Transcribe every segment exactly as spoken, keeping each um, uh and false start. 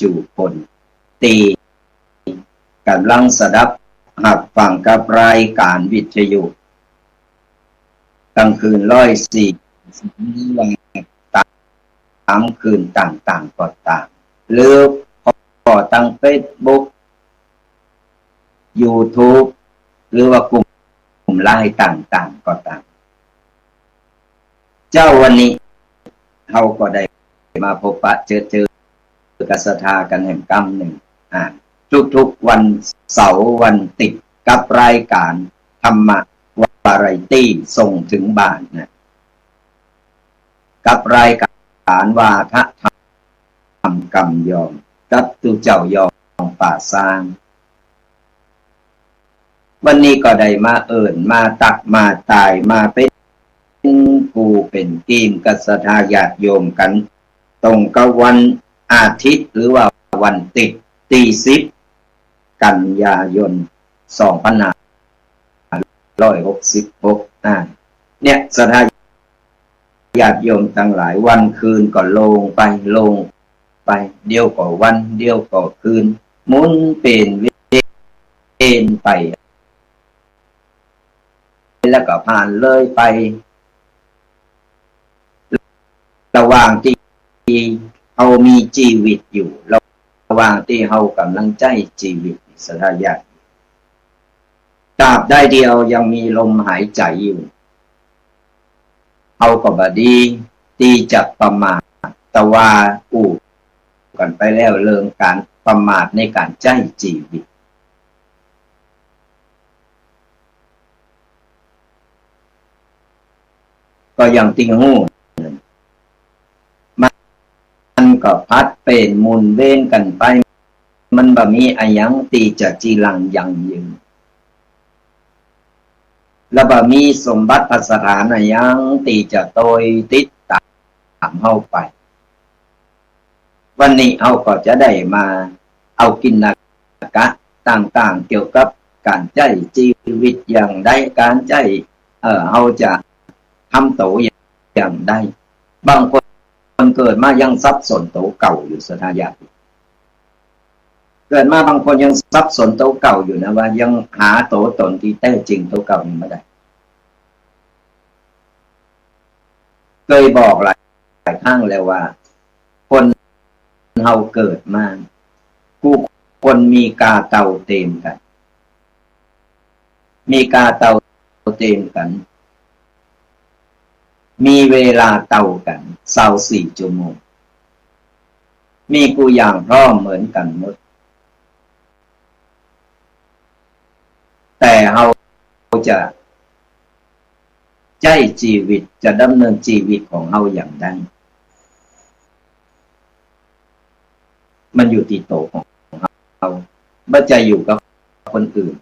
จุคน ตี้ก่ำลังสดับฮับฟังกับรายก๋านวิทยุ กลางคืนร้อยสี่สิบ หรือว่าต๋ามคืนต่างๆ ก็ต๋าม หรือผ่อตางเฟซบุ๊ก ยูทูบ หรือว่ากุ่มไลน์ต่างๆ ก็ต๋าม เจ๊าวันนี้ เฮาก็ได้มาพบปะเจอเจอกับศรัทธากั๋นแหมกำนึ่ง อ่า ทุกๆ วันเสาร์วันติ๊ดกับรายก๋านธรรมะวาไรตี้ส่งถึงบ้านนะ กับรายก๋านวาทะธรรมกำยอง กับตุ๊เจ้ายองป่าซาง วันนี้ก็ได้มาเอิ้น มาตั๊ก มาตาย มาเป๋นกู้เป๋นกีมกับศรัทธาญาติโยมกั๋น ตรงกับวันอาทิตย์ หรือว่าวันติ๊ด ตี้สิบ กันยายน สองพันห้าร้อยหกสิบหก อ่า เนี่ย ศรัทธาญาติโยมตังหลาย วันคืนก็ล่วงไป ล่วงไป เดี๋ยวก็วัน เดี๋ยวก็คืน หมุนเปลี่ยนเวียนไป แล้วก็ผ่านเลยไป ระหว่างตี้เฮามีจีวิตอยู่ ระหว่างตี้เฮาก่ำลังใจ๊จีวิต ศรัทธาญาติ ตราบใดตี้เฮายังมีลมหายใจ๋อยู่ เฮาก็บ่ดีตี้จะประมาท แต่ว่าอู้กั๋นไปแล้วเรื่องก๋านประมาทในก๋านใจ๊จีวิต ก็อย่างตี้ฮู้ มันก็ผลัดเปลี่ยนหมุนเวียนกั๋นไป มันบ่มีอะหยังตี้จะจีรังยั่งยืน และบ่มีสมบัติพัสถานอะหยังตี้จะตวยติดต๋ามเฮาไป วันนี้เฮาก็จะได้มาเอากิณกะต่างๆ เกี่ยวกับก๋านใจ๊จีวิตอย่างใด ก๋านใจ๊ เอ่อ เฮาจะทำตั๋วอย่างใด บางคนเกิดมายังสับสนตั๋วเก่าอยู่ ศรัทธาญาติ เกิดมาบางคนยังสับสนตั๋วเก่าอยู่นะ ว่ายังหาตั๋วต๋นตี้แต๊จริงตั๋วเก่านี้บ่ได้ เกยบอกหลาย หลายครั้งแล้วว่า คนเฮาเกิดมา กู้คนมีก้าเต้าเตรียมกั๋น มีก้าเต้าเตรียมกั๋น มีเวลาเต้ากั๋น ซาวสี่ชั่วโมง มีกู้อย่างพร้อมเหมือนกั๋นหมด แต่เฮาจะใจ๊จีวิต จะดำเนินจีวิตของเฮาอย่างใด มันอยู่ตี้ตั๋วของเฮา บ่ใจ้อยู่กับคนอื่น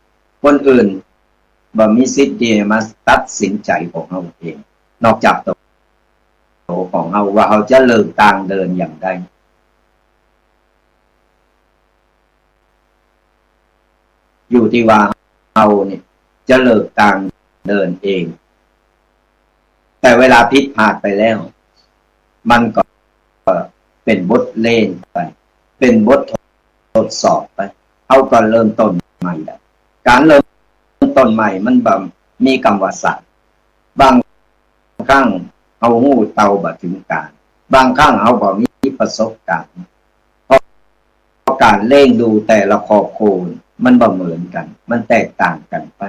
คนอื่นบ่มีสิทธิ์ตี้มาตัดสินใจ๋ของเฮาเอง นอกจากตั๋ว ตั๋วของเฮาว่าเฮาจะเลือกตางเดินอย่างใด อยู่ตี้ว่าเฮานี่จะเลือกตางเดินเอง แต่เวลาผิดพลาดไปแล้ว มันก็เป๋นบทเรียนไป เป๋นบททดสอบไป เฮาก็เริ่มต้นใหม่ได้ ก๋านเริ่มต้นใหม่มันบ่มีกำว่าสาย บางครั้งเฮาฮู้เต้าบ่เถิงก๋าน บางครั้งเฮาบ่มีประสบก๋ารณ์ เพราะก๋านเลี้ยงดูแต่ละครอบครัวมันบ่เหมือนกั๋น มันแตกต่างกั๋นไป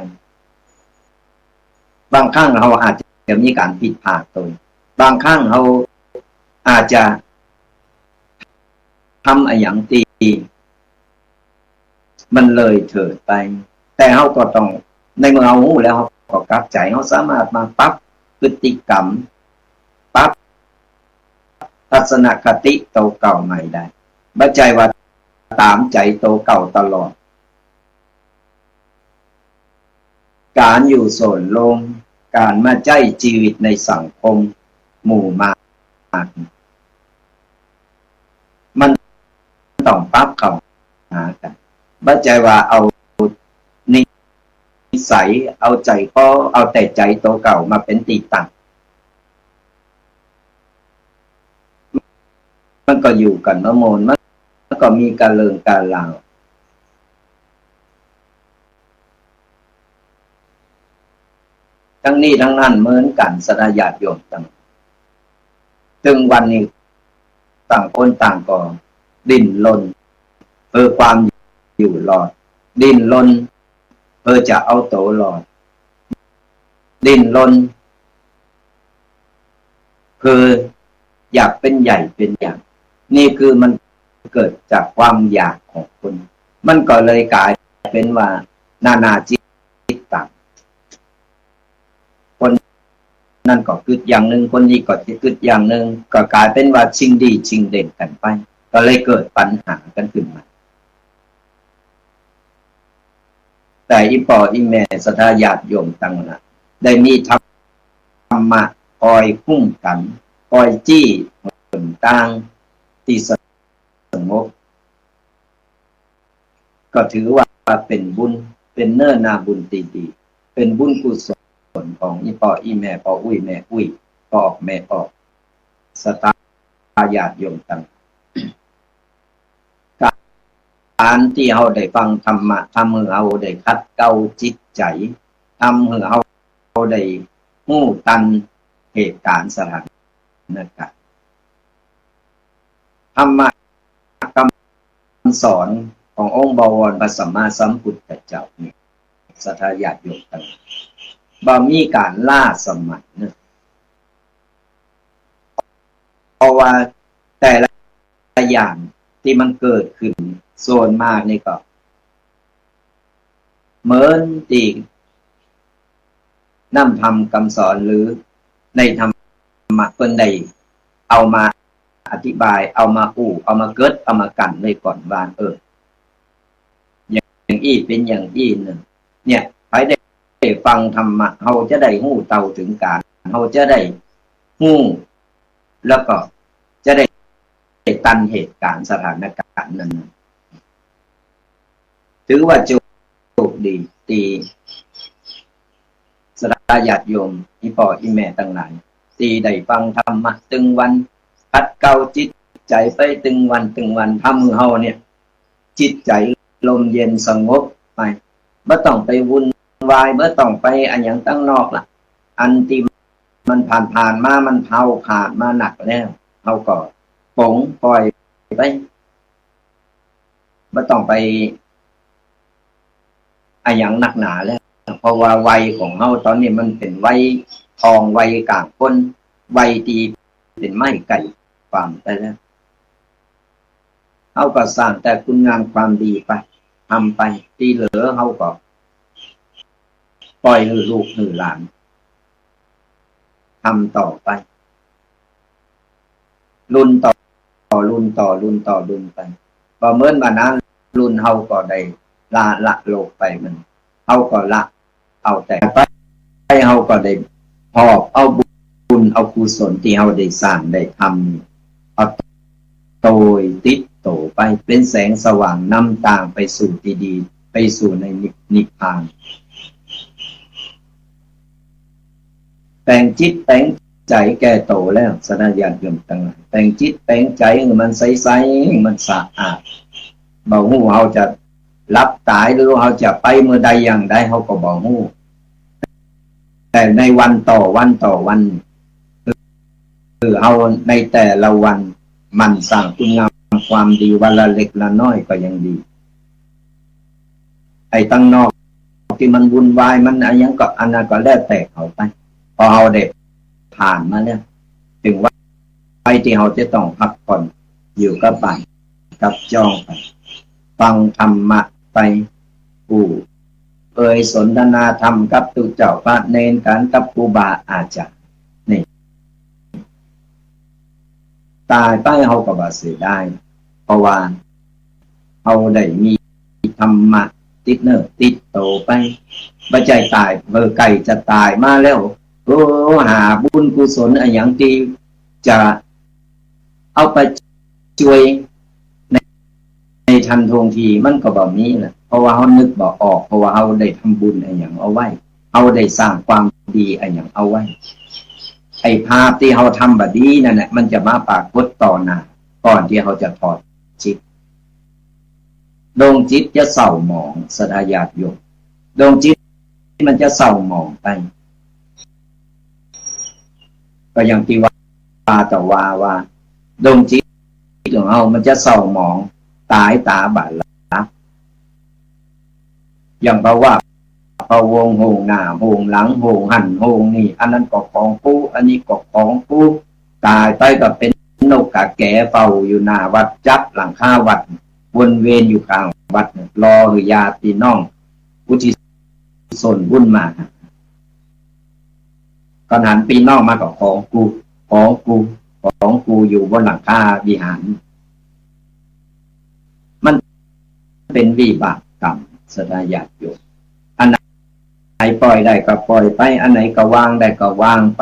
บางครั้งเฮาอาจจะมีก๋านผิดพลาดตวย บางครั้งเฮาอาจจะทำอะหยังตี้มันเลยเถิดไป แต่เฮาก็ต้อง ในเมื่อเฮาฮู้แล้ว เฮาก็กลับใจ๋ เฮาสามารถมาปรับพฤติกรรม ปรับทัศนคติตั๋วเก่าใหม่ได้ บ่ใจ้ว่าต๋ามใจ๋ตั๋วเก่าตลอด ก๋านอยู่ส่วนรวม ก๋านมาใจ๊จีวิตในสังคมหมู่มาก มันต้องปรับเข้าหากั๋น บ่ใจ้ว่าเอานิสัย เอาใจ๋คอ เอาแต่ใจ๋ตั๋วเก่ามาเป๋นตี้ตั้ง มันก็อยู่กั๋นบ่ม่วน มัน ก็มีกะเริงกะราว ตึงนี้ตึงนั้นเหมือนกั๋น ศรัทธาญาติโยมตัง ตึงวันนี้ต่างคนต่างก็ดิ้นรนเพื่อความอยู่รอด ดิ้นรนเพื่อจะเอาตั๋วรอด ดิ้นรนคืออยากเป๋นใหญ่เป๋นใหญ่ นี่คือมันเกิดจากความอยากของคน มันก็เลยก๋ายเป๋นว่านานาจิตตัง คนนั้นก็กึ๊ดอย่างนึ่ง คนนี้ก็กึ๊ดอย่างนึ่ง ก็ก๋ายเป๋นว่าชิงดีชิงเด่นกั๋นไป ก็เลยเกิดปัญหากั๋นขึ้นมา แต่อี่ป้ออี่แม่ศรัทธาญาติโยมตังหลาย ได้มีธรรมะคอยคุ้มกั๋น คอยจี้หนตางตี้สงบ ก็ถือว่าเป๋นบุญ เป๋นเนื้อนาบุญตี้ดี เป๋นบุญกุศลของอี่ป้ออี่แม่ ป้ออุ๊ยแม่อุ๊ย ป้อออกแม่ออก ศรัทธาญาติโยมตัง ก๋านตี้เฮาได้ฟังธรรมะ ทำหื้อเฮาได้ขัดเกลาจิตใจ๋ ทำหื้อเฮาได้ฮู้ตันเหตุก๋ารณ์สถานการณ์ ธรรมะกำสอนขององค์บวรพระสัมมาสัมพุทธเจ้านี่ ศรัทธาญาติโยมตัง บ่มีก๋านล้าสมัยเนาะ เพราะว่าแต่ละอย่างตี้มันเกิดขึ้นส่วนมากนี่ก็เหมือนตี้นำธรรมกำสอนหรือในธรรมะเปิ้นได้เอามาอธิบาย เอามาอู้ เอามาเกริ่น เอามากั๋นไว้ก่อนว่า เออ อย่างอี้เป๋นอย่างอี้เนาะ เนี่ย ใผได้ฟังธรรมะ เฮาจะได้ฮู้เต้าเถิงก๋าน เฮาจะได้ฮู้ แล้วก็จะได้ตันเหตุก๋ารณ์สถานการณ์นั้นๆ ถือว่าโชคดีตี้ศรัทธาญาติโยม อี่ป้ออี่แม่ตังหลาย ตี้ได้ฟังธรรมะตึงวัน ขัดเกลาจิตใจ๋ไปตึงวันตึงวัน ทำหื้อเฮาเนี่ย จิตใจ๋ร่มเย็นสงบไป บ่ต้องไปวุ่นวาย บ่ต้องไปอะหยังตังนอกละ อันตี้มันผ่านๆ มา มันเฮาผ่านมานักแล้ว เฮาก็ป๋งป่อยไป บ่ต้องไปอะหยังนักหนาแล้ว เพราะว่าวัยของเฮาต๋อนนี้มันเป๋นวัยทอง วัยก๋างคน วัยตี้เป๋นไม้ใก้ฟั่งไปแล้ว เฮาก็สร้างแต่คุณงามความดีไป ทำไป ตี้เหลือเฮาก็ป่อยหื้อลูกหื้อหลานทำต่อไป รุ่นต่อรุ่นต่อรุ่นต่อรุ่นไป บ่เหมือนบ่านาน รุ่นเฮาก็ได้ละ ละโลกไป มัน เฮาก็ละเอาแต่ไป เฮาก็ได้หอบเอาบุญเอากุศลตี้เฮาได้สร้างได้ทำ เอาโตยติดโตไป เป๋นแสงสว่างนำตางไปสู่ตี้ดี ไปสู่ในนิพพาน แป๋งจิตแป๋งใจ๋แก่โตแล้ว ศรัทธาญาติโยมตังหลาย แป๋งจิตแป๋งใจ๋หื้อมันใสๆ หื้อมันสะอาด บ่ฮู้เฮาจะหลับต๋ายหรือเฮาจะไปเมื่อใดอย่างใด เฮาก็บ่ฮู้ แต่ในวันต่อวันต่อวัน คือเฮาในแต่ละวันหมั่นสร้างคุณงามความดีวันละเล็กละน้อยก็ยังดี ไอ้ตังนอกตี้มันวุ่นวาย มันอะหยังก็ อันนั้นก็แล้วแต่เขาไป พอเฮาได้ผ่านมาแล้ว เถิงวัยตี้เฮาจะต้องพักผ่อน อยู่กับบ้านกับจ้องไป ฟังธรรมะไป อู้เอ่ยสนทนาธรรมกับตุ๊เจ้าพระเณรกั๋น กับครูบาอาจ๋ารย์ นี่ ต๋ายไปเฮาก็บ่เสียดาย เพราะว่าเฮาได้มีธรรมะติดเนื้อติดโตไป บ่ใจ้ต๋าย เออ ใก้จะต๋ายมาแล้ว โอ้ หาบุญกุศลอะหยังตี้จะเอาไปจ้วยใน ในทันท่วงทีมันก็บ่มีละ เพราะว่าเฮานึกบ่ออก เพราะว่าเฮาได้ทำบุญอะหยังเอาไว้ เฮาได้สร้างความดีอะหยังเอาไว้ ไอ้ภาพตี้เฮาทำบ่ดีนั่นแหละ มันจะมาปรากฏต่อหน้า ก่อนตี้เฮาจะถอดจิต ดวงจิตจะเศร้าหมอง ศรัทธาญาติโยม ดวงจิตมันจะเศร้าหมองไป ก็อย่างตี้ว่า ตะวาว่า ดวงจิตของเฮามันจะเศร้าหมอง ต๋ายต๋าบ่หลับ อย่างภาวะพะวง โฮงหน้าโฮงหลัง โฮงหั้นโฮงนี่ อันนั้นก็ของกู อันนี้ก็ของกู ต๋ายไปก็เป๋นนกก๋าแก๋เฝ้าอยู่หน้าวัด จับหลังคาวัด วนเวียนอยู่ข้างวัด รอหื้อญาติพี่น้องอุทิศส่วนบุญมา ก็หันปี้น้องมาก็ของกู ของกู ของกู อยู่บนหลังคาวิหาร มันเป๋นวิบากกรรม ศรัทธาญาติโยม อันไหนปล่อยได้ก็ปล่อยไป อันไหนก็วางได้ก็วางไป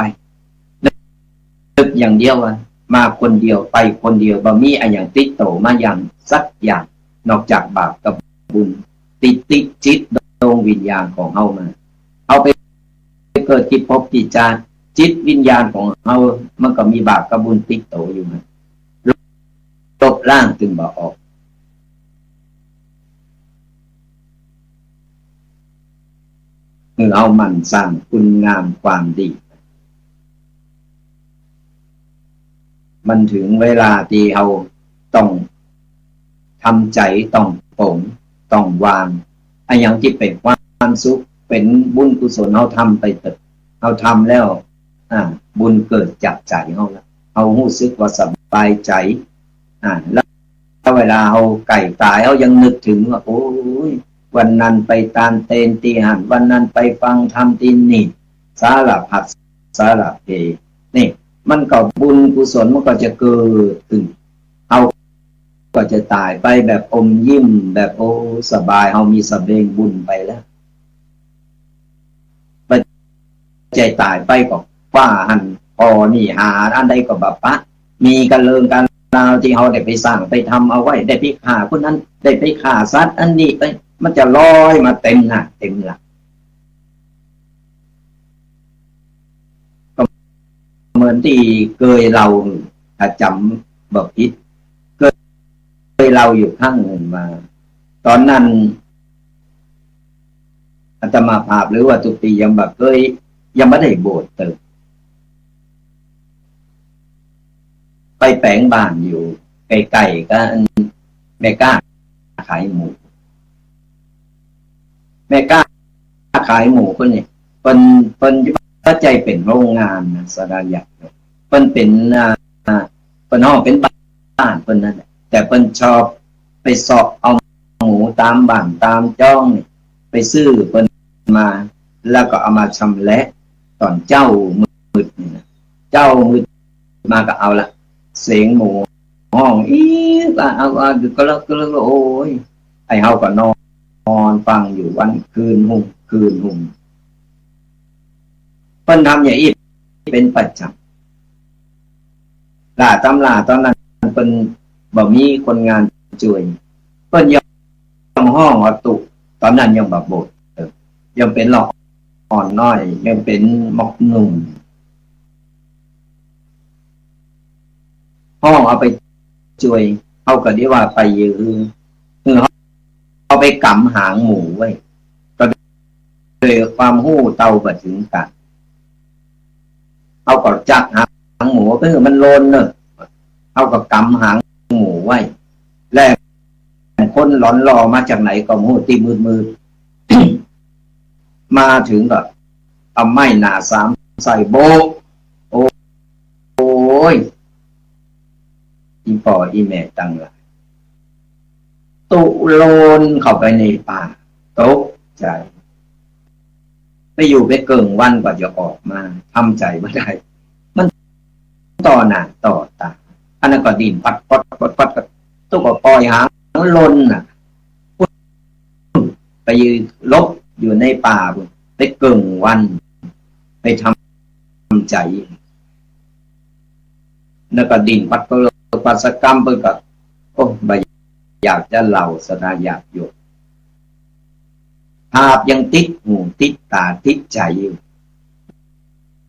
นึกอย่างเดียวว่า มาคนเดียว ไปคนเดียว บ่มีอะหยังติดโต๋มาอย่างสักอย่าง นอกจากบาปกับบุญ ติด ติดจิตดวงวิญญาณของเฮามา เฮาไปเกิดตี้ภพตี้จาติ จิตวิญญาณของเฮามันก็มีบาปกับบุญติดโต๋อยู่นะ ลบล้างจึงบ่ออก หื้อเฮาหมั่นสร้างคุณงามความดี มันเถิงเวลาตี้เฮาต้องทำใจ๋ ต้องป๋ง ต้องวาง อะหยังตี้เป๋นความสุข เป๋นบุญกุศล เฮาทำไปเต๊อะ เฮาทำแล้ว อ่า บุญเกิดจากใจ๋เฮาละ เฮาฮู้สึกว่าสบายใจ๋ อ่า แล้วเวลาเฮาใก้ต๋าย เฮายังนึกเถิงว่า โอ๊ย วันนั้นไปตานเตนตี้หั้น วันนั้นไปฟังธรรมตี้นี่ สารพัดสารเพ นี่ มันก็บุญกุศลมันก็จะเกิดขึ้น เฮาก็จะต๋ายไปแบบอมยิ้ม แบบ โอ้ สบาย เฮามีสะเบงบุญไปแล้ว บ่ใจ้ต๋ายไปก็คว้าหั้นผ่อนี่ หาอันใดก็บ่ปะ มีกะเริงกะราวตี้เฮาได้ไปสร้างไปทำเอาไว้ ได้ไปฆ่าคนนั้น ได้ไปฆ่าสัตว์อันนี้ไป มันจะลอยมาเต็มหน้าเต็มหลัง ก็เหมือนตี้เกยเล่า ถ้าจ๋ำบ่ผิด เกยเล่าอยู่ครั้งนึ่งว่า ต๋อนนั้นอาตมาภาพหรือว่าตุ๊ปี้ยังบ่เกย ยังบ่ได้บวชเต๊อะ ไปแป๋งบ้านอยู่ใก้ๆ กับอันแม่ก๊าขายหมู แม่ก๊าขายหมูคนนี้ เปิ้น เปิ้นบ่ใจ้เป๋นโฮงงานนะ ศรัทธาญาติโยม เปิ้นเป๋น อ่า เปิ้นฮ้องเป๋นบ้านเปิ้นนั่นแหละ แต่เปิ้นชอบไปเซาะเอาหมูต๋ามบ้านต๋ามจ้องนี่ ไปซื้อเปิ้นมา แล้วก็เอามาชำแหละต๋อนเจ๊ามืดนี่นะ เจ๊ามืดมาก็เอาละ เสียงหมูฮ้องอี๊ดอาด อาด อาด กึกกึกกึกกึก โอ๊ย ไอ้เฮาก็นอน นอนฟังอยู่วันคืนฮุ่ม คืนฮุ่ม เปิ้นทำอย่างอี้เป๋นประจ๋ำ ล่าต๋ำล่าต๋อนนั้นเปิ้นบ่มีคนงานจ้วย เปิ้นยอมฮ้องเอาตุ๊ ต๋อนนั้นยังบ่บวช ยังเป๋นละอ่อนน้อย ยังเป๋นหมอกหนุ่ม ฮ้องเอาไปจ้วย เฮาก็ดีว่าไปยื้อ คือเฮา เฮาไปก๋ำหางหมูไว้ ก็โดยความฮู้เต้าบ่เถิงก๋าน เฮาก็จักหางหมู คือมันหล่นเนาะ เฮาก็ก๋ำหางหมูไว้ และคนหลอนลอมาจากไหนก็บ่ฮู้ ตี้มืดๆ มาเถิงก็เอาไม้หน้าสามใส่โบ๊ะ โอ๊ย อี่ป้ออี่แม่ตังหลาย ตุ๊หล่นเข้าไปในป่า ตกใจ๋ ไปอยู่ไปเกิ่งวันกว่าจะออกมา ทำใจ๋บ่ได้ มันต่อหน้าต่อต๋า อันนั้นก็ดิ้นปัดปัดปัดปัด ตุ๊ก็ปล่อยหางหล่นน่ะ ไปหลบอยู่ในป่าพู้น ไปเกิ่งวัน ไปทำใจ๋ แล้วก็ดิ้นปัดปัดปัดสักกำ เปิ้นก็ โอ้ บ่อยากจะเล่า ศรัทธาญาติโยม ภาพยังติดหูติดต๋าติดใจ๋อยู่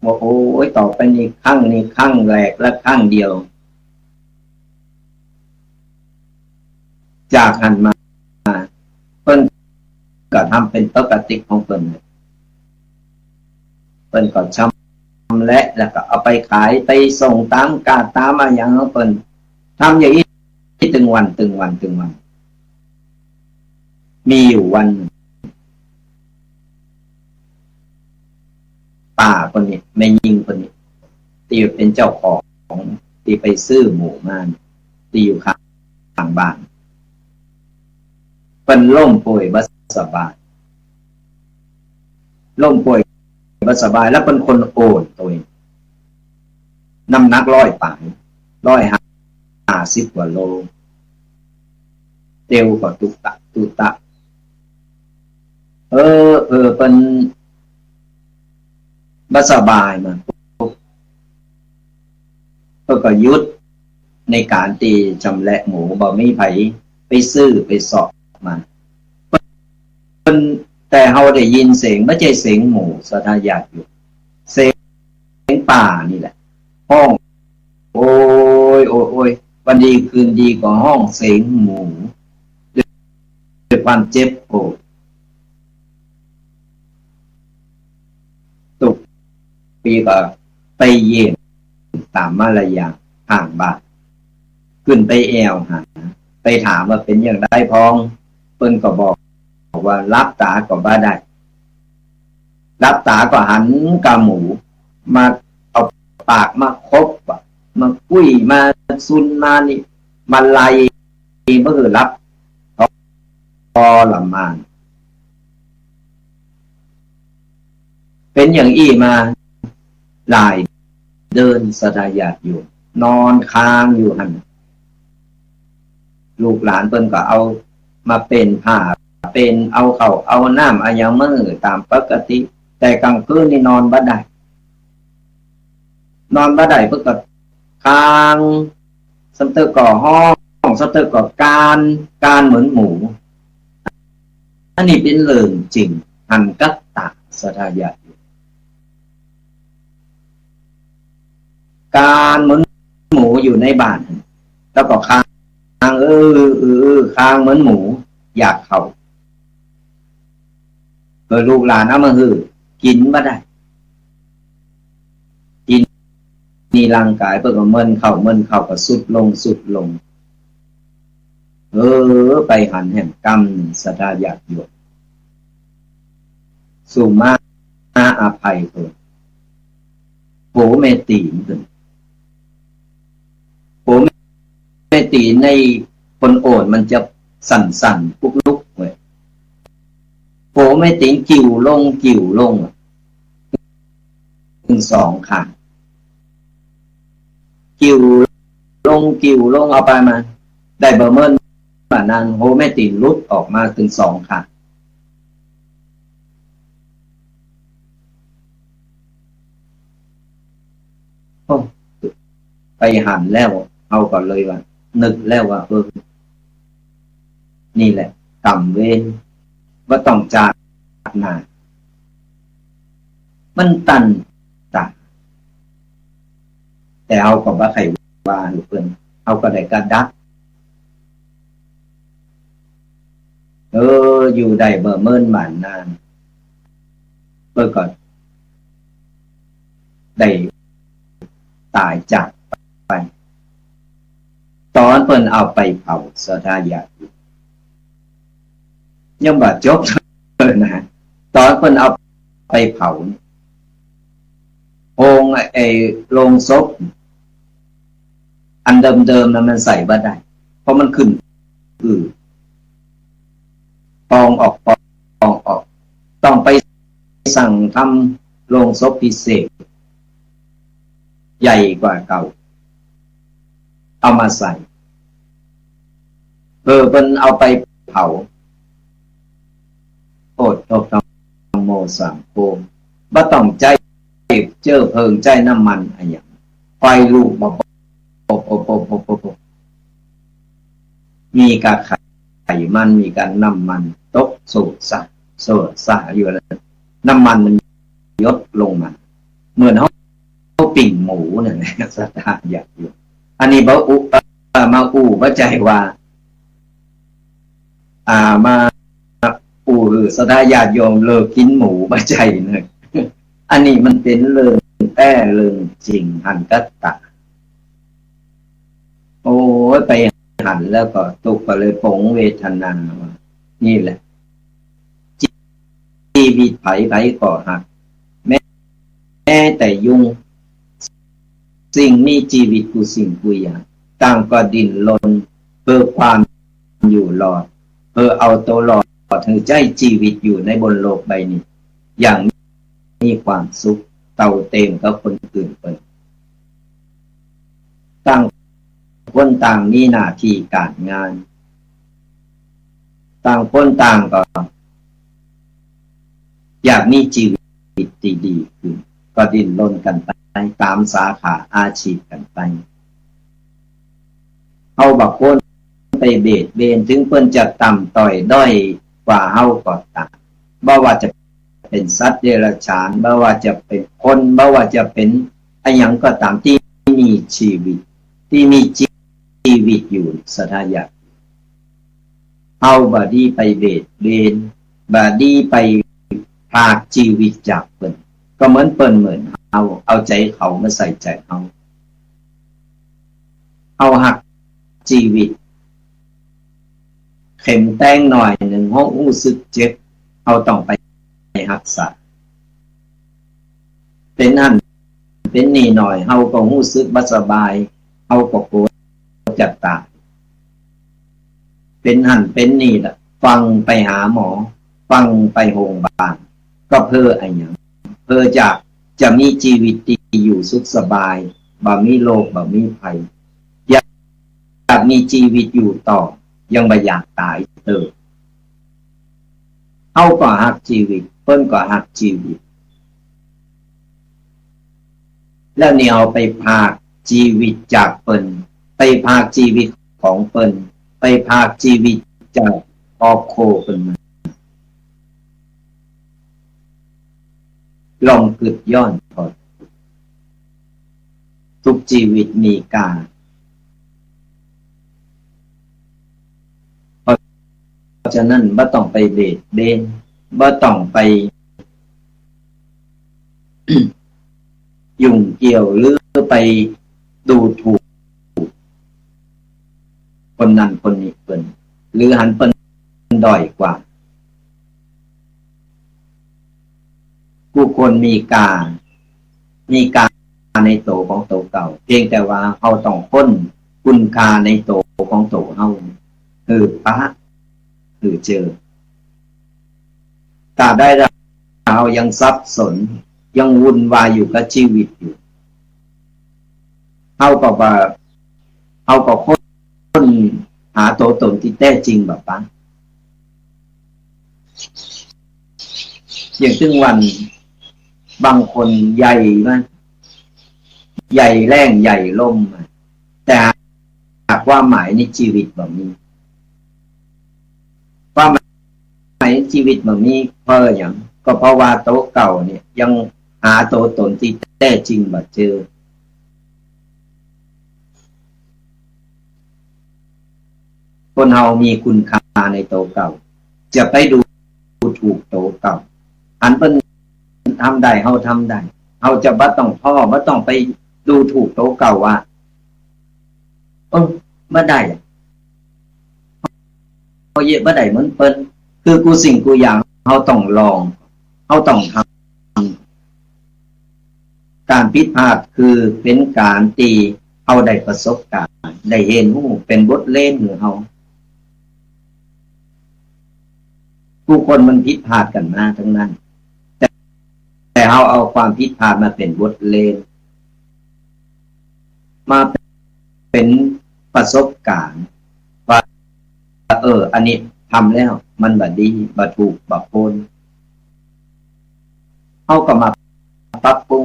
ว่า โอ๊ย ต่อไปนี้ครั้งนี้ครั้งแรกและครั้งเดียว จากหั้นมา ก็ทำเป๋นปกติของเปิ้น เปิ้นก็ชำแหละ แล้วก็เอาไปขาย ไปส่งต๋ามกาดต๋ามอะหยังของเปิ้น ทำอย่างอี้ตึงวัน ตึงวัน ตึงวัน มีอยู่วันนึ่ง ป้าคนนี้ แม่ญิงคนนี้ ตี้เป๋นเจ้าของ ตี้ไปซื้อหมูมา ตี้อยู่ข้างบ้าน เปิ้นล้มป่วยบ่สบาย ล้มป่วยบ่สบาย แล้วเปิ้นคนอ้วนตั๊วเอง น้ำหนักร้อยป๋าย ร้อยห้าสิบกว่าโล เตียวก็ตุ๊ตะตุ๊ตะ เออ เออ เปิ้นบ่สบายมาปุ๊บ เปิ้นก็หยุดในก๋านตี้ชำแหละหมู บ่มีใผไปซื้อไปเซาะมา เปิ้น แต่เฮาได้ยินเสียง บ่ใจ้เสียงหมู ศรัทธาญาติโยม เสียงป้านี่แหละ ฮ้อง โอ๊ย โอ๊ย โอ๊ย วันดีคืนดีก็ฮ้องเสียงหมู ด้วยความเจ็บปวด ตุ๊ปี้ก็ไปเยี่ยมต๋ามมารยาทข้างบ้าน ขึ้นไปแอ่วหา ไปถามว่าเป๋นอย่างใดพ่อง เปิ้นก็บอก บอกว่าหลับต๋าก็บ่ได้ หลับต๋าก็หันกาหมู มาเอาปากมาขบอะ มากุ้ย มาซุน มานี่ มาไล่ บ่หื้อหลับ ทรมาน เป๋นอย่างอี้มาหลายเดือน ศรัทธาญาติโยม นอนค้างอยู่หั้น ลูกหลานเปิ้นก็เอามาเป๋นผ้า เป๋น เอาข้าว เอาน้ำ อะหยังมาหื้อต๋ามปกติ แต่ก๋างคืนนี่นอนบ่ได้ นอนบ่ได้ เปิ้นก็ค้าง ซ้ำเต๊อะก็ฮ้อง ซ้ำเต๊อะก็คลาน คลานเหมือนหมู อันนี้เป๋นเรื่องจริง หันกับต๋า ศรัทธาญาติโยม คลานเหมือนหมูอยู่ในบ้าน แล้วก็คลาง เออ เออ เออ คลางเหมือนหมู อยากเข้า เออ ลูกหลานเอามาหื้อ กิ๋นบ่ได้ กิ๋น นี่ร่างก๋ายเปิ้นก็เมินเข้า เมินเข้าก็ทรุดลง ทรุดลง เออ ไปหันแหมกำนึ่ง ศรัทธาญาติโยม สุมาอภัยเถิด โผแม่ตี๋นเถิด โผแม่ตี๋นในคนโอนมันจะสั่นๆ ลุกๆ เว้ย โผแม่ตี๋นกิ่วลง กิ่วลงอะ ตึงสองข้าง กิ่วลง กิ่วลง เอาไปมา ได้บ่เมินบ่านาน โผแม่ตี๋นหลุดออกมาตึงสองข้าง โอ้ ไปหันแล้ว เฮาก็เลยว่า นึกแล้วว่า เออ นี่แหละ กรรมเวร บ่ต้องจาติหน้า มันตันต๋า แต่เฮาก็บ่ใค่ว่าหื้อเปิ้น เฮาก็ได้กระดับ เออ อยู่ได้บ่เมินบ่านาน เปิ้นก็ได้ต๋ายจากไป ต๋อนเปิ้นเอาไปเผา ศรัทธาญาติโยม ยังบ่จบนะ ต๋อนเปิ้นเอาไปเผา โอ่ง ไอ้โลงศพ อันเดิมๆ น่ะมันใส่บ่ได้ เพราะมันขึ้นอืด ปองออก ปองออก ต้องไปสั่งทำโลงศพพิเศษ ใหญ่กว่าเก่า เอามาใส่ เออ เปิ้นเอาไปเผา โอษโธ ธัมโม สังโฆ บ่ต้องใจ๊เจื๊อเพลิง ใจ๊น้ำมันอะหยัง ไฟลุก ปบ ปบ ปบ ปบ ปบ ปบ มีกาไขมัน มีกาน้ำมันตกโสะสะ โสะสะอยู่แล้ว น้ำมันมันหยดลงมา เหมือนเฮาปิ้งหมูนั่นแหละ ศรัทธาญาติโยม อันนี้บ่อู้ เอ่อ มาอู้บ่ใจ้ว่า อ่า มาอู้ หื้อศรัทธาญาติโยมเลิกกิ๋นหมูบ่ใจ้เน่อ อันนี้มันเป๋นเรื่องแต๊เรื่องจริง หันกับต๋า โอ้ย ไปหันแล้วก็ตุ๊กข์ ก็เลยป๋งเวทนาว่า นี่แหละ จีวิตใผใผก็หัก แม้ แม้แต่ยุง สิ่งมีจีวิตกู้สิ่งกู้อย่าง ต่างก็ดิ้นรนเพื่อความอยู่รอด เพื่อเอาตั๋วรอด หื้อใจ๊จีวิตอยู่ในบนโลกใบนี้ อย่างมีความสุขเต้าเต็มกับคนอื่นเปิ้น ต่างคนต่างมีหน้าตี้ก๋านงาน ต่างคนต่างก็อยากมีจีวิตตี้ดีขึ้น ก็ดิ้นรนกั๋นไปต๋ามสาขาอาชีพกั๋นไป เฮาบ่ควรไปเบียดเบียน เถิงเปิ้นจะต่ำต้อยด้อยกว่าเฮาก็ต๋าม บ่ว่าจะเป๋นสัตว์เดรัจฉาน บ่ว่าจะเป๋นคน บ่ว่าจะเป๋นอะหยังก็ต๋ามตี้มีจีวิต ตี้มีจีวิตอยู่ ศรัทธาญาติ เฮาบ่ดีไปเบียดเบียน บ่ดีไปพรากจีวิตจากเปิ้น ก็เหมือนเปิ้นเหมือนเฮา เอาใจ๋เขามาใส่ใจ๋เฮา เฮาหักจีวิต เข็มแตงหน้อยนึ่ง เฮาฮู้สึกเจ็บ เฮาต้องไปฮักษา เป๋นหั้นเป๋นนี่หน้อย เฮาก็ฮู้สึกบ่สบาย เฮาก็กั๋วจะต๋าย เป๋นหั้นเป๋นนี่ละ ฟั่งไปหาหมอ ฟั่งไปโฮงบาล ก็เปื้ออะหยัง เปื้อจะ จะมีจีวิตตี้อยู่สุขสบาย บ่มีโรค บ่มีภัย อยาก อยากมีจีวิตอยู่ต่อ ยังบ่อยากต๋ายเต๊อะ เฮาก็ฮักจีวิต เปิ้นก็ฮักจีวิต แล้วนี่เฮาไปพรากจีวิตจากเปิ้น ไปพรากจีวิตของเปิ้น ไปพรากจีวิตจากครอบครัวเปิ้นมา ลองกึ๊ดย้อนเถาะ ทุกจีวิตมีค่า เพราะฉะนั้นบ่ต้องไปเบียดเบียน บ่ต้องไป ยุ่งเกี่ยวหรือไปดูถูกคนนั้นคนนี้เปิ้น หรือหันเปิ้นด้อยกว่า กู้คนมีค่า มีค่าในตั๋วของตั๋วเก่า เพียงแต่ว่าเฮาต้องค้นคุณค่าในตั๋วของตั๋วเฮา หื้อปะ หื้อเจอ ตราบใดเฮายังสับสน ยังวุ่นวายอยู่กับจีวิตอยู่ เฮาก็บ่ เฮาก็ค้นหาตั๋วต๋นตี้แต๊จริงบ่ปะ อย่างเถิงวัน บางคนใหญ่มา ใหญ่แล้งใหญ่ลมมา แต่หาความหมายในจีวิตบ่มี ความหมายในจีวิตบ่มี เพราะหยัง ก็เพราะว่าตั๋วเก่าเนี่ยยังหาตั๋วต๋นตี้แต๊จริงบ่เจอ คนเฮามีคุณค่าในตั๋วเก่า จะไปดูถูกตั๋วเก่า หันเปิ้นทำได้ เฮาทำได้ เฮาจะบ่ต้องท้อ บ่ต้องไปดูถูกตั๋วเก่าว่า เออ บ่ได้อะ เฮาเยียะบ่ได้เหมือนเปิ้น คือกู้สิ่งกู้อย่างเฮาต้องลอง เฮาต้องทำ ก๋านผิดพลาดคือเป๋นก๋านตี้เฮาได้ประสบก๋ารณ์ ได้เรียนรู้ เป๋นบทเรียนหื้อเฮา กู้คนมันผิดพลาดกั๋นมาตังนั้น แต่ แต่เฮาเอาความผิดพลาดมาเป๋นบทเรียน มาเป๋นประสบก๋ารณ์ ว่า เออ อันนี้ทำแล้วมันบ่ดี บ่ถูก บ่ควร เฮาก็มาปรับปรุง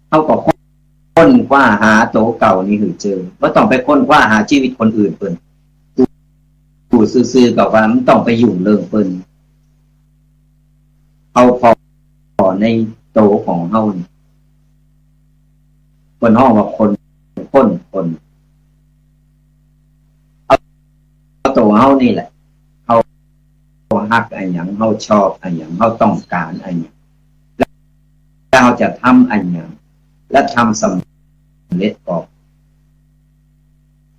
เฮาก็ค้นคว้าหาตั๋วเก่านี่หื้อเจอ บ่ต้องไปค้นคว้าหาจีวิตคนอื่นเปิ้น กู้ซื่อๆ ก็ว่าบ่ต้องไปยุ่งเรื่องเปิ้น เอาพอในตั๋วของเฮานี่ เปิ้นฮ้องว่าค้น ค้น ค้น เอาตั๋วเฮานี่แหละ เอา ฮักอะหยัง เฮาชอบอะหยัง เฮาต้องก๋านอะหยัง แล้วเฮาจะทำอะหยัง และทำสำเร็จออก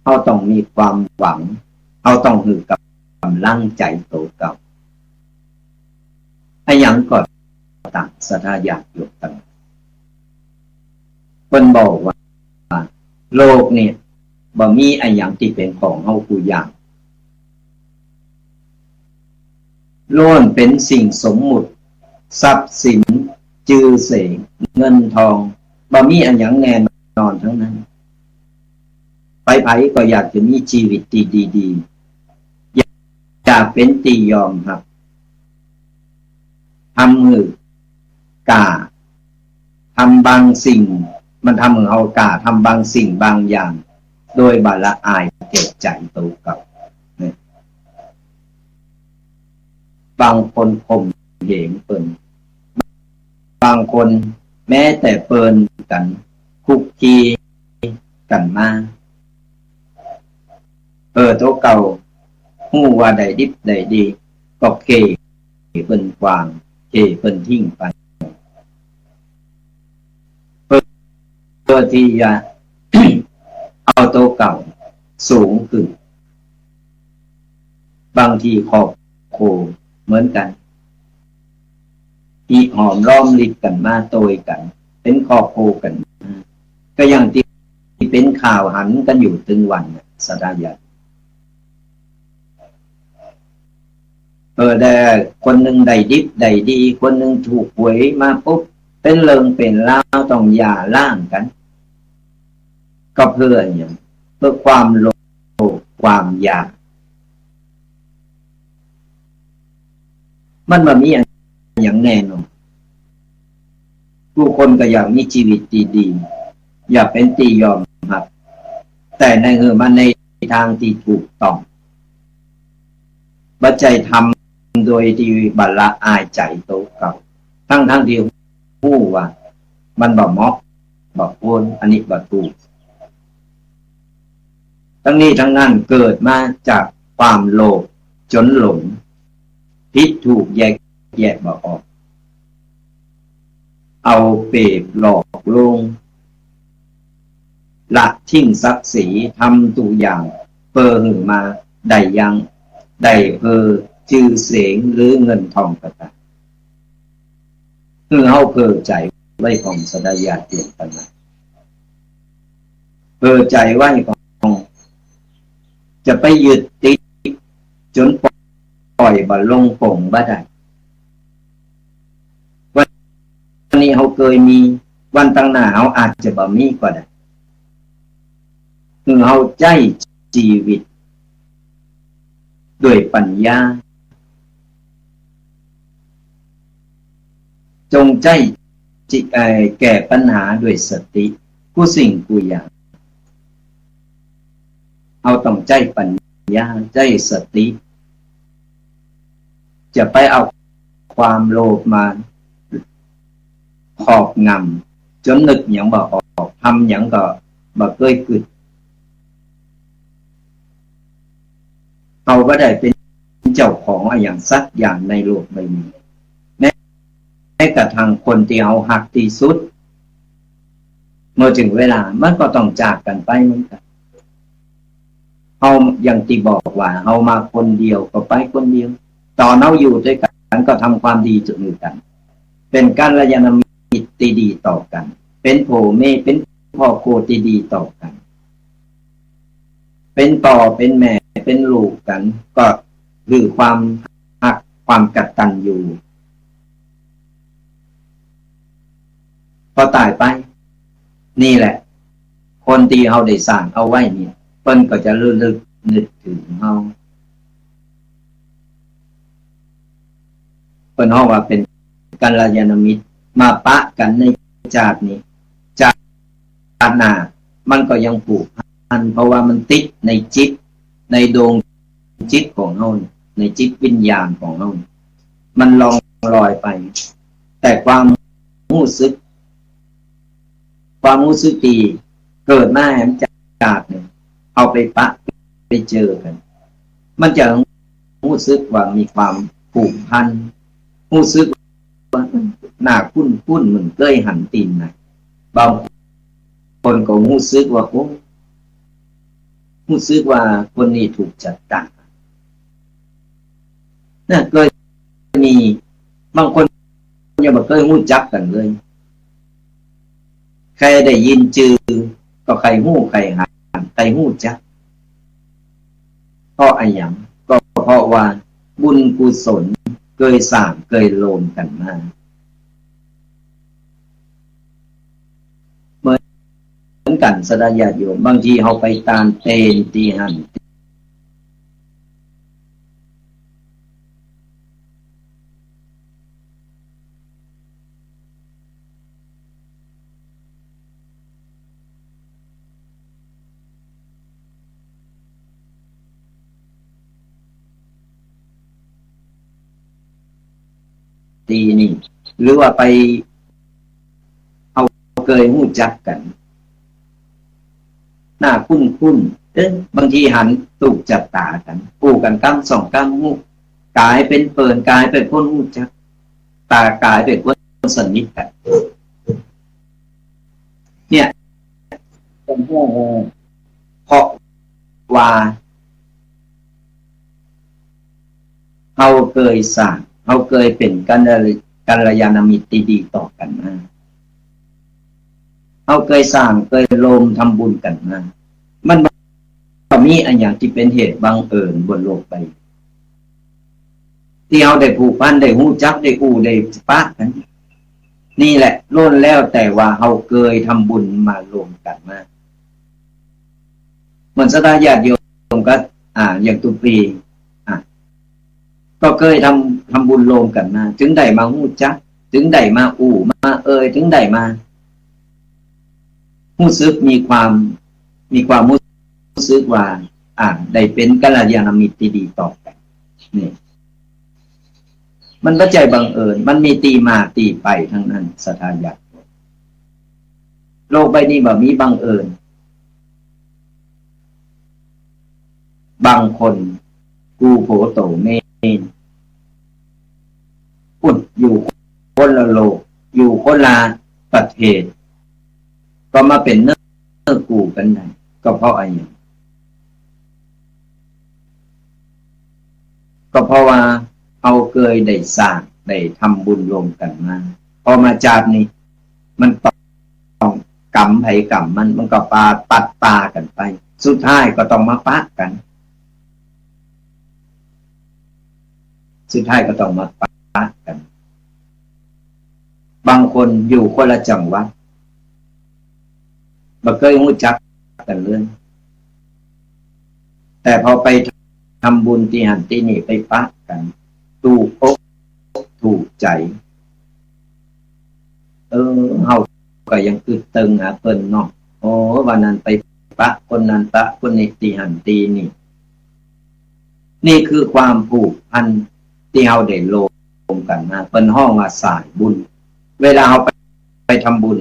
เฮาต้องมีความหวัง เฮาต้องหื้อก๋ำลังใจ๋โตเก่า อะหยังก็ต๋าม ศรัทธาญาติโยมตัง เปิ้นบอกว่า โลกเนี่ย บ่มีอะหยังตี้เป๋นของเฮากู้อย่าง ล้วนเป๋นสิ่งสมมุติ ทรัพย์สิน จื่อเสียง เงินทอง บ่มีอะหยังแน่นอนตังนั้น ใผๆ ก็อยากจะมีจีวิตตี้ดีๆ อยากเป๋นตี้ยอมฮับ ทำหื้อ ก้า ทำบางสิ่ง มันทำหื้อเฮาก้าทำบางสิ่งบางอย่าง โดยบ่ละอายแก่ใจ๋โตเก่า เนี่ย บางคนข่มเหงเปิ้น บางคนแม้แต่เปิ้นกั๋น คลุกคลีกั๋นมา เออ โตเก่า ฮู้ว่าได้ดิบได้ดี ก็เขี่ยเปิ้นขว้าง เขี่ยเปิ้นทิ้งไป เปื้อ เปื้อตี้จะ เอาโตเก่าสูงขึ้น บางทีครอบครัวเหมือนกั๋น อิหอมล้อมริบกั๋นมา โตยกั๋น เป๋นครอบครัวกั๋นมา ก็อย่างตี้เป๋นข่าวหันกั๋นอยู่ตึงวันน่ะ ศรัทธาญาติ เออ ได้ คนนึ่งได้ดิบได้ดี คนนึ่งถูกหวยมาปุ๊บ เป๋นเรื่องเป๋นราว ต้องหย่าร้างกั๋น ก็เปื้ออะหยัง เปื้อความโลภ ความอยาก มันบ่มีอะหยังแน่นอน กู้คนก็อยากมีจีวิตตี้ดี อยากเป๋นตี้ยอมฮับ แต่ในหื้อมันในตางตี้ถูกต้อง บ่ใจ้ทำโดยตี้บ่ละอายใจ๋โตเก่า ตึงๆ ตี้ฮู้ว่ามันบ่เหมาะ บ่ควร อันนี้บ่ถูก ตึงนี้ตึงนั้นเกิดมาจากความโลภจ๋นหลง ผิดถูกแยกแยะบ่ออก เอาเปรียบหลอกลวง ละทิ้งศักดิ์ศรี ทำกู้อย่าง เปื้อหื้อมาได้อย่าง ได้เปื้อจื้อเสียงหรือเงินทองก็ต๋าม หื้อเฮาเผื่อใจ๋ไว้พ่อง ศรัทธาญาติโยมตังหลาย เผื่อใจ๋ไว้พ่อง จะไปยึดติดจ๋นปล่อยบ่ลงป๋งบ่ได้ วันนี้เฮาเกยมี วันตังหน้าเฮาอาจจะบ่มีก็ได้ หื้อเฮาใจ๊จีวิต ด้วยปัญญา จงใจ๊จิ เอ่อ แก้ปัญหาด้วยสติ กู้สิ่งกู้อย่าง เฮาต้องใจ๊ปัญญา ใจ๊สติ จะไปเอาความโลภมาครอบงำ จ๋นนึกหยังบ่ออก ทำหยังก็บ่เกยกึ๊ด เฮาบ่ได้เป๋นเจ้าของอะหยังสักอย่างในโลกใบนี้ แม้ แม้กระทั่งคนตี้เฮาฮักตี้สุด เมื่อเถิงเวลามันก็ต้องจากกั๋นไปเหมือนกั๋น เฮาอย่างตี้บอกว่า เฮามาคนเดียวก็ไปคนเดียว ต๋อนเฮาอยู่ตวยกั๋นก็ทำความดีหื้อกั๋น เป๋นกัลยาณมิตรตี้ดีต่อกั๋น เป๋นพ่อแม่ เป๋นครอบครัวตี้ดีต่อกั๋น เป๋นป้อเป๋นแม่ เป๋นลูกกั๋น ก็หื้อความฮัก ความกตัญญู พอต๋ายไป นี่แหละ คนตี้เฮาได้สร้างเอาไว้นี่ เปิ้นก็จะระลึกนึกเถิงเฮา เปิ้นฮ้องว่าเป๋นกัลยาณมิตร มาปะกั๋นในจาตินี้ จาติหน้ามันก็ยังผูกพัน เพราะว่ามันติดในจิต ในดวงจิตของเฮา ในจิตวิญญาณของเฮา มันล่องลอยไป แต่ความฮู้สึก ความฮู้สึกตี้เกิดมาแหมจาติหนึ่ง เอาไปปะไปเจอกั๋น มันจะฮู้สึกว่ามีความ ผูกพัน ฮู้สึกว่าหน้าคุ้นๆ เหมือนเกยหันตี้ไหน บางคนก็ฮู้สึกว่า โอ้ ฮู้สึกว่าคนนี้ถูกชะตา นะ เกยมี บางคนยังบ่เกยฮู้จักกั๋นเลย แค่ได้ยินจื้อก็ใค่ฮู้ใค่หัน ใค่ฮู้จัก เพราะอะหยัง ก็เพราะว่าบุญกุศลเกยสร้างเกยโฮมกั๋นมา เหมือนกั๋นศรัทธาญาติโยม บางทีเฮาไปตานเตนตี้หั้น ตี้นี่ หรือว่าไป เฮาเกยฮู้จักกั๋น หน้าคุ้นๆ เอ๊ะ บางทีหันถูกชะตากั๋น อู้กั๋นกำสองกำฮู้ ก๋ายเป๋นเปิ้น ก๋ายเป๋นคนฮู้จัก ต๋าก๋ายเป๋นคนสนิทกั๋น เนี่ย เพราะว่า เฮาเกยสร้าง เฮาเกยเป๋นกัล กัลยาณมิตรตี้ดีต่อกั๋นมา เฮาเกยสร้าง เกยโฮมทำบุญกั๋นมา มันบ่มีอะหยังตี้เป๋นเหตุบังเอิญบนโลกใบ ตี้เฮาได้ผูกพัน ได้ฮู้จัก ได้อู้ ได้ปะกั๋น นี่แหละล้วนแล้วแต่ว่าเฮาเกยทำบุญมาโฮมกั๋นมา เหมือนศรัทธาญาติโยมก็ อ่า อย่างตุ๊ปี อ่า ก็เกยทำ ทำบุญโฮมกั๋นมา จึงได้มาฮู้จัก จึงได้มาอู้ มาเอ่ย จึงได้มาฮู้สึก มีความ มีความฮู้สึกว่า อ่า ได้เป๋นกัลยาณมิตรตี้ดีต่อกั๋น นี่ มันบ่ใจ้บังเอิญ มันมีตี้มาตี้ไปตังนั้น ศรัทธาญาติโยม โลกใบนี้บ่มีบังเอิญ บางคน กู่ผัวโต๋เม่ย ปุ้น อยู่คนละโลก อยู่คนละประเทศ ก็มาเป๋นเนื้อ เออ กู่กั๋นได้ ก็เพราะอะหยัง ก็เพราะว่าเฮาเกยได้สร้าง ได้ทำบุญโฮมกั๋นมา พอมาจาตินี้ มันต้องกรรมใผกรรมมัน มันก็ปา ปัดปากั๋นไป สุดท้ายก็ต้องมาปะกั๋น สุดท้ายก็ต้องมาปะกั๋น บางคนอยู่คนละจังหวัด บ่เกยฮู้จักกั๋นเลย แต่พอไปทำบุญตี้หั้นตี้นี่ ไปปะกั๋น ถูกอกถูกใจ๋ เออ เฮาก็ยังกึ๊ดเติงหาเปิ้นเนาะ โอ้ วันนั้นไปปะคนนั้น ปะคนนี้ ตี้หั้นตี้นี่ นี่คือความผูกพันตี้เฮาได้โฮมกั๋นมา เปิ้นฮ้องว่าสายบุญ เวลาเฮาไป ไปทำบุญ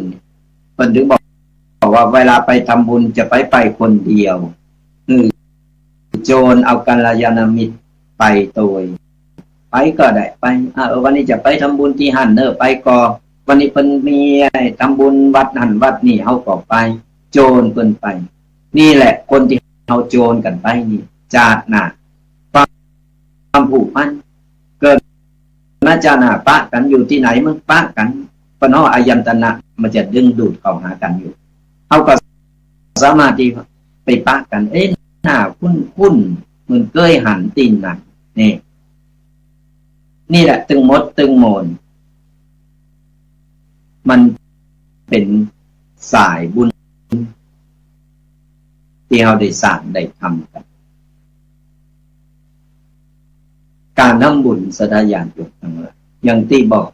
เปิ้นถึงบอก บอกว่าเวลาไปทำบุญจะไป ไปคนเดียว หื้อโจรเอากัลยาณมิตรไปโตย ไปก็ได้ไป อ่ะ เออ วันนี้จะไปทำบุญตี้หั้นเน่อ ไปก่อ วันนี้เปิ้นมีทำบุญวัดหั้นวัดนี่ เฮาก็ไป โจรเปิ้นไป นี่แหละคนตี้เฮาโจรกั๋นไปนี่ จาติหน้า ความผูกพัน เกิดมาจาติหน้าปะกั๋น อยู่ตี้ไหนมันปะกั๋น เปิ้นฮ้องอายตนะ มันจะดึงดูดเข้าหากั๋นอยู่ เฮาก็สามารถตี้ไปปะกั๋น เอ๊ะ หน้าคุ้นๆ เหมือนเกยหันตี้ไหน นี่ นี่แหละตึงหมดตึงมวล มันเป๋นสายบุญตี้เฮาได้สร้างได้ทำกั๋น ก๋านทำบุญศรัทธาญาติโยมตังหลาย อย่างตี้บอก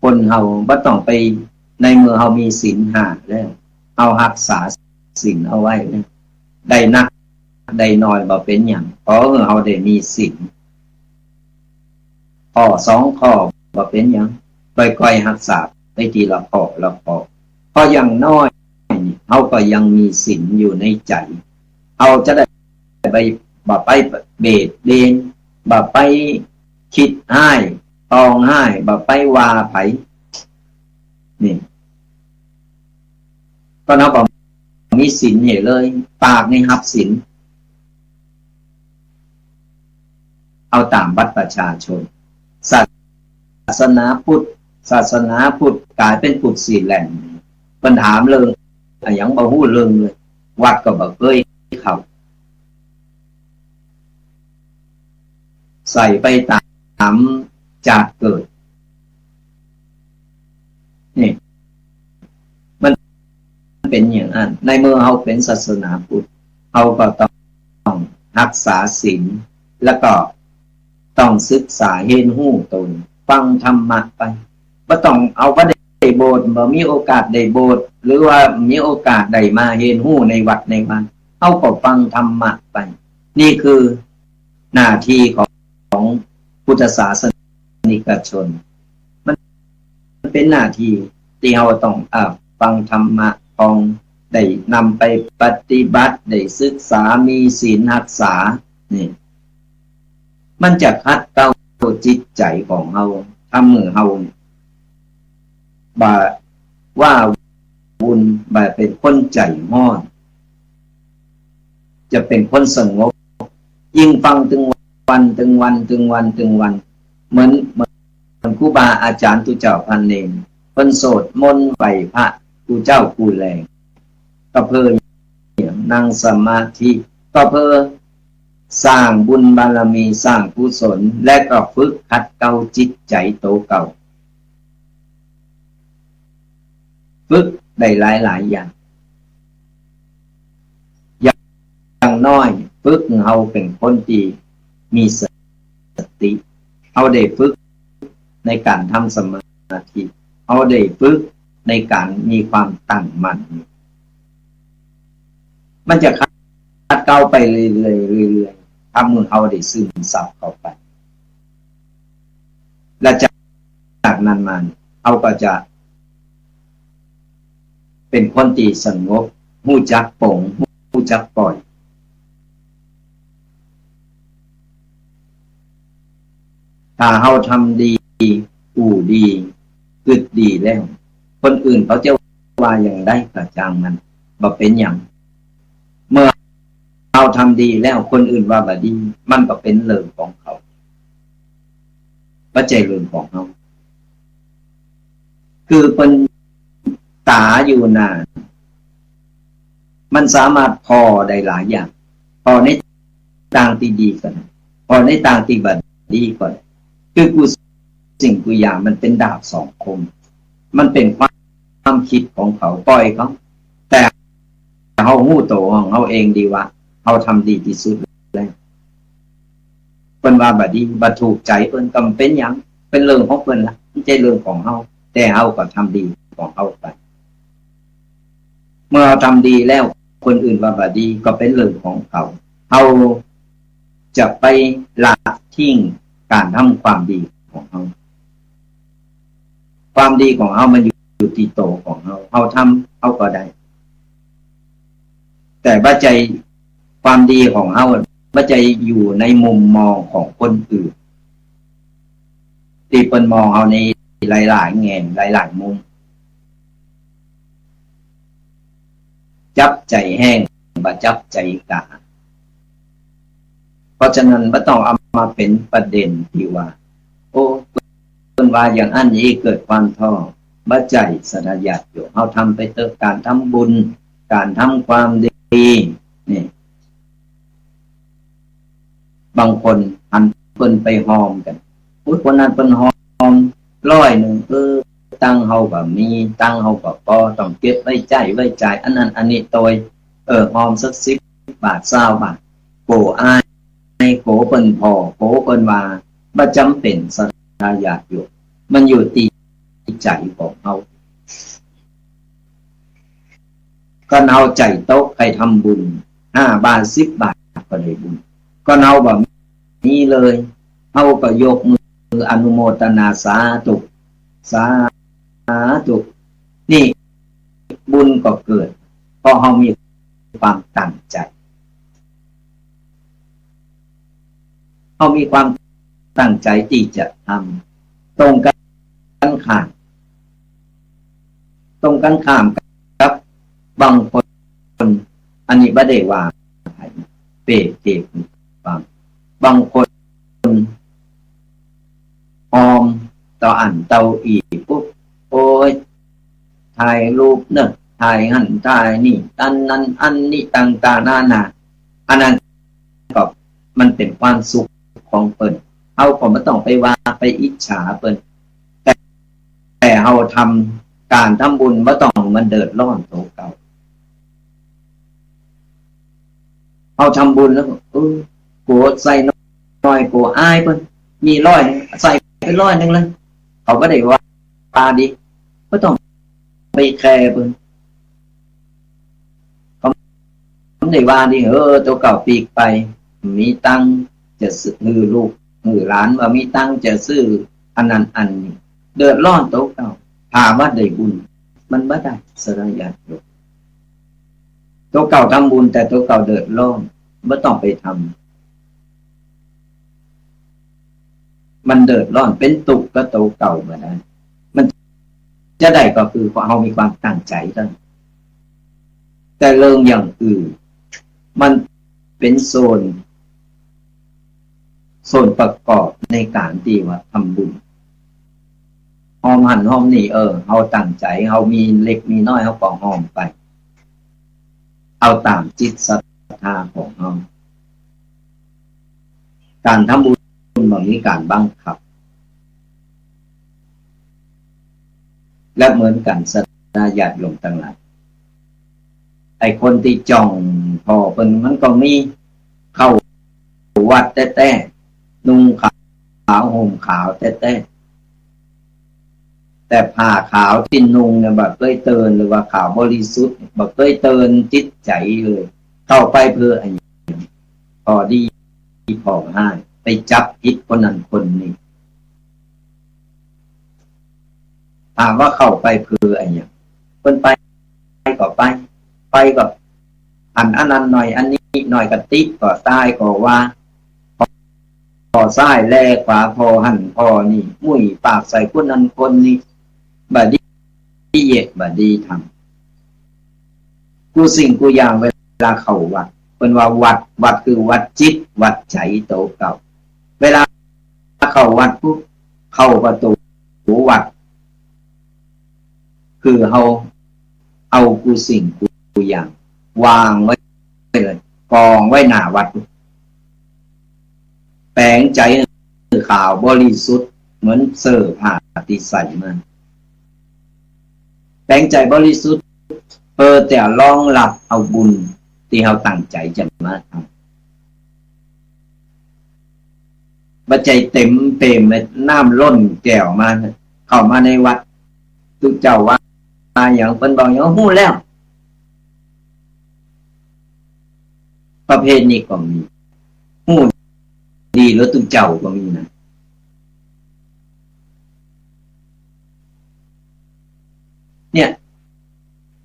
คนเฮาบ่ต้องไป ในเมื่อเฮามีศีลห้าแล้ว เฮาฮักษาศีลเอาไว้นะ ได้นักได้น้อยบ่เป๋นหยัง ขอหื้อเฮาได้มีศีล ข้อสองข้อบ่เป๋นหยัง ค่อยๆ ฮักษาไปทีละข้อละข้อ เพราะอย่างน้อยนี่ เฮาก็ยังมีศีลอยู่ในใจ๋ เฮาจะได้ ไป บ่ไปเบียดเบียน บ่ไปคิดฮ้าย ปองฮ้าย บ่ไปว่าใผ นี่ ก็เฮาบ่มีศีลเหียเลย ปากนี่ฮับศีล เอาต๋ามบัตรประชาชน ศาสนาพุทธ ศาสนาพุทธก๋ายเป๋นพุทธสีแหล่น เปิ้นถามเรื่องอะหยังบ่ฮู้เรื่องเลย วัดก็บ่เกยเข้า ใส่ไปต๋ามจาติเกิด นี่ มันเป๋นอย่างอั้น ในเมื่อเฮาเป๋นศาสนาพุทธ เฮาก็ต้องฮักษาศีล แล้วก็ต้องศึกษาเฮียนฮู้ตน ฟังธรรมะไป บ่ต้องเอาว่าได้โบสถ์ บ่มีโอกาสได้โบสถ์ หรือว่ามีโอกาสได้มาเฮียนฮู้ในวัดในวา เฮาก็ฟังธรรมะไป นี่คือหน้าที่ของ ของพุทธศาสนิกชน มันเป๋นหน้าที่ตี้เฮาต้อง อ่า ฟังธรรมะ ต้องได้นำไปปฏิบัติ ได้ศึกษา มีศีลฮักษา นี่ มันจะขัดเกลาจิตใจ๋ของเฮา ถ้าเมื่อเฮาเนี่ย บ่ว้าวุ่น บ่เป๋นคนใจ๋ฮ้อน จะเป๋นคนสงบ ยิ่งฟังตึงวัน ตึงวัน ตึงวัน ตึงวัน เหมือน เหมือนครูบาอาจ๋ารย์ตุ๊เจ้าพระเณร เปิ้นสวดมนต์ไหว้พระกู้เจ๊ากู้แลง ก็เพื่อนั่งสมาธิ ก็เพื่อสร้างบุญบารมี สร้างกุศล และก็ฝึกขัดเกลาจิตใจ๋โตเก่า ฝึกได้หลายๆ อย่าง อย่างน้อยฝึกหื้อเฮาเป๋นคนตี้มีสติ เฮาได้ฝึกในก๋านทำสมาธิ เฮาได้ฝึกในก๋านมีความตั้งมั่น มันจะขัดเกลาไปเรื่อยๆ เรื่อยๆ ถ้าเมื่อเฮาได้ซึมซับเข้าไป และจาก จากนั้นมาเฮาก็จะเป๋นคนตี้สงบ ฮู้จักป๋ง ฮู้จักป่อย ถ้าเฮาทำดี อู้ดี กึ๊ดดีแล้ว คนอื่นเขาจะว่าอย่างใดก็จ้างมัน บ่เป๋นหยัง เมื่อเฮาทำดีแล้ว คนอื่นว่าบ่ดี มันก็เป๋นเรื่องของเขา บ่ใจ้เรื่องของเฮา คือเปิ้นต๋าอยู่นา มันสามารถผ่อได้หลายอย่าง ผ่อในตางตี้ดีก่อน ผ่อในตางตี้บ่ดีก่อน คือกู้สิ่งกู้อย่างมันเป๋นดาบสองคม มันเป๋นความ ความกึ๊ดของเขา ป่อยเขา แต่เฮาฮู้โตของเฮาเองดีว่า เฮาทำดีตี้สุดแล้ว เปิ้นว่าบ่ดี บ่ถูกใจ๋เปิ้น ก็บ่เป๋นหยัง เป๋นเรื่องของเปิ้นละ บ่ใจ้เรื่องของเฮา แต่เฮาก็ทำดีของเฮาไป เมื่อเฮาทำดีแล้ว คนอื่นว่าบ่ดี ก็เป๋นเรื่องของเขา เฮาจะไปละทิ้งก๋านทำความดีของเฮา ความดีของเฮามันอยู่ อยู่ตี้โตของเฮา เฮาทำ เฮาก็ได้ แต่บ่ใจ้ความดีของเฮา บ่ใจ้อยู่ในมุมมองของคนอื่น ตี้เปิ้นมองเฮาในหลายๆ แง่ หลายๆ มุม จับใจ๋แฮง บ่จับใจ๋กา เพราะฉะนั้นบ่ต้องเอามาเป๋นประเด็นตี้ว่า โอ้ เปิ้นว่าอย่างอั้น อี้เกิดความท้อ บ่ใจ้ ศรัทธาญาติโยม เฮาทำไปเต๊อะ ก๋านทำบุญ ก๋านทำความดี นี่ บางคนหันเปิ้นไปฮอมกั๋น อุ๊ย คนนั้นเปิ้นฮอมร้อยนึ่ง เออ ตังค์เฮาบ่มี ตังค์เฮาบ่ปอ ต้องเก็บไว้ใจ๊ไว้จ่าย อันนั้นอันนี้ตวย เออ ฮอมสักสิบบาท ซาวบาท โกอาย โกเปิ้นผ่อ โกเปิ้นว่า บ่จ๋ำเป๋น ศรัทธาญาติโยม มันอยู่ตี้ใจ๋ของเฮา คันเฮาใจ๋ตกใค่ทำบุญ ห้าบาท สิบบาท ก็ได้บุญ คันเฮาบ่มีเลย เฮาก็ยกมืออนุโมทนา สาธุ สาธุ นี่บุญก็เกิด เพราะเฮามีความตั้งใจ๋ เขามีความตั้งใจ๋ตี้จะทำ ตรงกั๋นข้าม ตรงกั๋นข้ามกับบางคน อันนี้บ่ได้ว่าใผ เป๋นเหตุผล บางคนฮอมเต้าอั้นเต้าอี้ปุ๊บ โอ๊ย ถ่ายรูปเนาะ ถ่ายหั้นถ่ายนี่ อันนั้นอันนี้ต่างๆ นานา อันนั้นก็มันเป๋นความสุขของเปิ้น เฮาก็บ่ต้องไปว่าไปอิจฉาเปิ้น แต่ แต่เฮาทำ ก๋านทำบุญบ่ต้องมันเดือดร้อนโตเก่า เฮาทำบุญแล้วก็ เออ กั๋วใส่น้อย กั๋วอายเปิ้น มีร้อยนึ่ง ใส่ไปร้อยนึ่งเลย เขาบ่ได้ว่า ว่าดี บ่ต้องไปแคร์เปิ้น เขาบ่ได้ว่าดี เออ โตเก่าปี๋ไป มีตังค์จะซื้อ หื้อลูก หื้อหลาน บ่มีตังค์จะซื้ออันนั้นอันนี้ เดือดร้อนโตเก่า ถามว่าได้บุญ มันบ่ได้ ศรัทธาญาติโยม โตเก่าทำบุญ แต่โตเก่าเดือดร้อน บ่ต้องไปทำ มันเดือดร้อน เป๋นตุ๊กข์กับโตเก่าบ่ได้ มันจะได้ก็คือเฮามีความตั้งใจ๋เต้านั้น แต่เรื่องอย่างอื่น มันเป๋นส่วน ส่วนประกอบในก๋านตี้ว่าทำบุญ ฮอมหั้นฮอมนี่ เออ เฮาตั้งใจ๋ เฮามีเล็กมีน้อย เฮาก็ฮอมไป เอาต๋ามจิตศรัทธาของเฮา ก๋านทำบุญบ่มีก๋านบังคับ และเหมือนกั๋น ศรัทธาญาติโยมตังหลาย ไอ้คนตี้จ้องผ่อเปิ้นมันก็มี เข้าวัดแต๊ๆ นุ่งขาวห่มขาวแต๊ๆ แต่ผ้าขาวตี้นุ่งเนี่ย บ่เกยเตือนเลยว่าขาวบริสุทธิ์ บ่เกยเตือนจิตใจ๋เลย เข้าไปเปื้ออะหยัง ผ่อดีผ่อฮ้าย ไปจับผิดคนนั้นคนนี้ ถามว่าเข้าไปเปื้ออะหยัง เปิ้นไปก็ไป ไปก็อัน อันนั้นหน่อย อันนี้หน่อย ก็ติก็ต้ายก็ว่า ผ่อซ้ายแลขวา ผ่อหั้นผ่อนี่ มุ้ยปากใส่คนนั้นคนนี้ บ่ดี เยียะ บ่ดีทำ กู้สิ่งกู้อย่าง เวลาเข้าวัด เปิ้นว่าวัด วัดคือวัดจิต วัดใจ๋โตเก่า เวลาเข้าวัดปุ๊บ เข้าประตู๋วัด คือเฮาเอากู้สิ่งกู้อย่าง วางไว้เลย กองไว้หน้าวัด แป๋งใจ๋หื้อขาวบริสุทธิ์ เหมือนเสื้อผ้าตี้ใส่มา แป๋งใจ๋บริสุทธิ์ เปื้อจะรองฮับเอาบุญตี้เฮาตั้งใจ๋จะมาทำ บ่ใจ้เต็มเป๋ม น้ำล้นแก้วมา เข้ามาในวัด ตุ๊เจ้าว่าหยัง เปิ้นบอกหยัง ฮู้แล้ว ประเภทนี้ก็มี ฮู้ดีแล้วตุ๊เจ้าก็มีนะ เนี่ย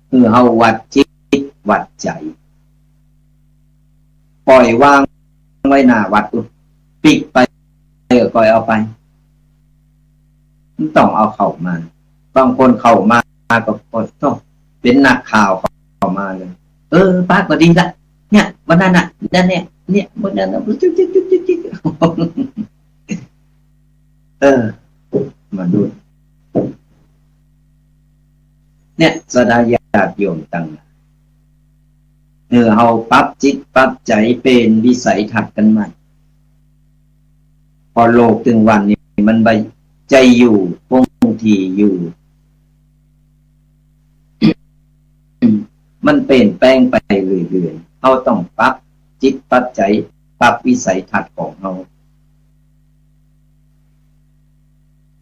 คือเฮาวัดจิตวัดใจ๋ ปล่อยวางไว้หน้าวัดปุ๊บ ปิ๊กไป เออ ปล่อยเอาไป บ่ต้องเอาเข้ามา บางคนเข้ามาก็ โอ๊ย โธ่ เป๋นนักข่าวเข้ามาเลย เออ ปะก็ดีละ เนี่ย วันนั้นน่ะ นั่นเนี่ย เนี่ย วันนั้นน่ะ จุ๊กจิ๊กจุ๊กจิ๊กจิ๊ก เออ มนุษย์ เนี่ย ศรัทธาญาติโยมตังหลาย หื้อเฮาปรับจิตปรับใจ๋เป๋นวิสัยทัศน์กั๋นใหม่ เพราะโลกตึงวันนี้มันบ่ใจ้อยู่คงตี้อยู่ มันเปลี่ยนแปลงไปเรื่อยๆ เฮาต้องปรับจิตปรับใจ๋ ปรับวิสัยทัศน์ของเฮา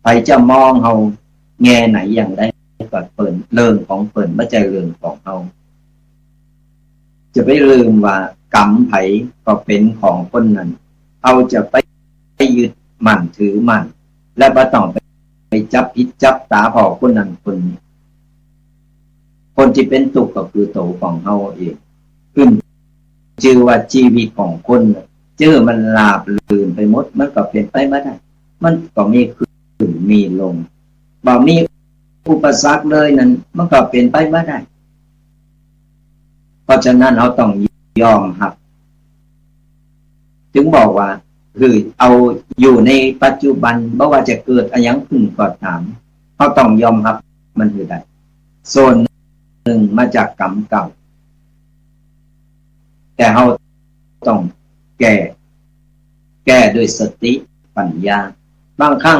ใผจะมองเฮาแง่ไหนอย่างใดก็เปิ้น เรื่องของเปิ้น บ่ใจ้เรื่องของเฮา จะไปลืมว่ากรรมใผก็เป๋นของคนนั้น เฮาจะไปยึดมั่นถือมั่น และบ่ต้องไป ไปจับผิดจับตาผ่อคนนั้นคนนี้ คนตี้เป๋นตุ๊กข์ก็คือตั๋วของเฮาเอง ขึ้นจื้อว่าจีวิตของคนน่ะ จื้อมันหลาบลื่นไปหมด มันก็เป๋นไปบ่ได้ มันก็มีขึ้นมีลง บ่มีอุปสรรคเลยนั้น มันก็เป๋นไปบ่ได้ เพราะฉะนั้นเฮาต้องยอมฮับ จึงบอกว่า คือเอาอยู่ในปัจจุบัน บ่ว่าจะเกิดอะหยังขึ้นก็ต๋าม เฮาต้องยอมฮับมันหื้อได้ ส่วนหนึ่งมาจากกรรมเก่า แต่เฮาต้องแก้ แก้ด้วยสติปัญญา บางครั้ง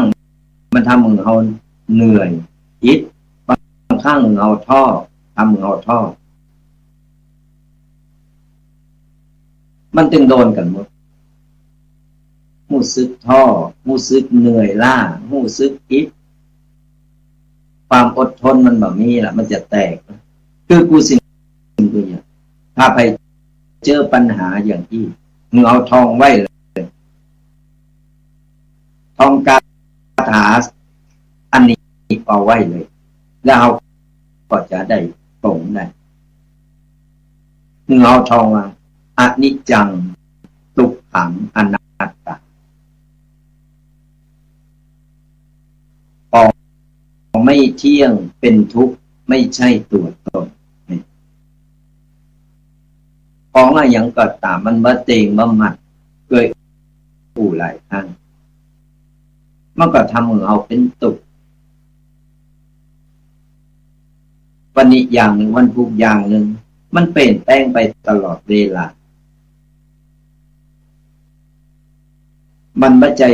มันทำหื้อเฮาเหนื่อย อิด บางครั้งหื้อเฮาท้อ ทำหื้อเฮาท้อ มันตึงโดนกั๋นหมด ฮู้สึกท้อ ฮู้สึกเหนื่อยล้า ฮู้สึกอิด ความอดทนมันบ่มีละ มันจะแตก คือกู้สิ่งกู้อย่าง ถ้าใผเจอปัญหาอย่างอี้ หื้อเอาท่องไว้เลย ท่องคาถาอันนี้เอาไว้เลย แล้วเฮาก็จะได้ป๋งได้ หื้อเอาท่องว่า อนิจจัง ทุกขัง อนัตตา ของไม่เที่ยง เป็นทุกข์ ไม่ใช่ตัวตน ของอะหยังก็ต๋าม มันบ่เต็งบ่มั่น เกยอู้หลายครั้ง มันก็ทำหื้อเฮาเป๋นตุ๊กข์ วันนี้อย่างหนึ่ง วันพุธอย่างหนึ่ง มันเปลี่ยนแปลงไปตลอดเวลา มันบ่ใจ้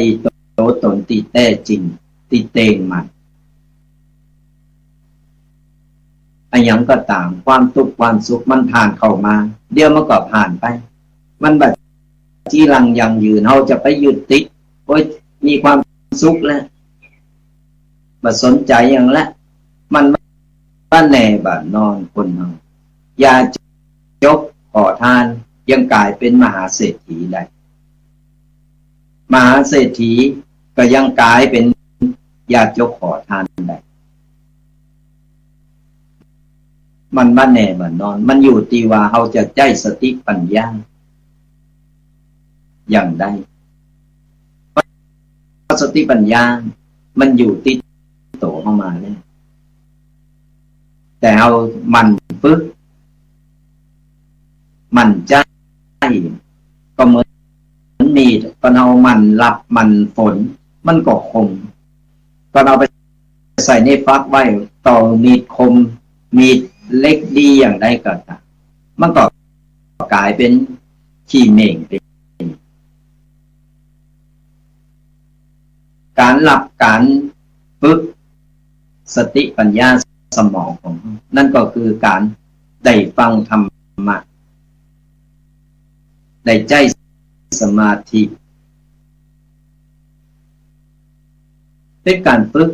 ตั๋วต๋นตี้แต๊จริง ตี้เต็งมั่น อะหยังก็ต๋าม ความตุ๊กข์ความสุขมันผ่านเข้ามา เดี๋ยวมันก็ผ่านไป มันบ่จีรังยั่งยืน เฮาจะไปยึดติด โอ๊ย มีความสุขแล้ว บ่สนใจ๋หยังแล้ว มันบ่แน่บ่นอนคนเฮา อย่าจกขอทาน ยังก๋ายเป๋นมหาเศรษฐีได้ มหาเศรษฐีก็ยังก๋ายเป๋นอย่าจกขอทานได้ มันบ่แน่บ่นอน มันอยู่ตี้ว่าเฮาจะใจ๊สติปัญญาอย่างใด เพราะสติปัญญามันอยู่ตี้ตั๋วเฮามาแล้ว แต่เฮาหมั่นฝึก หมั่นใจ๊ ก็เหมือนมีด ต๋อนเฮาหมั่นหลับหมั่นฝน มันก็คม ต๋อนเอาไปใส่ในฟักไว้ ต่อมีดคม มีดเหล็กดีอย่างใดก็ต๋าม มันก็ก๋ายเป๋นขี้เม่งไป ก๋านหลับก๋านฝึกสติปัญญาสมองของเฮา นั่นก็คือก๋านได้ฟังธรรมะ ได้ใจ๊สมาธิ เป๋นก๋านฝึก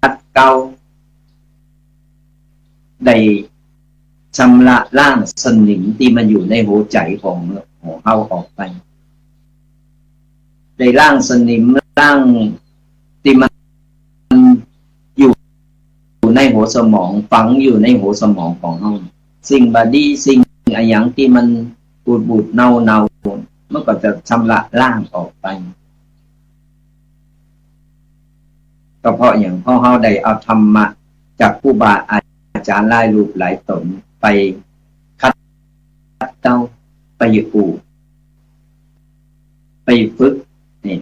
ขัดเกลา ได้ชำระล้างสนิมตี้มันอยู่ในหัวใจ๋ของ ของเฮาออกไป ได้ล้างสนิม ล้างตี้มันอยู่ในหัวสมอง ฝังอยู่ในหัวสมองของเฮา สิ่งบ่ดี สิ่งอะหยังตี้มันบูดๆ เน่าๆ มันก็จะชำระล้างออกไป ก็เพราะหยัง เพราะเฮาได้เอาธรรมะจากครูบาอาจ๋ารย์หลายรูปหลายต๋นไปขัดเกลา ไปอู้ ไปฝึก นี่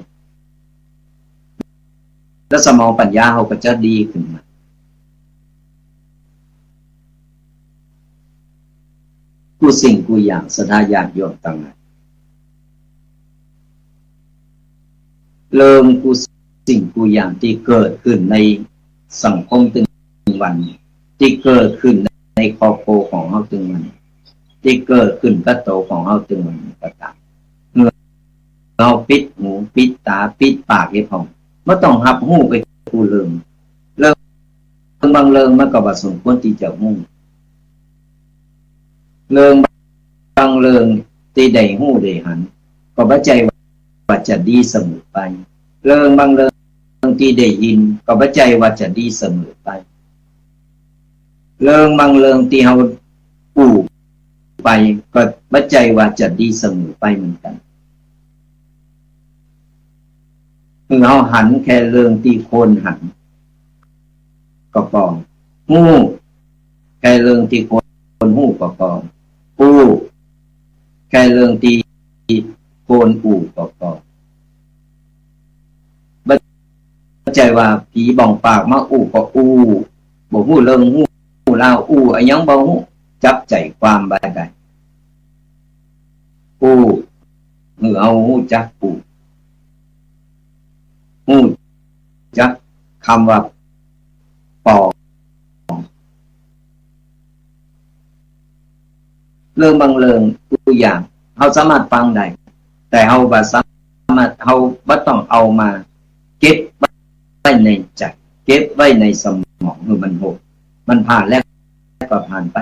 แล้วสมองปัญญาเฮาก็จะดีขึ้นมา กู้สิ่งกู้อย่าง ศรัทธาญาติโยมตังหลาย เรื่องกู้สิ่งกู้อย่างตี้เกิดขึ้นในสังคมตึงวัน ตี้เกิดขึ้นในครอบครัวของเฮาตึงวัน ตี้เกิดขึ้นกับตั๋วของเฮาตึงวันก็ต๋าม เมื่อเฮาปิดหู ปิดต๋า ปิดปากเหียพ่อง บ่ต้องฮับฮู้ไปกู้เรื่อง เรื่องบางเรื่องมันก็บ่สมควรตี้จะฮู้ เรื่องบางเรื่องตี้ได้ฮู้ได้หัน ก็บ่ใจ้ว่าจะดีเสมอไป เรื่องบางเรื่องตี้ได้ยิน ก็บ่ใจ้ว่าจะดีเสมอไป เรื่องบางเรื่องตี้เฮาอู้ ไป ก็บ่ใจ้ว่าจะดีเสมอไปเหมือนกั๋น คือเฮาหันแค่เรื่องตี้ควรหันก็ปอ ฮู้แค่เรื่องตี้ควรฮู้ก็ปอ อู้แค่เรื่องตี้ควรอู้ก็ปอ บ่ใจ้ว่าผีบ่องปากมาอู้ก็อู้ บ่ฮู้เรื่องฮู้ราว อู้อะหยังบ่ฮู้ จับใจ๋ความบ่ได้ อู้ หื้อเฮาฮู้จักอู้ ฮู้จักกำว่าปอ เรื่องบางเรื่องกู้อย่าง เฮาสามารถฟังได้ แต่เฮาบ่สามารถ เฮาบ่ต้องเอามาเก็บไว้ในใจ๋ เก็บไว้ในสมอง หื้อมันหก มันผ่านแล้วก็ผ่านไป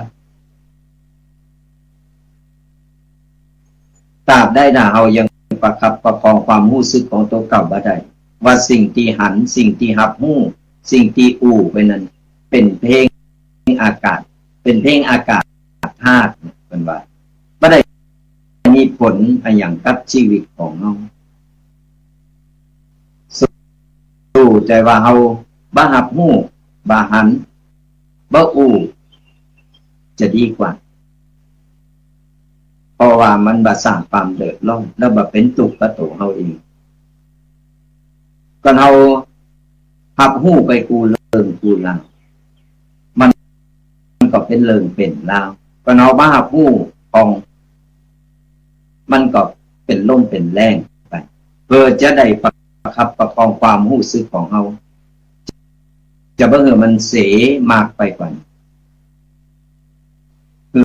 ตราบใดถ้าเฮายังประคับประคองความฮู้สึกของตั๋วเก่าบ่ได้ ว่าสิ่งตี้หัน สิ่งตี้ฮับฮู้ สิ่งตี้อู้ไปนั้น เป๋นเพียงอากาศ เป๋นเพียงอากาศธาตุ เปิ้นว่า บ่ได้มีผลอะหยังกับจีวิตของเฮา สู้แต่ว่าเฮาบ่ฮับฮู้ บ่หัน บ่อู้ จะดีกว่า เพราะว่ามันบ่สร้างความเดือดร้อน แล้วบ่เป๋นตุ๊กข์กับตั๋วเฮาเอง ก่อนเฮาฮับฮู้ไปกู้เรื่องกู้ราว มัน มันก็เป๋นเรื่องเป๋นราว ก่อนเฮาบ่ฮับฮู้ของ มันก็เป๋นลมเป๋นแล้งไป เพื่อจะได้ประคับประคองความฮู้สึกของเฮา จะบ่หื้อมันเสมากไปกว่านี้ คือ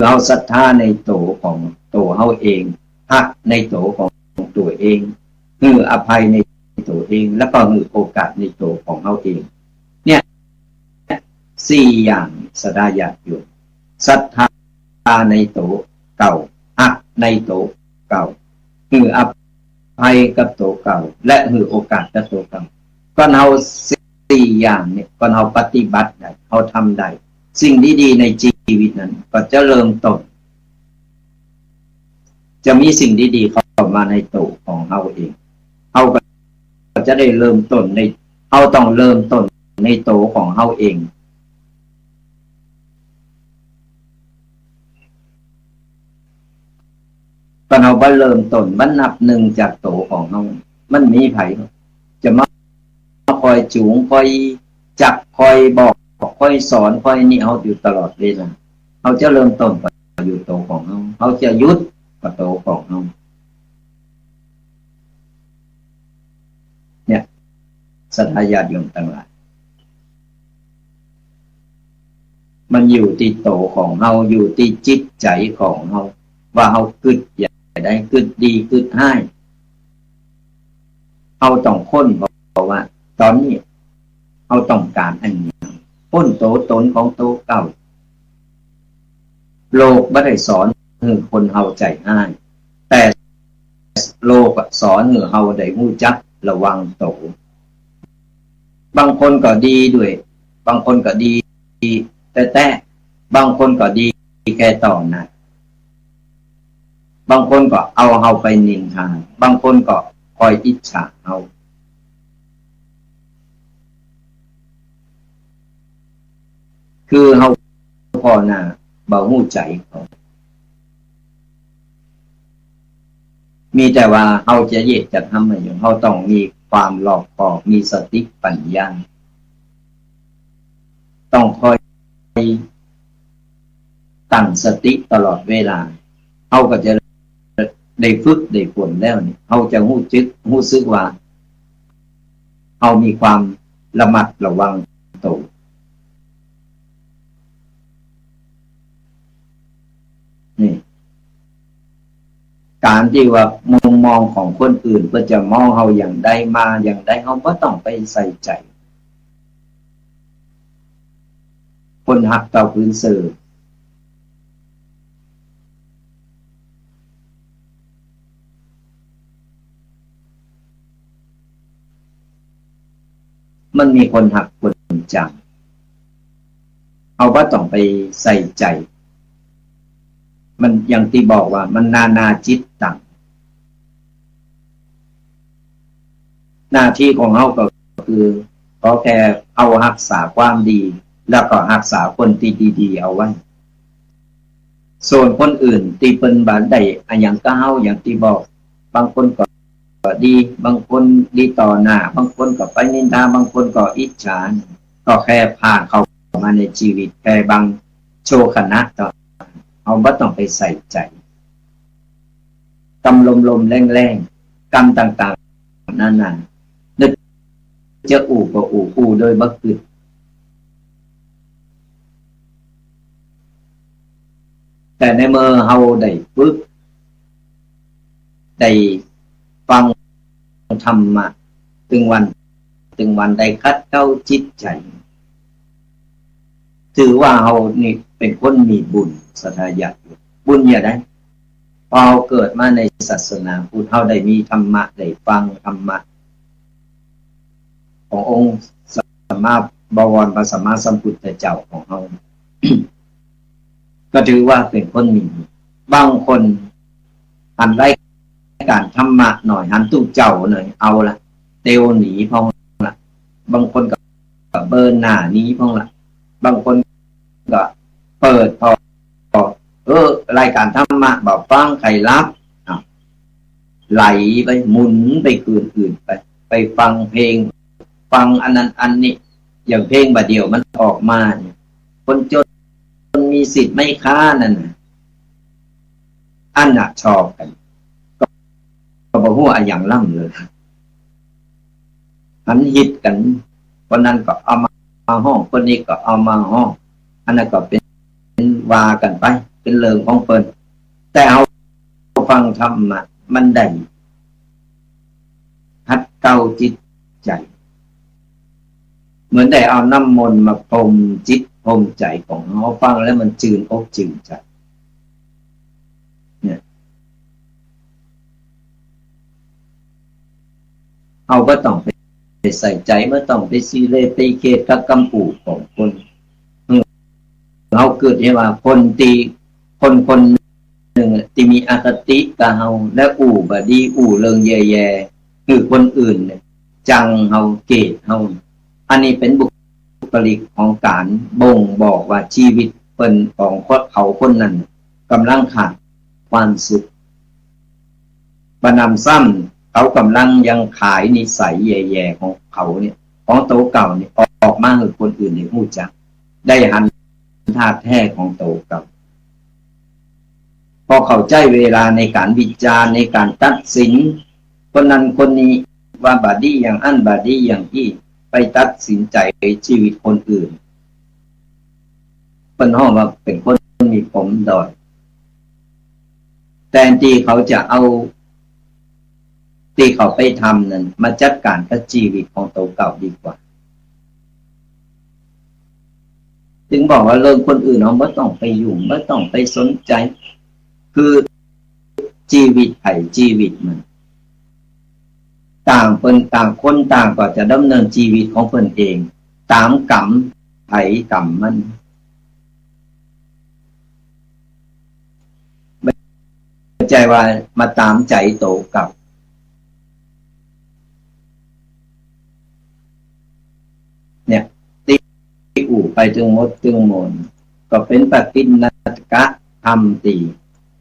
เฮาศรัทธาในตั๋วของตั๋วเฮาเอง ฮักในตั๋วของตั๋วเอง หื้ออภัยในตั๋วเอง แล้วก็หื้อโอกาสในตั๋วของเฮาเอง เนี่ย สี่อย่างศรัทธาญาติโยม ศรัทธาในตั๋วเก่า ฮักในตั๋วเก่า หื้ออภัยกับตั๋วเก่า และหื้อโอกาสกับตั๋วเก่า ก่อนเฮาสี่อย่างเนี่ย ก่อนเฮาปฏิบัติได้ เฮาทำได้ สิ่งดีๆ ในจีวิตนั้นก็จะเริ่มต้น จะมีสิ่งดีๆ เข้ามาในตั๋วของเฮาเอง เฮาก็จะได้เริ่มต้นใน เฮาต้องเริ่มต้นในตั๋วของเฮาเอง ก่อนเฮาบ่เริ่มต้น บ่นับหนึ่งจากตั๋วของเฮา มันมีใผจะมาคอยจูง คอยจัก คอยบอก คอยสอน คอยนี่เฮาอยู่ตลอดเวลา เฮาจะเริ่มต้นก็อยู่ตั๋วของเฮา เฮาจะหยุดก็ตั๋วของเฮา เนี่ย ศรัทธาญาติโยมตังหลาย มันอยู่ตี้ตั๋วของเฮา อยู่ตี้จิตใจ๋ของเฮา ว่าเฮากึ๊ดอย่างใด กึ๊ดดี กึ๊ดฮ้าย เฮาต้องค้นพบว่า ต๋อนนี้เฮาต้องก๋านอะหยัง ป๊นตั๋วตนของตั๋วเก่า โลกบ่ได้สอนหื้อคนเฮาใจ๋ฮ้าย แต่โลกอะสอนหื้อเฮาได้ฮู้จักระวังตั๋ว บางคนก็ดีด้วย บางคนก็ดีแต๊ๆ บางคนก็ดีแค่ต๋อนนั้น บางคนก็เอาเฮาไปนินทา บางคนก็คอยอิจฉาเฮา คือเฮาผ่อหน้าบ่ฮู้ใจ๋เขา มีแต่ว่าเฮาจะเยียะจะทำอะหยัง เฮาต้องมีความรอบคอบ มีสติปัญญา ต้องคอยตั้งสติตลอดเวลา เฮาก็จะได้ฝึกได้ฝนแล้วนี่ เฮาจะฮู้จึก ฮู้สึกว่า เฮามีความระมัดระวังตั๋ว นี่ ก๋านตี้ว่ามุมมองของคนอื่นเปิ้นจะมองเฮาอย่างใด มาอย่างใด เฮาบ่ต้องไปใส่ใจ๋ คนฮักเต้าปืนเสิร์ มันมีคนฮักคนจัง เฮาบ่ต้องไปใส่ใจ๋ มันอย่างตี้บอกว่ามันนานาจิตตัง หน้าตี้ของเฮาก็คือขอแค่เฮาฮักษาความดี แล้วก็ฮักษาคนตี้ดีๆ เอาไว้ ส่วนคนอื่นตี้เปิ้นบ่ได้อะหยังกับเฮา อย่างตี้บอก บางคนก็ดี บางคนดีต่อหน้า บางคนก็ไปนินทา บางคนก็อิจฉา ก็แค่ผ่านเข้ามาในชีวิตแค่บางชั่วขณะเท่านั้น เฮาบ่ต้องไปใส่ใจ๋ กำลมๆ แล้งๆ กำต่างๆ นานา นึกจะอู้ก็อู้ อู้โดยบ่กึ๊ด แต่ในเมื่อเฮาได้ฝึก ได้ฟังธรรมะ ตึงวัน ตึงวัน ได้ขัดเกลาจิตใจ๋ ถือว่าเฮานี่เป๋นคนมีบุญ ศรัทธาญาติโยม บุญอย่างใด พอเฮาเกิดมาในศาสนาพุทธ เฮาได้มีธรรมะ ได้ฟังธรรมะ ขององค์สัมมาบวร พระสัมมาสัมพุทธเจ้าของเฮา ก็ถือว่าเป๋นคนมีบุญ บางคนหันรายก๋านธรรมะหน่อย หันตุ๊เจ้าหน่อย เอาละ เตียวหนีพ่องละ บางคนก็ ก็เบินหน้าหนีพ่องละ บางคนก็เปิดผ่อ เออ รายก๋านธรรมะบ่ฟัง ใค่หลับ อ้าว ไหลไป หมุนไปคืนอื่นไป ไปฟังเพลง ฟังอันนั้นอันนี้ อย่างเพลงบ่าเดี่ยวมันออกมาเนี่ย คนจนมีสิทธิ์ไหมคะ นั่นน่ะ อันน่ะชอบกั๋น ก็ ก็บ่ฮู้อะหยังล้ำเลย หันฮิตกั๋น คนนั้นก็เอามาฮ้อง คนนี้ก็เอามาฮ้อง อันนั้นก็เป๋น ว่ากั๋นไป เป๋นเรื่องของเปิ้น แต่เฮาฟังธรรมะ มันได้ขัดเกลาจิตใจ๋ เหมือนได้เอาน้ำมนต์มาพรมจิตพรมใจ๋ของเฮา ฟังแล้วมันจืนอกจืนใจ๋ เนี่ย เฮาบ่ต้องไปใส่ใจ๋ บ่ต้องไปซีเรียส ไปเขตกับกำอู้ของคน เฮากึ๊ดหื้อว่าคนตี้ คนคนหนึ่งตี้มีอคติกับเฮา และอู้บ่ดี อู้เรื่องแย่ๆ หื้อคนอื่นเนี่ย จังเฮา เกลียดเฮา อันนี้เป๋นบุคลิกของก๋านบ่งบอกว่าชีวิตเปิ้นของเขาคนนั้น ก่ำลังขาดความสุข บ่หนำซ้ำ เขาก่ำลังยังขายนิสัยแย่ๆ ของเขาเนี่ย ของโตเก่าเนี่ย ออกมาหื้อคนอื่นได้ฮู้จัก ได้หันธาตุแท้ของโตเก่า พอเขาใจ๊เวลาในก๋านวิจารณ์ ในก๋านตัดสิน คนนั้นคนนี้ ว่าบ่ดีอย่างอั้น บ่ดีอย่างอี้ ไปตัดสินใจ๋ชีวิตคนอื่น เปิ้นฮ้องว่าเป๋นคนมีผมด้อย แตนตี้เขาจะเอาตี้เขาไปทำนั้นมาจัดก๋านกับชีวิตของโตเก่าดีกว่า จึงบอกว่าเรื่องคนอื่นเฮาบ่ต้องไปยุ่ง บ่ต้องไปสนใจ๋ คือ ชีวิตใผชีวิตมัน ต่างเปิ้น ต่างคนต่างก็จะดำเนินชีวิตของเปิ้นเอง ต๋ามกรรมใผกรรมมัน บ่ใจ้ว่ามาต๋ามใจ๋โตเก่า เนี่ย ตี้อู้ไปตึงหมดตึงมวล ก็เป๋นปกิณณกธรรมตี้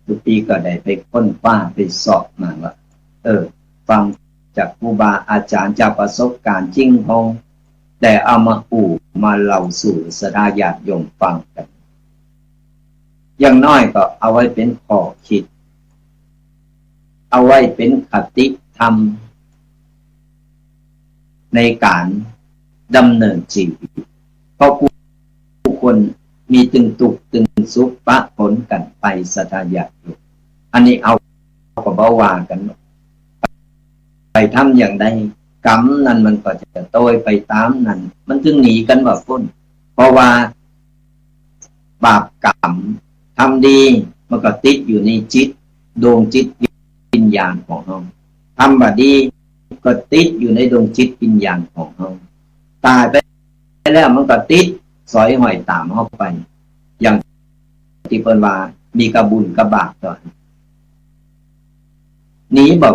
ตุ๊กปี้ก็ได้ไปค้นคว้าไปเซาะมาว่า เออ ฟังจากครูบาอาจ๋ารย์ จากประสบก๋ารณ์จริงของ ได้เอามาอู้มาเล่าสู่ศรัทธาญาติโยมฟังกั๋น อย่างน้อยก็เอาไว้เป๋นข้อคิด เอาไว้เป๋นคติธรรม ในก๋านดำเนินชีวิต เพราะกู้คนมีตึงตุ๊กข์ตึงสุขปะปนกั๋นไป ศรัทธาญาติโยม อันนี้เฮาก็บ่ว่ากั๋น ไปทำอย่างใด กรรมนั้นมันก็จะโตยไปต๋ามนั้น มันจึงหนีกั๋นบ่ป๊น เพราะว่า บาปกรรม ทำดีมันก็ติดอยู่ในจิต ดวงจิตวิญญาณของเฮา ทำบ่ดีก็ติดอยู่ในดวงจิตวิญญาณของเฮา ต๋ายไปแล้วมันก็ติดสอยห้อยต๋ามเฮาไป อย่างตี้เปิ้นว่า มีกะบุญกะบาปตวย หนีบ่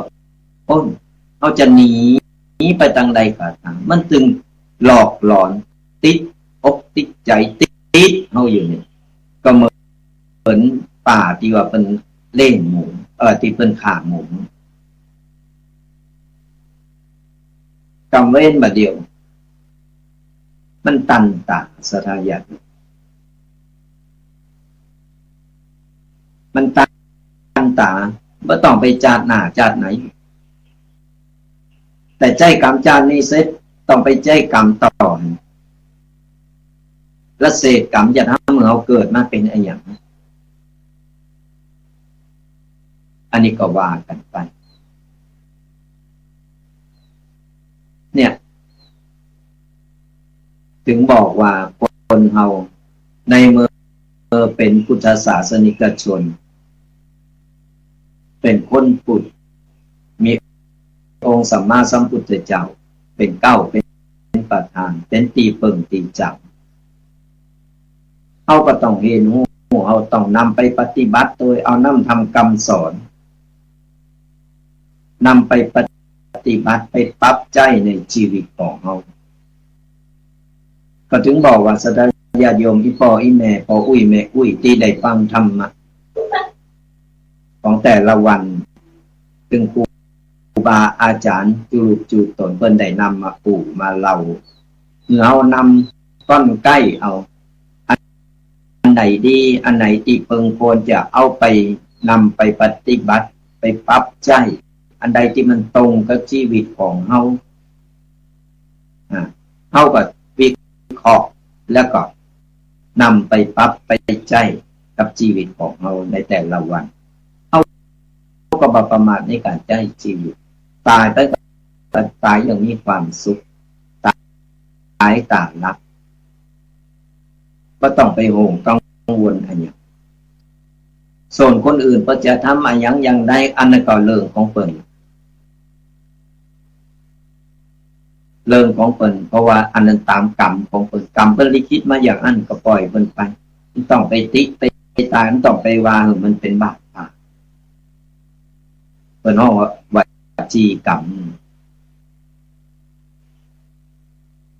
ป๊น เฮาจะหนีไปตางใดกะตาง มันตึงหลอกหลอน ติดอกติดใจ๋ ติดเฮาอยู่นี่ กะเหมือน เหมือนป่าตี้ว่าเปิ้นเล่งหมู เอ่อ ตี้เปิ้นฆ่าหมู กำเว้นบ่าเดี่ยว มันตันต๋า ศรัทธาญาติโยม มันตันต๋า บ่ต้องไปจาติหน้าจาติไหน แต่ใจ๊กรรมจาตินี้เสร็จ ต้องไปใจ๊กรรมต่อ และเศษกรรมจะทำหื้อเฮาเกิดมาเป๋นอะหยัง อันนี้ก็ว่ากั๋นไป เนี่ย ตึงบอกว่าคนเฮาในเมื่อเป๋นพุทธศาสนิกชน เป๋นคนพุทธ มีองค์สัมมาสัมพุทธเจ้าเป๋นเก๊า เป๋นประธาน เป๋นตี้เปิงตี้จ๋ำ เฮาก็ต้องเหียนฮู้ เฮาต้องนำไปปฏิบัติโตยเอาน้ำธรรมกำสอน นำไปปฏิบัติ ไปปรับใจ๊ในจีวิตของเฮา ก็ตึงบอกว่าศรัทธาญาติโยม อี่ป้ออี่แม่ ป้ออุ๊ยแม่อุ๊ย ตี้ได้ฟังธรรมะของแต่ละวัน ตึงครูบาอาจ๋ารย์จุรูปจุต๋นเปิ้นได้นำมาอู้มาเล่า หื้อเฮานำต้อนใก้เอา อันไหนดี อันไหนตี้เปิงควรจะเอาไปนำไปปฏิบัติ ไปปรับใจ๊ อันใดตี้มันตรงกับจีวิตของเฮา อ่า เฮาก็วิเคราะห์ แล้วก็นำไปปรับไปใจ๊กับจีวิตของเฮาในแต่ละวัน เฮาก็บ่ประมาทในก๋านใจ๊จีวิต ต๋ายไปก็ต๋ายอย่างมีความสุข ต๋ายต๋าหลับ บ่ต้องไปห่วงกังวลอะหยัง ส่วนคนอื่นเปิ้นจะทำอะหยังอย่างใด อันนั้นก็เรื่องของเปิ้น เรื่องของเปิ้น เพราะว่าอันนั้นต๋ามกรรมของเปิ้น กรรมเปิ้นลิขิตมาอย่างอั้นก็ปล่อยเปิ้นไป บ่ต้องไปติไปต๋าย บ่ต้องไปว่าหื้อมันเป๋นบาป เปิ้นฮ้องว่าวจีกรรม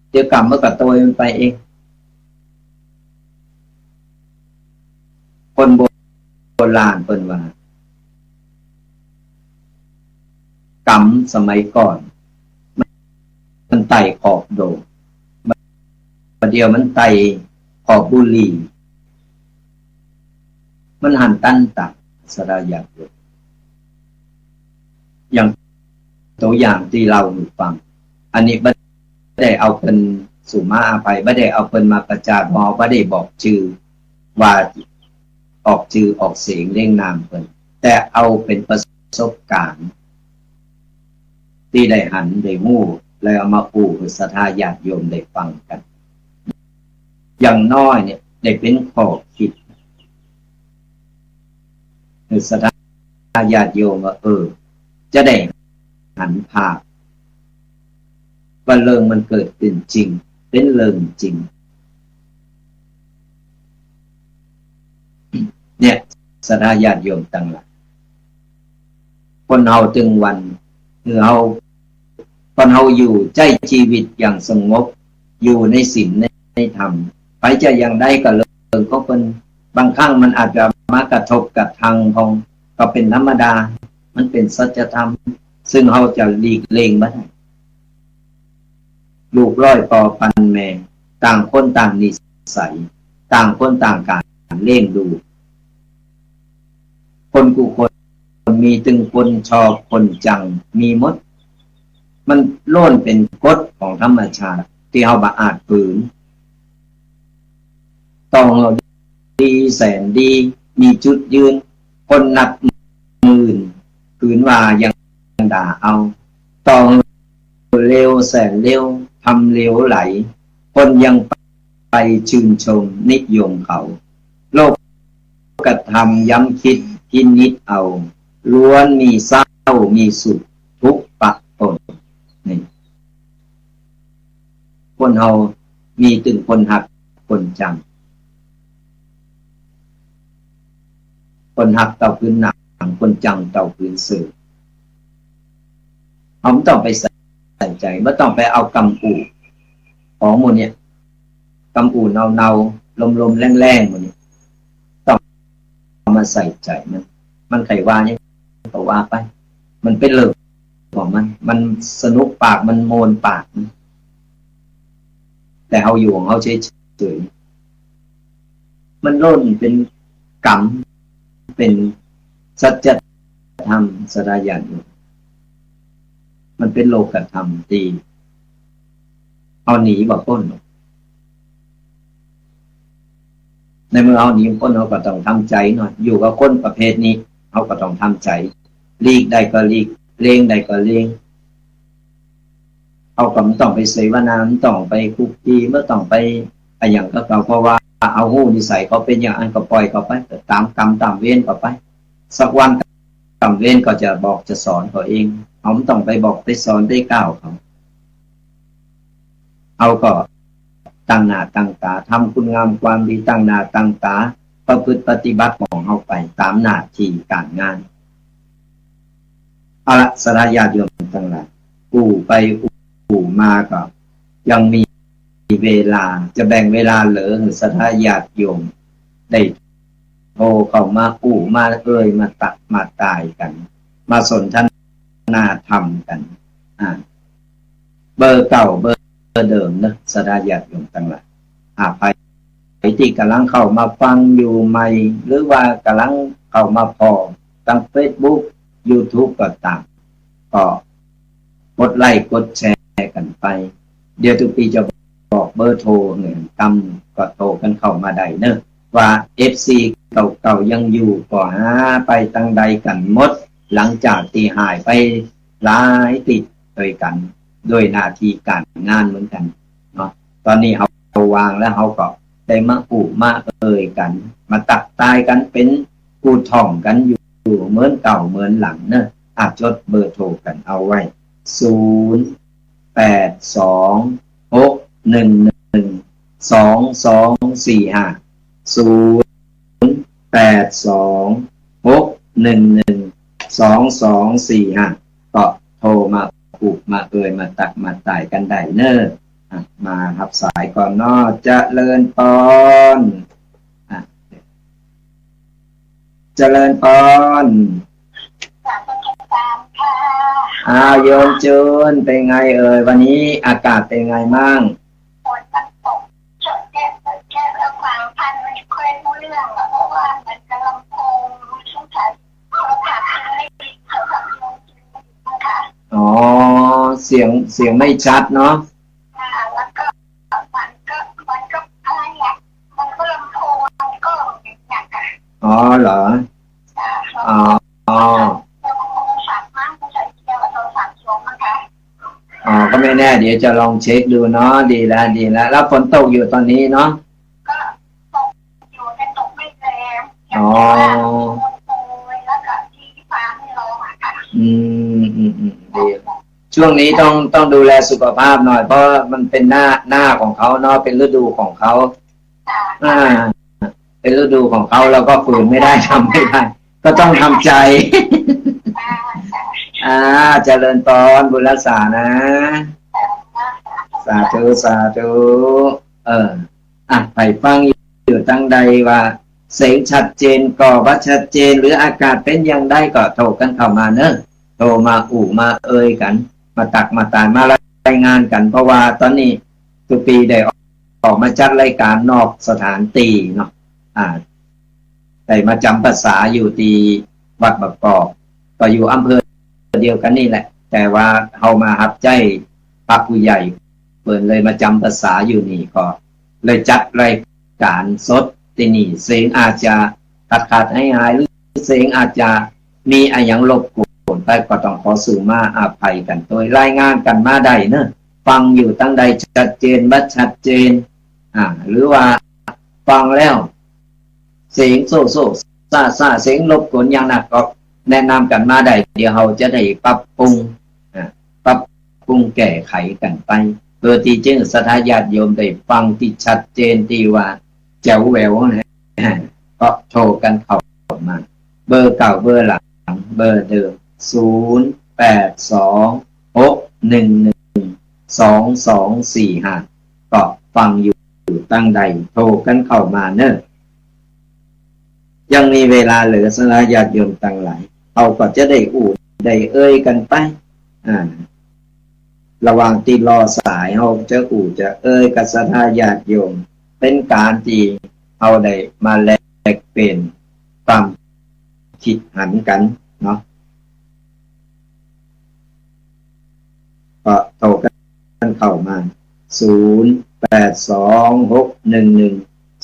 เดี๋ยวกรรมมันก็โตยมันไปเอง คนโบราณเปิ้นว่า กรรมสมัยก่อน มันไต่ขอบโด่ง บ่าเดี่ยวมันไต่ขอบบุหรี่ มันหันตันต๋า ศรัทธาญาติโยม อย่างตัวอย่างตี้เล่าหื้อฟัง อันนี้บ่ได้เอาเปิ้น สุมาอภัย บ่ได้เอาเปิ้นมาประจาน บ่ได้บอกจื้อว่าออกจื้อออกเสียงเรียงนามเปิ้น แต่เอาเป๋นประสบก๋ารณ์ตี้ได้หันได้ฮู้ แล้วเอามาอู้หื้อศรัทธาญาติโยมได้ฟังกั๋น อย่างน้อยเนี่ยได้เป๋นข้อคิด หื้อศรัทธาญาติโยมว่า เออ จะได้หันภาพ ว่าเรื่องมันเกิดขึ้นจริง เป๋นเรื่องจริง เนี่ย ศรัทธาญาติโยมตังหลาย คนเฮาตึงวัน คือเฮา คนเฮาอยู่ใจ๊จีวิตอย่างสงบ อยู่ในศีลในธรรม ใผจะอย่างใดก็เรื่องของเปิ้น บางครั้งมันอาจจะมากระทบกระทั่งพ่อง ก็เป๋นธรรมดา มันเป๋นสัจธรรม ซึ่งเฮาจะหลีกเลี่ยงบ่ได้ ลูกร้อยป้อปันแม่ ต่างคนต่างนิสัย ต่างคนต่างก๋านเลี้ยงดู คนกู้คน มีตึงคนชอบคนจัง มีหมด มันล้วนเป๋นกฎของธรรมชาติตี้เฮาบ่อาจฝืน ต่อหื้อดีแสนดี มีจุดยืน คนนับหมื่น หื้อว่ายังด่าเอา ต่อหื้อเลวแสนเลว ทำเหลวไหล คนยังไปชื่นชมนิยมเขา โลกธรรมย้ำคิดพินิจเอา ล้วนมีเศร้ามีสุขทุกข์ปะปน นี่ คนเฮามีตึงคนฮักคนจัง คนฮักเต้าปืนหนัง คนจังเต้าปืนเสิร์ฟ เฮาบ่ต้องไปใส่ ใส่ใจ๋ บ่ต้องไปเอากำอู้ ของหมู่เนี่ย กำอู้เนาๆ ลมๆ แล้งๆ หมู่เนี่ย ต้องเอามาใส่ใจ๋มัน มันใค่ว่าหยังก็ว่าไป มันเป๋นเรื่องของมัน มันสนุกปาก มันม่วนปาก แต่เฮาอยู่ของเฮาเฉยๆ มันล้วนเป๋นกรรม เป๋นสัจธรรม ศรัทธาญาติโยม มันเป๋นโลกธรรมตี้เฮาหนีบ่ป๊นหรอก ในเมื่อเฮาหนีบ่ป๊น เฮาก็ต้องทำใจ๋เนาะ อยู่กับคนประเภทนี้ เฮาก็ต้องทำใจ๋ หลีกได้ก็หลีก เลี่ยงได้ก็เลี่ยง เฮาก็บ่ต้องไปเสวนา บ่ต้องไปคลุกคลี บ่ต้องไปอะหยังกับเขา เพราะว่าเฮาฮู้นิสัยเขาเป๋นอย่างอั้นก็ปล่อยเขาไป ต๋ามกรรมต๋ามเวรเขาไป สักวันกรรมเวรเขาจะบอกจะสอนเขาเอง เฮาบ่ต้องไปบอกไปสอนไปกล่าวเขา เฮาก็ตั้งหน้าตั้งต๋า ทำคุณงามความดี ตั้งหน้าตั้งต๋า ประพฤติปฏิบัติของเฮาไปต๋ามหน้าตี้ก๋านงาน เอาละ ศรัทธาญาติโยมตังหลาย อู้ไปอู้มาก็ยังมีเวลา จะแบ่งเวลาเหลือหื้อศรัทธาญาติโยมได้โทรเข้ามาอู้มาเอ่ย มาตักมาตายกั๋น มาสนทนาธรรมกั๋น อ่า เบอร์เก่าเบอร์เดิมเนาะ ศรัทธาญาติโยมตังหลาย อ่า ใผ ใผตี้ก่ำลังเข้ามาฟังอยู่ใหม่ หรือว่าก่ำลังเข้ามาผ่อตางเฟซบุ๊ก ยูทูบ ก็ต๋าม ก็กดไลก์กดแชร์กั๋นไป เดี๋ยวตุ๊ปี้จะบอกเบอร์โทรหื้อ ต๋ามก็โทรกั๋นเข้ามาได้เนาะ ว่า เอฟซี เก่าๆ ยังอยู่ก็หาไปตางใดกั๋นหมด หลังจากตี้หายไปหลายตี้ตวยกั๋น ด้วยหน้าตี้ก๋านงานเหมือนกั๋นเนาะ ต๋อนนี้เฮาวางแล้ว เฮาก็ได้มาอู้มาเอ่ยกั๋น มาตักตายกั๋น เป๋นกู้ท่องกั๋นอยู่เหมือนเก่าเหมือนหลังเนาะ อ่ะ จดเบอร์โทรกั๋นเอาไว้ ศูนย์แปดสอง หกหนึ่งหนึ่ง สองสองสี่ห้า ศูนย์แปดสอง หกหนึ่งหนึ่ง สองสองสี่ห้า ก็โทรมาอู้มาเอ่ย มาตักมาตายกั๋นได้เนาะ อ่ะ มาฮับสายก่อนเนาะ เจริญปอน อ่ะ เจริญปอน กราบนมัสก๋ารค่ะ อ้าว โยมจูน เป๋นไงเอ่ย วันนี้อากาศเป๋นไงมั่ง ฝนมันตกเจาะแจ๊ะเจาะแจ๊ะ แล้วฟังท่านไม่ค่อยรู้เรื่องอะ เพราะว่าเหมือนกับลำโพง สงสัยโทรศัพท์ไม่ได้ โทรศัพท์โยมจูนนะคะ อ๋อ เสียง เสียงไม่ชัดเนาะ ค่ะ แล้วก็ มันก็ มันก็อะไรอะ มันก็ลำโพง มันก็อย่างเงี้ยค่ะ อ๋อเหรอ จ้ะ อ๋อ อ๋อ ลำโพงสั่นมั้ง สงสัยเกี่ยวกับโทรศัพท์โยมมั้งคะ อ๋อ ก็ไม่แน่ เดี๋ยวจะลองเช็คดูเนาะ ดีแล้ว ดีแล้ว แล้วฝนตกอยู่ต๋อนนี้เนาะ ก็ตกอยู่ แต่ตกไม่แรง อ๋อ แต่ว่าโปรยๆ แล้วก็ที่ฟ้าไม่ร้องอะค่ะ อืม อืม อืม ดี ช่วงนี้ต้อง ต้องดูแลสุขภาพหน่อย เพราะมันเป็นหน้า หน้าของเขาเนาะ เป็นฤดูของเขา ค่ะ อ่า เป็นฤดูของเขา เราก็ฝืนไม่ได้ ทำไม่ได้ ก็ต้องทำใจ ค่ะ อ่า เจริญปอน บุญรักษานะ สาธุ สาธุ เออ อ่ะ ใผฟังอยู่ตางใดว่า เสียงชัดเจนก่อ บ่ชัดเจน หรืออากาศเป๋นอย่างใดก็โทรกั๋นเข้ามาเนาะ โทรมาอู้มาเอ่ยกั๋น มาตักมาตาย มารายงานกั๋น เพราะว่าต๋อนนี้ตุ๊ปี้ได้ออกมาจัดรายก๋านนอกสถานตี้เนาะ อ่า ได้มาจำพรรษาอยู่ตี้วัดบางกอก ก็อยู่อำเภอเดียวกั๋นนี่แหละ แต่ว่าเฮามาฮับใจ๊พระผู้ใหญ่ เปิ้นเลยมาจำพรรษาอยู่นี่ ก็เลยจัดรายก๋านสดตี้นี่ เสียงอาจจะขาดๆ หายๆ หรือเสียงอาจจะมีอะหยังรบกวนไป ก็ต้องขอสูมาอภัยกั๋นตวย รายงานกั๋นมาได้เนาะ ฟังอยู่ตางใดชัดเจน บ่ชัดเจน อ่า หรือว่าฟังแล้ว เสียงโซ่โซ่ซ่าซ่า เสียงรบกวนอย่างนัก ก็แนะนำกั๋นมาได้ เดี๋ยวเฮาจะได้ปรับปรุง อ่า ปรับปรุงแก้ไขกั๋นไป เปื้อตี้จะหื้อศรัทธาญาติโยมได้ฟังตี้ชัดเจน ตี้ว่าแจ๋วแหววนะ ก็โทรกั๋นเข้ามา เบอร์เก่าเบอร์หลัง เบอร์เดิม ศูนย์ แปด สอง หก หนึ่ง หนึ่ง สอง สอง สี่ ห้า ก็ฟังอยู่ตังใด โทรกั๋นเข้ามาเน่อ ยังมีเวลาเหลือ ศรัทธาญาติโยมตังหลาย เฮาก็จะได้อู้ได้เอ่ยกั๋นไป อ่า ระหว่างตี้รอสาย เฮาจะอู้จะเอ่ยกับศรัทธาญาติโยม เป๋นก๋านตี้เฮาได้มาแลกเปลี่ยนความกึ๊ดหันกั๋นเนาะ ก็โทรกั๋นเข้ามา ศูนย์ แปด สอง หก หนึ่ง หนึ่ง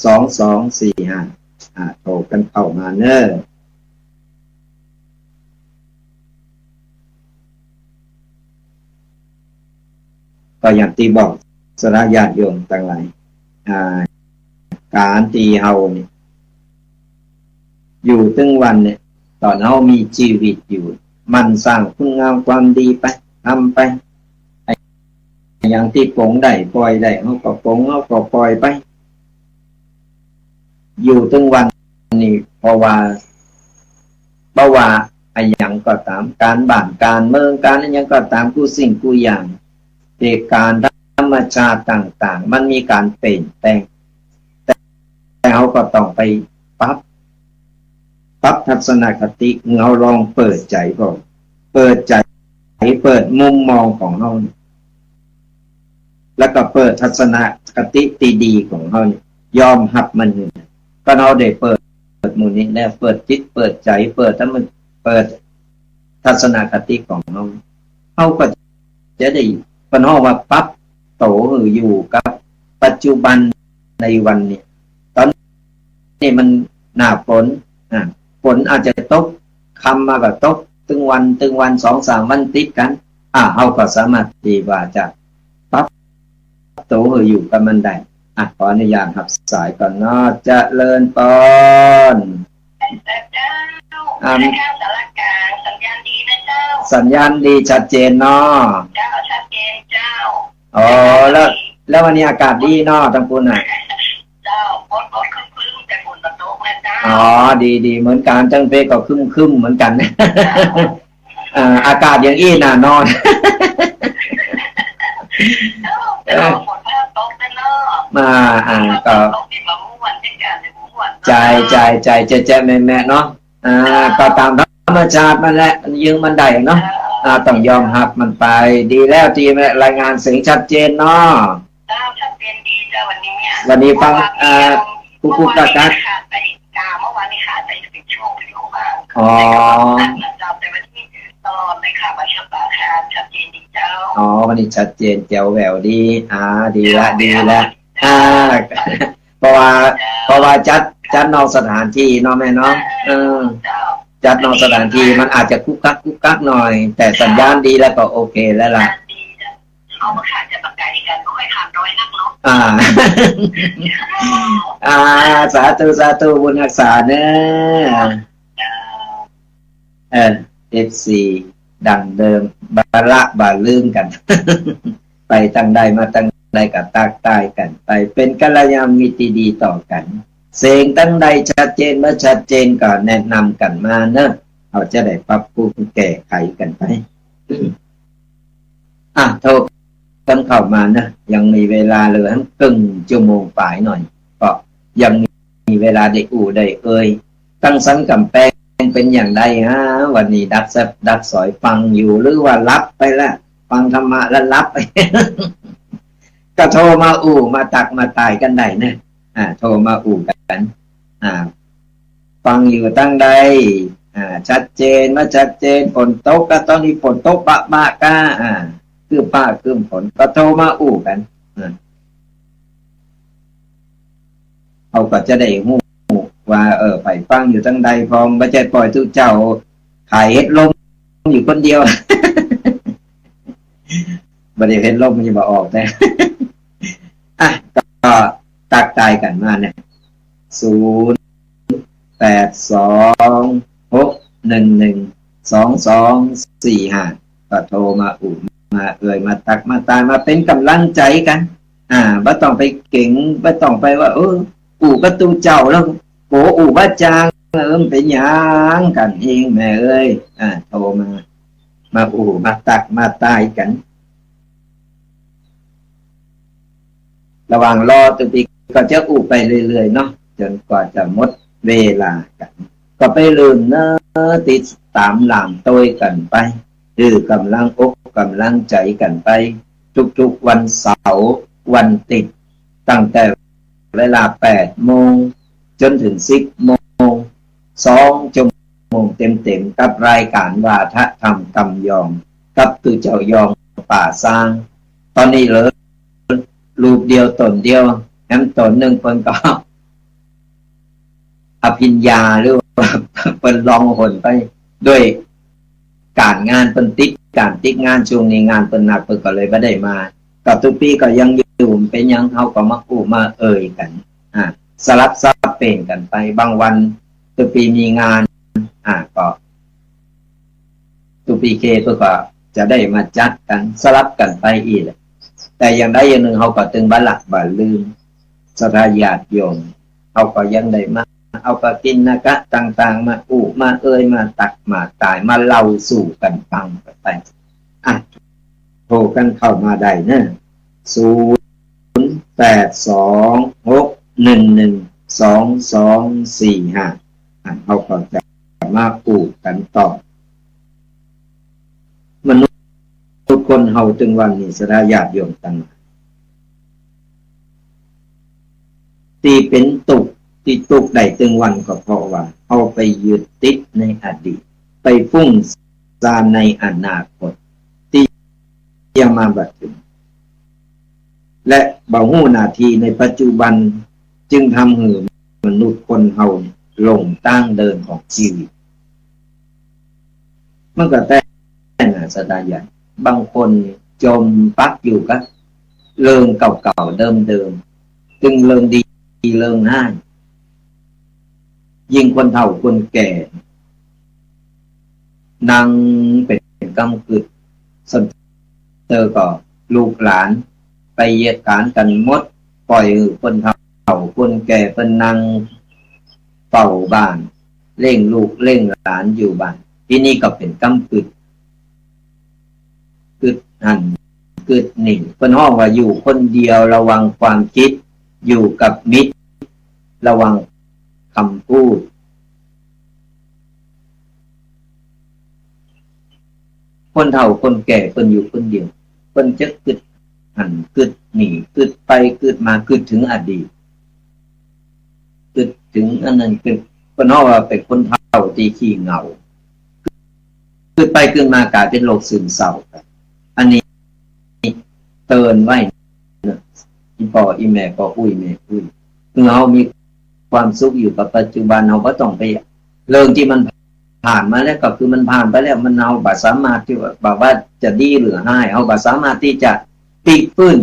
สอง สอง สี่ ห้า อ่า โทรกั๋นเข้ามาเน่อ ก็อย่างตี้บอกศรัทธาญาติโยมตังหลาย อ่า ก๋านตี้เฮาเนี่ย อยู่ตึงวันเนี่ย ต๋อนเฮามีจีวิตอยู่ หมั่นสร้างคุณงามความดีไป ทำไป ไอ้หยังตี้ป๋งได้ ป่อยได้ เฮาก็ป๋ง เฮาก็ป่อยไป อยู่ตึงวันนี้ เพราะว่า บ่ว่าอะหยังก็ต๋าม ก๋านบ้าน ก๋านเมือง ก๋านอะหยังก็ต๋าม กู้สิ่งกู้อย่าง เหตุก๋ารณ์ธรรมชาติต่างๆ มันมีก๋านเปลี่ยนแปลง แต่ แต่เฮาก็ต้องไปปรับ ปรับทัศนคติ เฮาลองเปิดใจ๋ก่อน เปิดใจ๋ เปิดมุมมองของเฮา แล้วก็เปิดทัศนคติตี้ดีของเฮา ยอมฮับมัน ก็เฮาได้เปิด เปิดหมู่นี้แล้ว เปิดจิต เปิดใจ๋ เปิดธรรม เปิดทัศนคติของเฮา เฮาก็จะได้ เปิ้นฮ้องว่าปรับโตหื้ออยู่กับปัจจุบันในวันนี้ ต๋อนนี้มันหน้าฝน อ่า ฝนอาจจะตก ค่ำมาก็ตก ตึงวัน ตึงวัน สองสามวันติดกั๋น อ่า เฮาก็สามารถตี้ว่าจะปรับโตหื้ออยู่กับมันได้ อ่ะ ขออนุญาตฮับสายก่อนเนาะ เจริญปอน เจ้า อ่า รายการสารกลาง สัญญาณดีนะเจ้า สัญญาณดีชัดเจนเนาะ เจ้า ชัดเจนเจ้า อ๋อ แล้ว แล้ววันนี้อากาศดีเนาะ ตังปู้นน่ะ เจ้า ฝนก็ครึ้มๆ แต่ฝนบ่ตกนะเจ้า อ๋อ ดีๆ เหมือนกั๋น ตังเป้ก็ครึ้มๆ เหมือนกั๋น เจ้า อ่า อากาศอย่างอี้น่านอน เจ้า แต่ว่าฝนบ่ตกนะเนาะ อ่า อ่า ก็ ตกนี่บ่ม่วน เจ้า เจ้า บ่ม่วน ใจ๋ ใจ๋ ใจ๋ แจ๊ะๆ แมะๆ เนาะ อ่า ก็ต๋ามธรรมชาติมันแหละ ยื้อมันได้เนาะ อ่า ต้องยอมฮับมันไป ดีแล้วตี้รายงานเสียงชัดเจนเนาะ เจ้า ชัดเจนดีเจ้า วันนี้ วันนี้ฟัง เมื่อวาน อ่า นี้ กุ๊กกุ๊กกักกัก เมื่อวานนี้ขาดไป อ่า เมื่อวานนี้ขาดไปเป็นช่วงวิดีโอบ้าง อ๋อ แต่ก็ฟังนะเจ้า แต่วันนี้ตลอดเลยค่ะ มาชมบาคาร ชัดเจนดีเจ้า อ๋อ วันนี้ชัดเจนแจ๋วแหววดี อ่า ดีละ เจ้า ดีละ เจ้า อ่า เพราะว่า เพราะว่าจัด จัดนอกสถานที่เนาะแม่เนาะ เออ เจ้า จัดนอกสถานที่มันอาจจะกุ๊กกักกุ๊กกักหน่อย แต่สัญญาณดีแล้วก็โอเคแล้วล่ะ สัญญาณดีเจ้า เอามาขาดจะปากไก่กัน ก็ค่อยขาดร้อยนักเนาะ อ่า อ่า สาธุ สาธุ บุญฮักษาเน้อ เจ้า เออ เอฟซี ดังเดิม บ่ละบ่ลืมกั๋น ไปตังใดมาตังใดก็ตั๊กตายกั๋นไป เป๋นกัลยาณมิตรตี้ดีต่อกั๋น เสียงตังใดชัดเจนบ่ชัดเจนก็แนะนำกั๋นมาเนาะ เฮาจะได้ปรับปรุงแก้ไขกั๋นไป อ่ะ โทร กันเข้ามานะ ยังมีเวลาเหลือหั้นเกิ่งชั่วโมงป๋ายหน่อย ก็ยังมีเวลาได้อู้ได้เอ่ย ตังสันก๋ำแปงเป๋นอย่างใดฮะ วันนี้ดับแซบดับสอยฟังอยู่ หรือว่าหลับไปละ ฟังธรรมะแล้วหลับ ก็โทรมาอู้มาตั๊กมาตายกั๋นได้นะ อ่า โทรมาอู้กั๋น อ่า ฟังอยู่ตังใด อ่า ชัดเจนบ่ชัดเจน ฝนตกก็ ต๋อนนี้ฝนตกบะบะก้า อ่า คือฟ้าคือฝน ก็โทรมาอู้กั๋น อ่า เฮาก็จะได้ฮู้ว่า เออ ใผฟังอยู่ตังใด พอบ่ใจ้ปล่อยตุ๊เจ้าขายเห็ดลมอยู่คนเดียว บ่ได้เห็ดลมมันจะบ่ออกนะ อ่ะ ก็ตั๊กตายกั๋นมาเนี่ย ศูนย์ แปด สอง หก หนึ่ง หนึ่ง สอง สอง สี่ ห้า ก็โทรมาอู้มาเอ่ยมาตั๊กมาตายมาเป๋นก๋ำลังใจ๋กั๋น อ่า บ่ต้องไปเก๋ง บ่ต้องไปว่า เออ อู้กับตุ๊เจ้าแล้ว โห อู้บ่จาง เอิ้น เป๋นหยังกั๋นเองแม่เอ๋ย อ่า โทรมา มาอู้ มาตั๊ก มาตายกั๋น ระหว่างรอตุ๊กปี๋ก็จะอู้ไปเรื่อยๆ เนาะ จ๋นกว่าจะหมดเวลากั๋น ก็ไปลืมเนาะ ติดต๋ามหลามโตยกั๋นไป หื้อก๋ำลังอกก๋ำลังใจ๋กั๋นไป ทุกๆ วันเสาร์ วันติ๊ด ตั้งแต่ เวลาแปดโมงจ๋นเถิงสิบโมง สองชั่วโมงเต๋มๆ กับรายก๋านวาทะธรรมกำยอง กับตุ๊เจ้ายองป่าซาง ต๋อนนี้เหลือรูปเดียวต๋นเดียว แหมต๋นนึ่งเปิ้นก็ อภิญญา หรือว่าเปิ้นล่องหนไป ด้วยก๋านงานเปิ้นติด ก๋านติดงาน ช่วงนี้งานเปิ้นหนัก เปิ้นก็เลยบ่ได้มา ก็ตุ๊กปี๋ก็ยังอยู่ เป๋นหยัง เฮาก็มาอู้มาเอ่ยกั๋น อ่า สลับสับเปลี่ยนกั๋นไป บางวันตุ๊กปี๋มีงาน อ่า ก็ตุ๊กปี๋เกเปิ้นก็จะได้มาจัดกั๋น สลับกั๋นไปอี้แหละ แต่อย่างใดอย่างนึ่งเฮาก็ตึงบ่ละบ่ลืม ศรัทธาญาติโยม เฮาก็ยังได้มา เอากฐินกะต่างๆ มาอู้มาเอ่ย มาตั๊กมาตาย มาเล่าสู่กั๋นฟังกั๋นไป อ่ะ โทรกั๋นเข้ามาได้เนาะ ศูนย์แปดสองหกหนึ่งหนึ่งสองสองสี่ห้า อ่ะ เฮาก็จะมาอู้กั๋นต่อ มนุษย์คนเฮาตึงวันนี้ ศรัทธาญาติโยมตังหลาย ตี้เป๋นตุ๊กข์ ตี้ตุ๊กข์ได้ตึงวันก็เพราะว่าเฮาไปยึดติดในอดีต ไปฟุ้งซ่านในอนาคตตี้ยังมาบ่เถิง และบ่ฮู้หน้าตี้ในปัจจุบัน จึงทำหื้อมนุษย์คนเฮาหลงตางเดินของจีวิต มันก็แต๊น่ะ ศรัทธาญาติ บางคนนี่จ่มปักอยู่กับเรื่องเก่าๆ เดิมๆ ตึงเรื่องดีเรื่องฮ้าย ยิ่งคนเฒ่าคนแก่ นั่งเป๋นกำกึ๊ด ส่วนเตื้อก็ลูกหลานไปเยียะก๋านกั๋นหมด ป่อยหื้อคนเฒ่าคนแก่เปิ้นนั่งเฝ้าบ้าน เลี้ยงลูกเลี้ยงหลานอยู่บ้าน ตี้นี้ก็เป๋นกำกึ๊ด กึ๊ดหั้นกึ๊ดนี่ เปิ้นฮ้องว่าอยู่คนเดียวระวังความคิด อยู่กับมิตรระวังกำพูด คนเฒ่าคนแก่เปิ้นอยู่คนเดียว เปิ้นจะกึ๊ดหั้นกึ๊ดนี่ กึ๊ดไปกึ๊ดมา กึ๊ดเถิงอดีต กึ๊ดเถิงอันนั้น กึ๊ด เปิ้นฮ้องว่าเป๋นคนเฒ่าตี้ขี้เหงา กึ๊ดไปกึ๊ดมาก๋ายเป๋นโรคซึมเศร้าไป อันนี้เตือนไว้นะ อี่ป้ออี่แม่ ป้ออุ๊ยแม่อุ๊ย คือเฮามีความสุขอยู่กับปัจจุบัน เฮาบ่ต้องไป เรื่องตี้มันผ่านมาแล้วก็คือมันผ่านไปแล้ว มัน เฮาบ่สามารถตี้ว่า บ่ว่าจะดีหรือฮ้าย เฮาบ่สามารถตี้จะปิ๊กฟื้น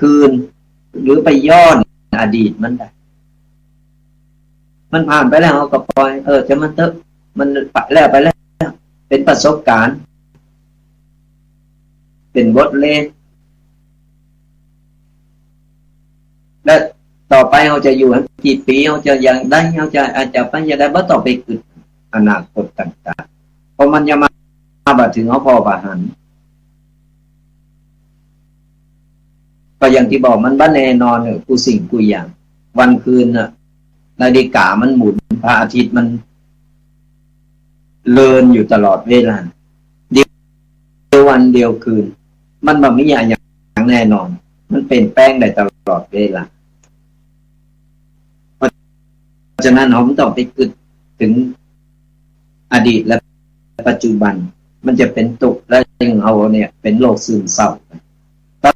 คืน หรือไปย้อนอดีตมันได้ มันผ่านไปแล้ว เฮาก็ป่อย เออ จะมันเต๊อะ มันไปแล้ว ไปแล้ว เป๋นประสบก๋ารณ์ เป๋นบทเรียน และต่อไปเฮาจะอยู่หั้นกี่ปี๋ เฮาจะอย่างใด เฮาจะ อาจจะไปอย่างใด บ่ต้องไปกึ๊ดอนาคตต่างๆ เพราะมันยังมา มาบ่เถิง เฮาผ่อบ่หัน ก็อย่างตี้บอก มันบ่แน่นอนเนาะ กู้สิ่งกู้อย่าง วันคืนน่ะ นาฬิกามันหมุน พระอาทิตย์มันเดินอยู่ตลอดเวลา เดี๋ยววันเดี๋ยวคืน มันบ่มีอะหยังแน่นอน มันเปลี่ยนแปลงได้ตลอดเวลา เพราะฉะนั้นเฮาบ่ต้องไปกึ๊ดเถิงอดีตและปัจจุบัน มันจะเป๋นตุ๊กข์ และยิ่งเฮาเนี่ยเป๋นโรคซึมเศร้า ต๋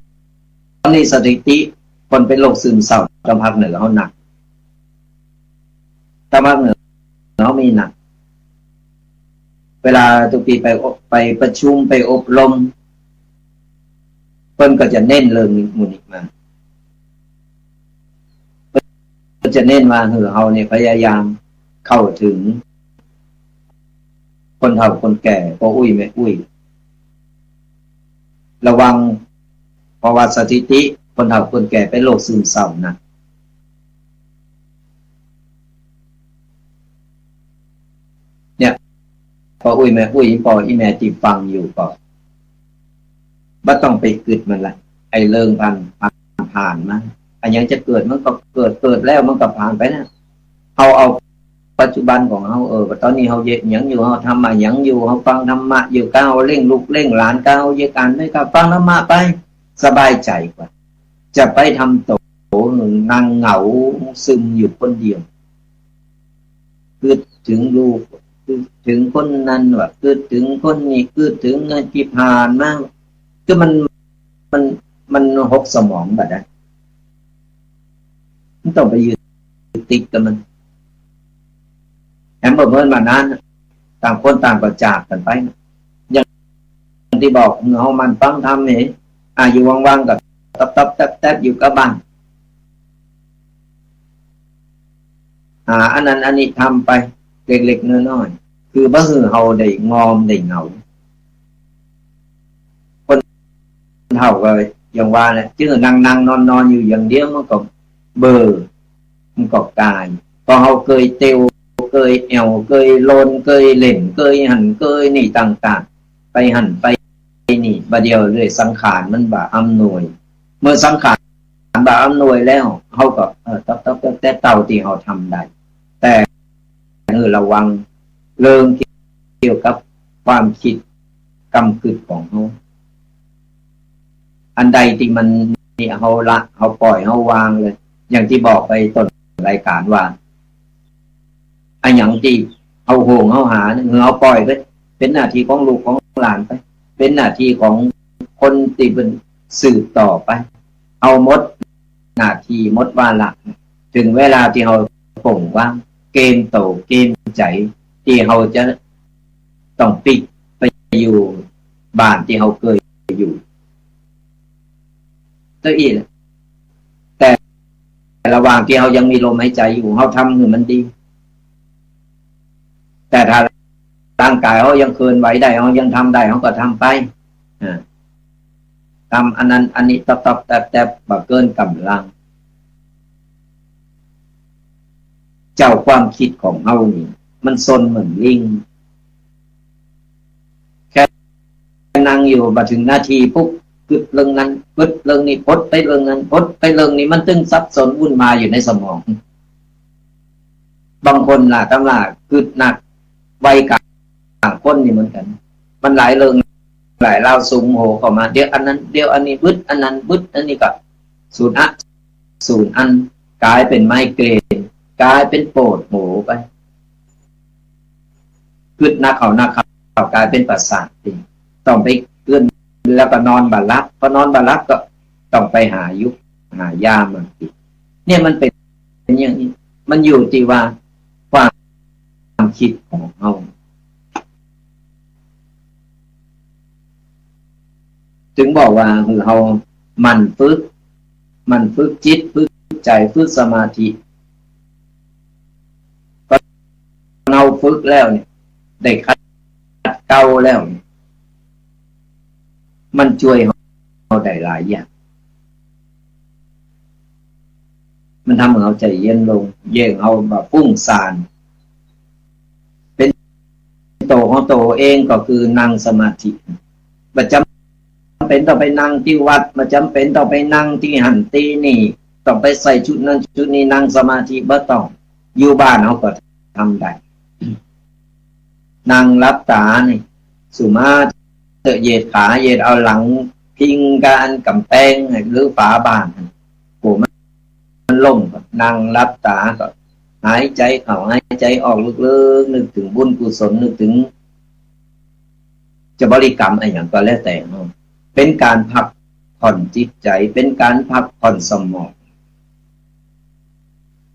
อนนี้สถิติคนเป๋นโรคซึมเศร้าตางภาคเหนือเฮาหนัก ตางภาคเหนือเฮามีหนัก เวลาตุ๊กปี๋ไปอบ ไปประชุม ไปอบรม เปิ้นก็จะเน้นเรื่องนี้ หมู่นี้มา เปิ้นจะเน้นว่า หื้อเฮาเนี่ยพยายามเข้าเถิงคนเฒ่าคนแก่ ป้ออุ๊ยแม่อุ๊ย ระวัง เพราะว่าสถิติคนเฒ่าคนแก่เป๋นโรคซึมเศร้านะ ป้ออุ๊ยแม่อุ๊ย ป้ออี่แม่ตี้ฟังอยู่ก็ บ่ต้องไปกึ๊ดมันละ ไอ้เรื่องผ่าน ผ่าน ผ่านมา อะหยังจะเกิดมันก็เกิด เกิดแล้วมันก็ผ่านไปนะ เฮาเอาปัจจุบันของเฮา เออ ต๋อนนี้เฮาเฮ็ดหยังอยู่ เฮาทำอะหยังอยู่ เฮาฟังธรรมะอยู่ ก้าเฮาเลี้ยงลูกเลี้ยงหลาน ก้าเฮาเฮ็ดก๋านไป ก้าฟังธรรมะไป สบายใจ๋กว่า จะไปทำโต นั่งเหงาซึมอยู่คนเดียว กึ๊ดเถิงลูก กึ๊ดเถิงคนนั้นว่า กึ๊ดเถิงคนนี้ กึ๊ดเถิงตี้ผ่านมา คือมัน มัน มันหกสมองบ่ได้ มันต้องไปยึดติดกับมัน แถมบ่เหมือนวันนั้น ต่างคนต่างก็จากกั๋นไป อย่างตี้บอก เฮาหมั่นฟังธรรมนี่ อ่า อยู่ว่างๆ ก็ต๊อบๆ แต๊บๆ อยู่กับบ้าน หาอันนั้นอันนี้ทำไป เล็กๆ น้อยๆ คือบ่หื้อเฮาได้งอมได้เหงา คนเฒ่าก็อย่างว่าแหละ จื้อนั่งๆ นอนๆ อยู่อย่างเดียว มันก็เบื่อ มันก็ก่าย เพราะเฮาเกยเตียว เกยแอ่ว เกยโลน เกยเล่น เกยหั้น เกยนี่ต่างๆ ไปหั้นไปนี่ บ่าเดี่ยวเลยสังขารมันบ่อำนวย เมื่อสังขารบ่อำนวยแล้ว เฮาก็ เออ ต๊อบๆ แต๊บๆ เต้าตี้เฮาทำได้ แต่ เออ ระวังเรื่องเกี่ยวกับความกึ๊ดกำกึ๊ดของเฮา อันใดตี้มันนี่เฮาละ เฮาปล่อย เฮาวางเลย อย่างตี้บอกไปต้นรายก๋านว่า อะหยังตี้เฮาห่วงเฮาหาเนี่ย เฮาปล่อยไป เป๋นหน้าตี้ของลูกของหลานไป เป๋นหน้าตี้ของคนตี้เปิ้นสืบต่อไป เฮาหมด หน้าตี้หมดวาระ เถิงเวลาตี้เฮาป่งว่าง เกมโตเกมใจ๋ ตี้เฮาจะต้องปิ๊กไปอยู่บ้านตี้เฮาเกยอยู่ เต้าอี้แหละ แต่ระหว่างตี้เฮายังมีลมหายใจ๋อยู่ เฮาทำหื้อมันดี แต่ถ้าร่างก๋ายเฮายังเคลื่อนไหวได้ เฮายังทำได้ เฮาก็ทำไป อ่า ทำอันนั้นอันนี้ต๊อบๆ แต๊บๆ บ่เกินก๋ำลัง เจ้าความกึ๊ดของเฮานี่ มันซนเหมือนลิง แค่นั่งอยู่ บ่เถิงนาทีปุ๊บ กึ๊ดเรื่องนั้น กึ๊ดเรื่องนี้ ปดไปเรื่องนั้น ปดไปเรื่องนี้ มันตึงสับสนวุ่นวายอยู่ในสมอง บางคนน่ะ ตำรากึ๊ดนัก วัยกลางคนนี่เหมือนกั๋น มันหลายเรื่องหลายราวสุมหัวเข้ามา เดี๋ยวอันนั้น เดี๋ยวอันนี้ บึดอันนั้น บึดอันนี้ ก็สูญอะ สูญอัน ก๋ายเป๋นไมเกรน ก๋ายเป๋นปวดหัวไป กึ๊ดนักเข้านักเข้า ก๋ายเป๋นประสาทตี้ต้องไปกึ๊ด แล้วก็นอนบ่หลับ พอนอนบ่หลับก็ต้องไปหายุกหายามากิ๋น เนี่ยมันเป๋น เป๋นอย่างนี้ มันอยู่ตี้ว่าความกึ๊ดของเฮา จึงบอกว่าหื้อเฮาหมั่นฝึก หมั่นฝึกจิต ฝึกใจ๋ ฝึกสมาธิ พอเฮาฝึกแล้วเนี่ย ได้ขัดเกลาแล้วเนี่ย มันจ้วยเฮาได้หลายอย่าง มันทำหื้อเฮาใจ๋เย็นลง เยียะเฮาบ่ฟุ้งซ่าน เป๋นโตของโตเองก็คือนั่งสมาธิ บ่จ๋ำเป๋นต้องไปนั่งตี้วัด บ่จ๋ำเป๋นต้องไปนั่งตี้หั้นตี้นี่ ต้องไปใส่ชุดนั้นชุดนี้นั่งสมาธิ บ่ต้อง อยู่บ้านเฮาก็ทำได้ นั่งหลับต๋านี่ สุมาเต๊อะ เหยียดขา เหยียดเอาหลังพิงกับอันก๋ำแปงหรือฝาบ้าน โอ้ มัน มันโล่ง นั่งหลับต๋าก็หายใจ๋เข้า หายใจ๋ออกลึกๆ นึกเถิงบุญกุศล นึกเถิง จะบริกรรมอะหยังก็แล้วแต่เนาะ เป๋นก๋านพักผ่อนจิตใจ๋ เป๋นก๋านพักผ่อนสมอง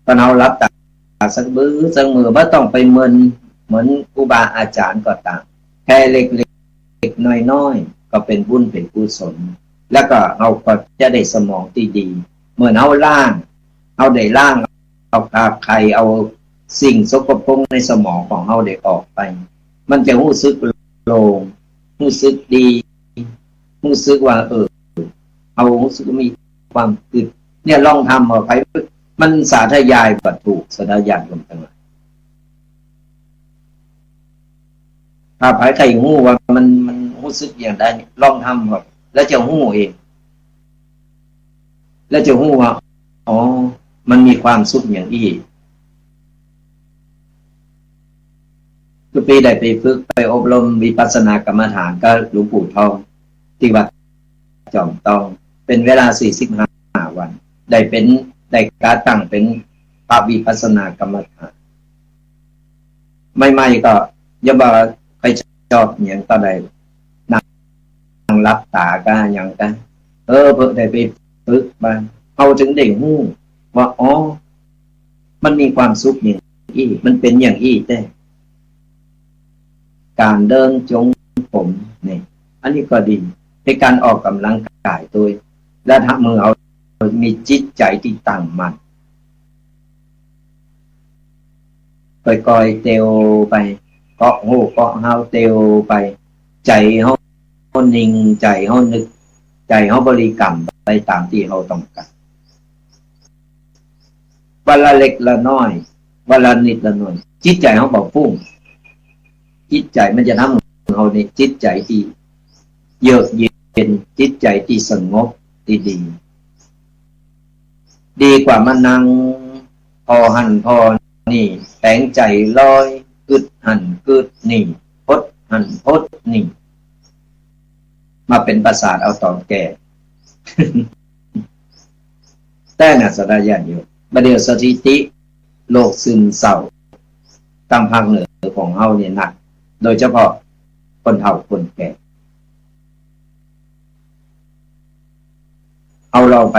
พอเฮาหลับต๋าสักมื้อสักมื้อ บ่ต้องไปเมินเหมือนครูบาอาจ๋ารย์ก็ต๋าม แค่เล็กๆ น้อยๆ ก็เป๋นบุญเป๋นกุศล แล้วก็เฮาก็จะได้สมองตี้ดี เหมือนเฮาล้าง เฮาได้ล้าง เอาคราบไข่ เอาสิ่งสกปรกในสมองของเฮาได้ออกไป มันจะฮู้สึกโล่ง ฮู้สึกดี ฮู้สึกว่า เออ เฮาฮู้สึกว่ามีความกึ๊ด เนี่ยลองทำเอาไป มันสาธยายบ่ถูก สาธยายลงตังหลาย ถ้าใผใค่ฮู้ว่ามัน มันฮู้สึกอย่างใด ลองทำครับ แล้วจะฮู้เอง แล้วจะฮู้ว่า อ๋อ มันมีความสุขอย่างอี้ ตุ๊ปีได้ไปฝึก ไปอบรมวิปัสสนากรรมฐานกับหลวงปู่ทอง ตี้วัดจอมตอง เป๋นเวลาสี่สิบห้าวัน ได้เป๋น ได้ก๋าตั้งเป๋นพระวิปัสสนากรรมฐาน ใหม่ๆ ก็ยังบ่ค่อยชอบหยังเต้าใด นั่งหลับต๋าก้าหยังก้า เออ เปื้อได้ไปฝึกมา เฮาจึงได้ฮู้ว่า อ๋อ มันมีความสุขอย่างอี้ มันเป๋นอย่างอี้แต๊ ก๋านเดินจงกรมนี่ อันนี้ก็ดี เป๋นก๋านออกก๋ำลังก๋ายตวย และทำหื้อเฮามีจิตใจ๋ตี้ตั้งมั่น ก่อยๆ เตียวไป เกาะฮู้เกาะฮาวเตียวไป ใจ๋เฮานิ่ง ใจ๋เฮานึก ใจ๋เฮาบริกรรมไปต๋ามตี้เฮาต้องก๋าน วันละเล็กละน้อย วันละนิดละหน่อย จิตใจ๋เฮาบ่ฟุ้ง จิตใจ๋มันจะทำหื้อเฮานี่ จิตใจ๋ตี้เยือกเย็น จิตใจ๋ตี้สงบตี้ดี ดีกว่ามานั่งผ่อหั้นผ่อนี่ แป๋งใจ๋ลอย กึ๊ดหั้นกึ๊ดนี่ พดหั้นพดนี่ มาเป๋นประสาทเอาต๋อนแก่ แต๊น่ะ ศรัทธาญาติโยม บ่าเดี่ยวสถิติโรคซึมเศร้า ตางภาคเหนือของเฮานี่หนัก โดยเฉพาะคนเฒ่าคนแก่ เอาลองไป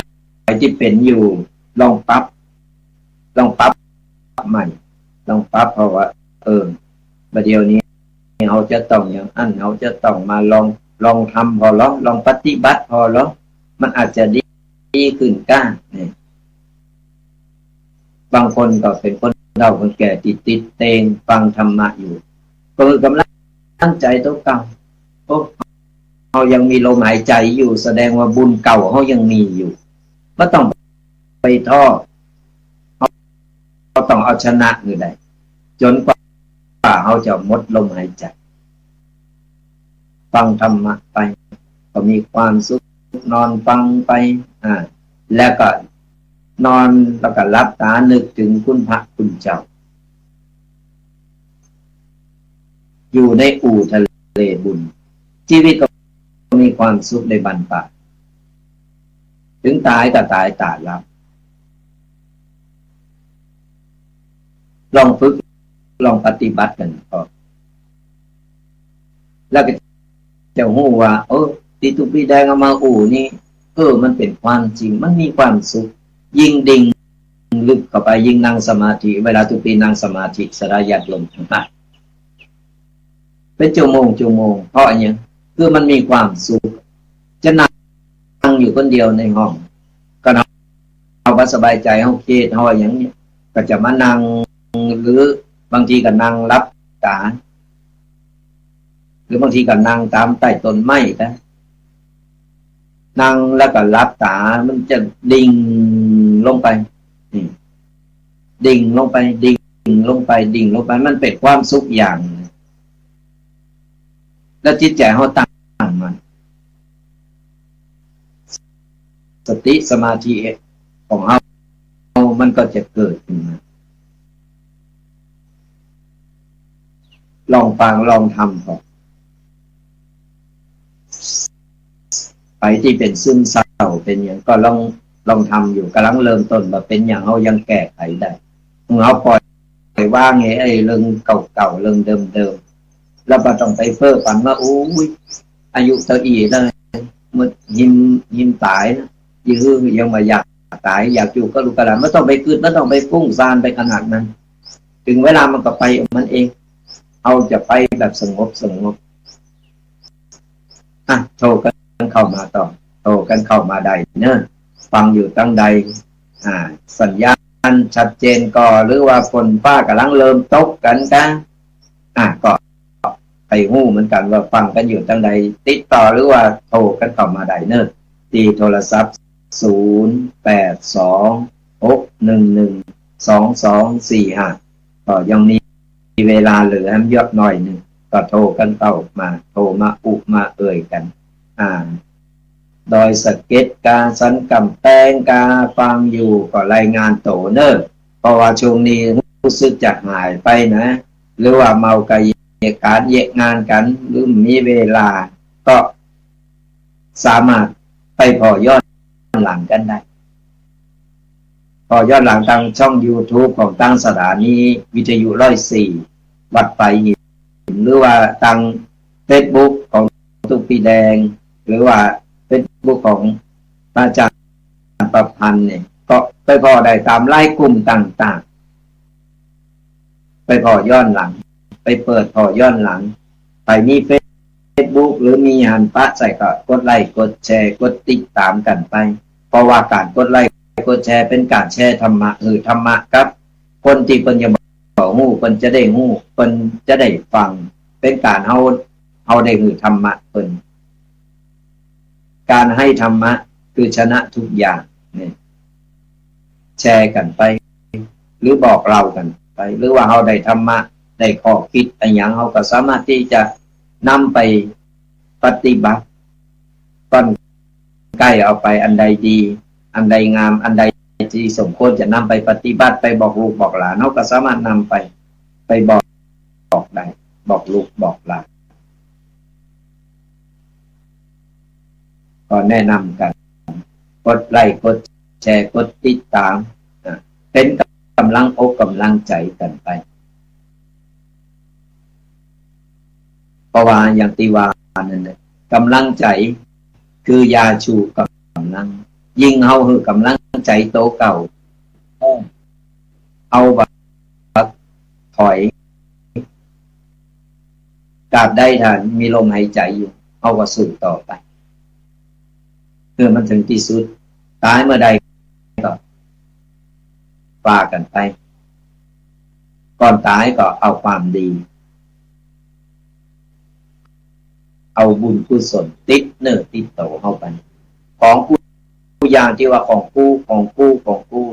ตี้เป๋นอยู่ ลองปรับ ลองปรับใหม่ ลองปรับ เพราะว่า เออ บ่าเดี่ยวนี้เฮาจะต้องอย่างอั้น เฮาจะต้องมาลอง ลองทำผ่อลอ ลองปฏิบัติผ่อลอ มันอาจจะดี ดีขึ้นก้า นี่ บางคนก็เป๋นคนเฒ่าคนแก่ตี้ติดเต๊งฟังธรรมะอยู่ ก็หื้อก๋ำลังใจ๋เต้าเก่า โอ้ เฮายังมีลมหายใจ๋อยู่ แสดงว่าบุญเก่าเฮายังมีอยู่ บ่ต้องไปท้อ เฮาต้องเอาชนะหื้อได้ จ๋นกว่าเฮาจะหมดลมหายใจ๋ ฟังธรรมะไป ก็มีความสุข นอนฟังไป อ่า แล้วก็นอน แล้วก็หลับต๋านึกเถิงคุณพระคุณเจ้า อยู่ในอู่ทะเลบุญ ชีวิตก็มีความสุขได้บั้นปลาย เถิงต๋ายก็ต๋ายต๋าหลับ ลองฝึก ลองปฏิบัติกั๋นก่อน แล้วก็จะฮู้ว่า เออ ตี้ตุ๊ปีแดงเอามาอู้นี่ เออ มันเป๋นความจริง มันมีความสุข ยิ่งดิ่งลึกเข้าไป ยิ่งนั่งสมาธิ เวลาตุ๊ปีนั่งสมาธิ ศรัทธาญาติโยมตังหลาย เป๋นชั่วโมง ชั่วโมง เพราะอะหยัง คือมันมีความสุข จะนั่ง นั่งอยู่คนเดียวในห้อง ก็เฮา เฮาบ่สบายใจ๋ เฮาเครียด เฮาอะหยังเนี่ย ก็จะมานั่ง หรือบางทีก็นั่งหลับต๋า หรือบางทีก็นั่งต๋ามใต้ต้นไม้นะ นั่งแล้วก็หลับต๋า มันจะดิ่งลงไป นี่ ดิ่งลงไป ดิ่งลงไป ดิ่งลงไป มันเป๋นความสุขอย่างหนึ่ง แล้วจิตใจ๋เฮาตั้งมั่น สติสมาธิของเฮา มันก็จะเกิดขึ้นมา ลองฟังลองทำก่อน ใผตี้เป๋นซึมเศร้าเป๋นหยังก็ลอง ลองทำอยู่ ก่ำลังเริ่มต้นว่าเป๋นหยัง เฮายังแก้ไขได้ เฮาปล่อย ปล่อยวางไอ้ ไอ้เรื่องเก่าๆ เรื่องเดิมๆ แล้วบ่ต้องไปเฟ้อฝันว่า โอ้ย อายุเต้าอี้แล้ว หมด หิม หิมต๋ายแล้ว ยัง ยังบ่อยากต๋าย อยากอยู่กับลูกกับหลาน บ่ต้องไปกึ๊ด บ่ต้องไปฟุ้งซ่านไปขนาดนั้น เถิงเวลามันก็ไปของมันเอง เฮาจะไปแบบสงบสงบ อ่ะ โทรกั๋นเข้ามาต่อ โทรกั๋นเข้ามาได้เนาะ ฟังอยู่ตังใด อ่า สัญญาณชัดเจนก่อ หรือว่าฝนฟ้าก่ำลังเริ่มตกกั๋นกา อ่ะ ก็ใค่ฮู้เหมือนกั๋นว่าฟังกั๋นอยู่ตังใด ติดต่อหรือว่าโทรกั๋นเข้ามาได้เนาะ ตี้โทรศัพท์ ศูนย์ แปด สอง หก หนึ่ง หนึ่ง สอง สอง สี่ ห้า ก็ยังมี มีเวลาเหลือหื้อหน่อยนึ่ง ก็โทรกั๋นเข้ามา โทรมาอู้มาเอ่ยกั๋น อ่า ดอยสะเก็ดกา สันก๋ำแปงกา ฟังอยู่ก็รายงานตั๋วเน่อ เพราะว่าช่วงนี้ฮู้สึกจะหายไปนะ หรือว่าเมากับเยียะก๋านเยียะงานกั๋น หรือบ่มีเวลา ก็สามารถไปผ่อย้อนหลังกั๋นได้ ผ่อย้อนหลังตางช่องยูทูบของตางสถานีวิทยุร้อยสี่ วัดปายหิน หรือว่าตางเฟซบุ๊กของตุ๊กปีแดง หรือว่าเฟซบุ๊กของพระอาจารย์ประพันธ์เนี่ย ก็ไปผ่อได้ต๋ามไลน์กลุ่มต่างๆ ไปผ่อย้อนหลัง ไปเปิดผ่อย้อนหลัง ใผมีเฟซบุ๊กหรือมีหันปะใส่ก็กดไลก์ กดแชร์ กดติดต๋ามกั๋นไป เพราะว่าก๋านกดไลก์ กดแชร์เป๋นก๋านแชร์ธรรมะ หื้อธรรมะกับคนตี้เปิ้นยังบ่ฮู้ เปิ้นจะได้ฮู้ เปิ้นจะได้ฟัง เป๋นก๋านเฮา เฮาได้หื้อธรรมะเปิ้น ก๋านหื้อธรรมะคือชนะทุกอย่างเนี่ย แชร์กั๋นไป หรือบอกเล่ากั๋นไป หรือว่าเฮาได้ธรรมะ ได้ข้อคิดอะหยัง เฮาก็สามารถตี้จะนำไปปฏิบัติ ก่อนใก้เอาไปอันใดดี อันใดงาม อันใดตี้สมควรจะนำไปปฏิบัติ ไปบอกลูกบอกหลาน เฮาก็สามารถนำไป ไปบอก บอกได้ บอกลูกบอกหลาน ก็แนะนำกั๋น กดไลก์ กดแชร์ กดติดต๋าม อ่ะ เป๋นก๋ำลังอกก๋ำลังใจ๋กั๋นไป เพราะว่าอย่างตี้ว่านั่นแหละ ก๋ำลังใจ๋คือยาชูก๋ำลัง ยิ่งเฮาหื้อก๋ำลังใจ๋โตเก่า เฮาบ่ถอย ตราบใดถ้ามีลมหายใจ๋อยู่ เฮาก็สู้ต่อไป เมื่อมันเถิงตี้สุด ต๋ายเมื่อใดก็ว่ากั๋นไป ก่อนต๋ายก็เอาความดี เอาบุญกุศลติดเนื้อติดตั๋วเฮาไป ของกู้อย่างตี้ว่าของกู้ ของกู้ ของกู้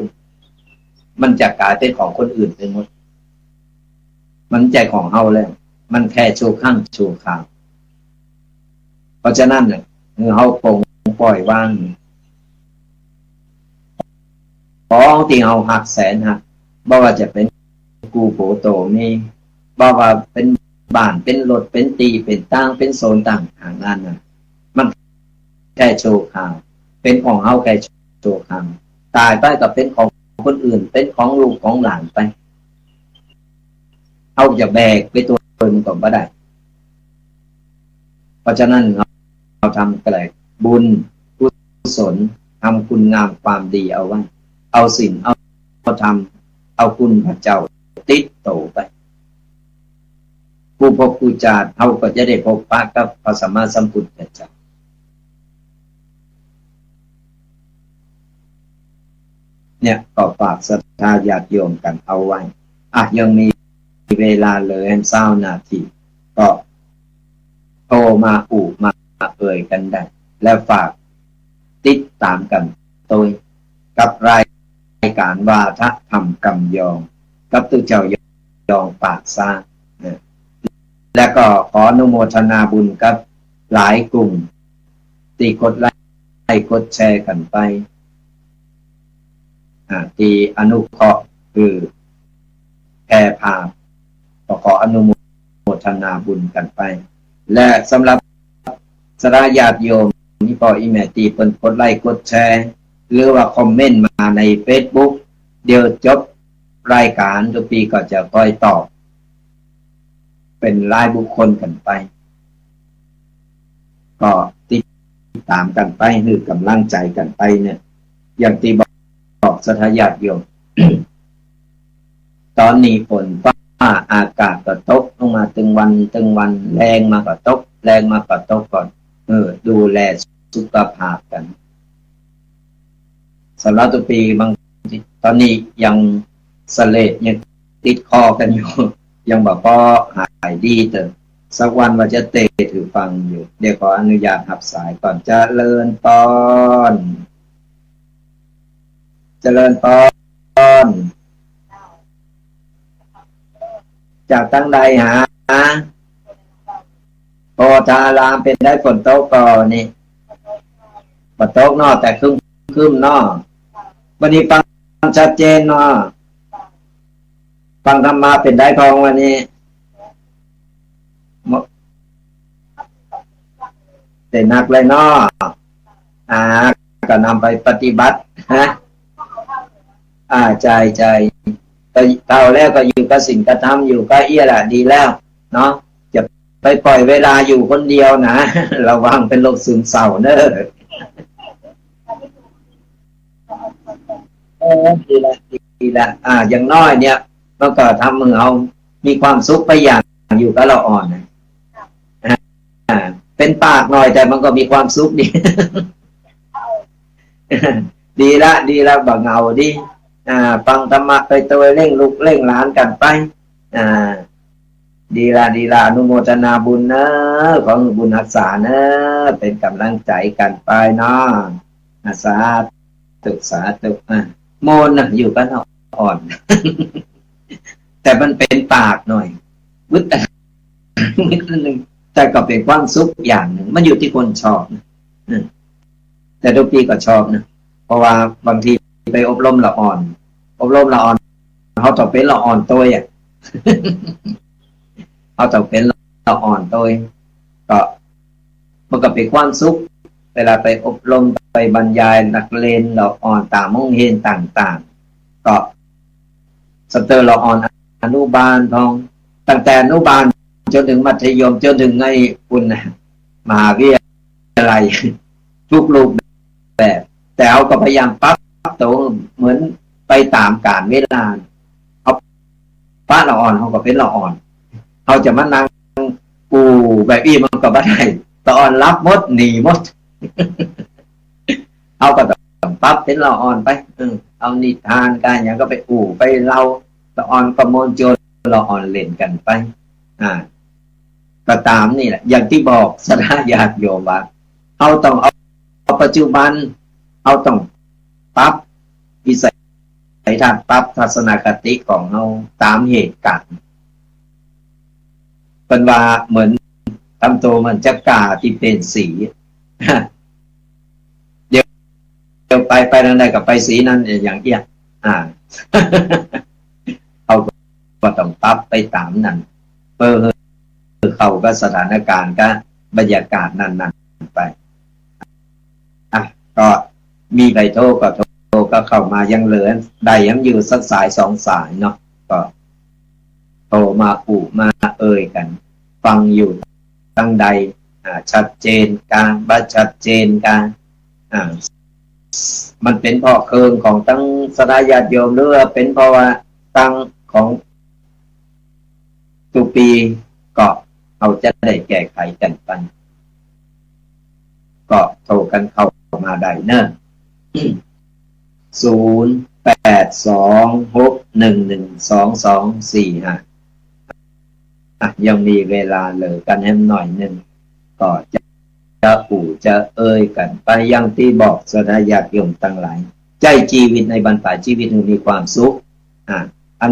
มันจะก๋ายเป๋นของคนอื่นไปหมด มันบ่ใจ้ของเฮาแล้ว มันแค่ชั่วครั้งชั่วคราว เพราะฉะนั้นน่ะ หื้อเฮาปลงปล่อยวาง ของตี้เฮาฮักแสนฮัก บ่ว่าจะเป๋นกู้โผตั๋วเมีย บ่ว่าเป๋นบ้าน เป๋นรถ เป๋นตี้ เป๋นตาง เป๋นโซนต่างๆ นานา มันแค่ชั่วคราว เป๋นของเฮาแค่ชั่วคราว ต๋ายไปก็เป๋นของคนอื่น เป๋นของลูกของหลานไป เฮาจะแบกไปตั๋วมันก็บ่ได้ เพราะฉะนั้นเฮา เฮาทำแกลกบุญกุศล ทำคุณงามความดีเอาไว้ เอาศีล เอาธรรม เอาคุณพระเจ้าติดตั๋วไป กู้ภพกู้จาติ เฮาก็จะได้พบปะกับพระสัมมาสัมพุทธเจ้า เนี่ย ก็ฝากศรัทธาญาติโยมกั๋นเอาไว้ อ่ะ ยังมีเวลาเหลือแหมซาวนาที ก็โทรมาอู้มาเอ่ยกั๋นได้ และฝากติดต๋ามกั๋นตวย กับรายก๋านวาทะธรรมกำยอง กับตุ๊เจ้ายองปากซา นะ และก็ขออนุโมทนาบุญกับหลายกลุ่ม ตี้กดไลก์กดแชร์กั๋นไป อ่า ตี้อนุเคราะห์ คือแพร่ภาพ ก็ขออนุโมทนาบุญกั๋นไป และสำหรับศรัทธาญาติโยม อี่ป้ออี่แม่ตี้เปิ้นกดไลก์กดแชร์ หรือว่าคอมเมนต์มาในเฟซบุ๊ก เดี๋ยวจบรายก๋านตุ๊กปีก็จะค่อยตอบ เป๋นรายบุคคลกั๋นไป ก็ติดต๋ามกั๋นไป หื้อก๋ำลังใจ๋กั๋นไปเนี่ย อย่างตี้บอก บอกศรัทธาญาติโยม ต๋อนนี้ฝนฟ้าอากาศก็ตกลงมาตึงวันตึงวัน แล้งมาก็ตก แล้งมาก็ตก ก็ เออ ดูแลสุขภาพกั๋น สำหรับตุ๊กปีบาง ต๋อนนี้ยังเสลด ยังติดคอกั๋นอยู่ ยังบ่ปอหายดีเต๊อะ สักวันว่าจะเตสน์หื้อฟังอยู่ เดี๋ยวขออนุญาตฮับสายก่อน เจริญปอน เจริญปอน จากตางใดหา โพธารามเป๋นใด ฝนตกก่อ นี่ บ่ตกเนาะ แต่ครึ้มๆ เนาะ วันนี้ฟังชัดเจนเนาะ ฟังธรรมะเป๋นใดพ่องวันนี้ บ่ ได้นักเลยเนาะ อ่า ก็นำไปปฏิบัติ ฮะ อ่า ใจ้ ใจ้ ก็เฒ่าแล้วก็อยู่กับศีลกับธรรม อยู่กับเอี้ยแหละดีแล้วเนาะ จะไปปล่อยเวลาอยู่คนเดียวนะ ระวังเป๋นโรคซึมเศร้าเน่อ เออ ดีละ ดีละ อ่า อย่างน้อยเนี่ย มันก็ทำหื้อเฮามีความสุขไปอย่างอยู่กับละอ่อนนะ อ่า เป๋นปากหน่อยแต่มันก็มีความสุขดี ดีละ ดีละ บ่เหงาดี อ่า ฟังธรรมะไปโตย เลี้ยงลูกเลี้ยงหลานกั๋นไป อ่า ดีละ ดีละ อนุโมทนาบุญเน่อ ขอหื้อบุญฮักษาเน่อ เป๋นก๋ำลังใจ๋กั๋นไปเนาะ อ่า สาธุ สาธุ อ่ะ โมนนะ อยู่กับละอ่อน แต่มันเป๋นปากหน่อย วึด นิดนึง แต่ก็เป๋นความสุขอย่างนึ่ง มันอยู่ตี้คนชอบนะ อืม แต่ตุ๊กปี้ก็ชอบนะ เพราะว่าบางทีไปอบรมละอ่อน อบรมละอ่อน เฮาต้องเป๋นละอ่อนโตยอะ เฮาต้องเป๋นละอ่อนโตย ก็ มันก็เป๋นความสุข เวลาไปอบรม ไปบรรยายนักเรียนละอ่อนต๋ามโฮงเฮียนต่างๆ ก็ สะเตอละอ่อนอนุบาลพ่อง ตั้งแต่อนุบาลจ๋นเถิงมัธยม จ๋นเถิงไอ้ปุ้นน่ะ มหาวิทยาลัย ทุกรูปแบบ แต่เฮาก็พยายามปรับโต๋เหมือนไปต๋ามกาลเวลา เฮาปะละอ่อน เฮาก็เป๋นละอ่อน เฮาจะมานั่ง อู้ แบบอี้มันก็บ่ได้ ละอ่อนหลับหมด หนีหมด เฮาก็ต้องปรับเป๋นละอ่อนไป เออ เอานิทานกาหยังก็ไปอู้ไปเล่า ละอ่อนก็ม่วนจวน ละอ่อนเล่นกั๋นไป อ่า ก็ต๋ามนี่แหละ อย่างตี้บอกศรัทธาญาติโยมว่า เฮาต้องเอา เอาปัจจุบัน เฮาต้องปรับวิสัยทัศน์ ปรับทัศนคติของเฮาต๋ามเหตุก๋ารณ์ เปิ้นว่าเหมือนทำตั๋วเหมือนจั๊กก้าตี้เป๋นสี เดี๋ยว เดี๋ยวไป ไปตางใดก็ไปสีนั้นอย่างเอี้ย อ่า เฮาก็ต้องปรับไปต๋ามนั้น เพื่อหื้อเข้ากับสถานการณ์ กับบรรยากาศนั้นๆ ไป อ่ะ ก็มีใผโทรก็โทร ก็เข้ามา ยังเหลือได้ยังอยู่สักสายสองสายเนาะ ก็โทรมาอู้มาเอ่ยกั๋น ฟังอยู่ตางใด อ่า ชัดเจนกา บ่ชัดเจนกา อ่า มันเป๋นเพราะเคิงของตังศรัทธาญาติโยม หรือว่าเป๋นเพราะว่าตังของตุ๊กปี้ ก็เฮาจะได้แก้ไขกั๋นไป ก็โทรกั๋นเข้ามาได้เนาะ ศูนย์ แปด สอง หก หนึ่ง หนึ่ง สอง สอง สี่ ห้า อ่ะ ยังมีเวลาเหลือกั๋นแหมหน่อยนึ่ง ก็จะ จะอู้จะเอ่ยกั๋นไป อย่างตี้บอกศรัทธาญาติโยมตังหลาย ใจ๊จีวิตในบรรปลายจีวิตหื้อมีความสุข อ่ะ อัน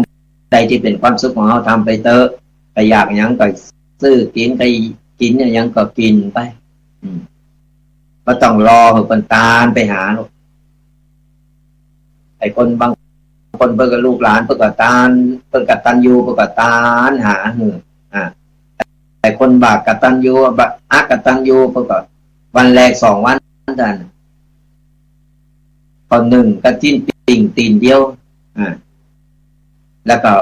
ใดตี้เป๋นความสุขของเฮาทำไปเต๊อะ ใผอยากหยังก็ซื้อกิ๋น ใผกิ๋นหยังก็กิ๋นไป อืม บ่ต้องรอหื้อเปิ้นตานไปหาหรอก ไอ้คนบางคนเปิ้นก็ลูกหลาน เปิ้นก็ตาน เปิ้นกตัญญู เปิ้นก็ตานหาหื้อ อ่า ไอ้คนบ่ากตัญญู บ่อกตัญญู เปิ้นก็วันแรกสองวันตัน ก็นึ่งกระจิ๊นปิ้งตี๋นเดียว อ่า แล้วก็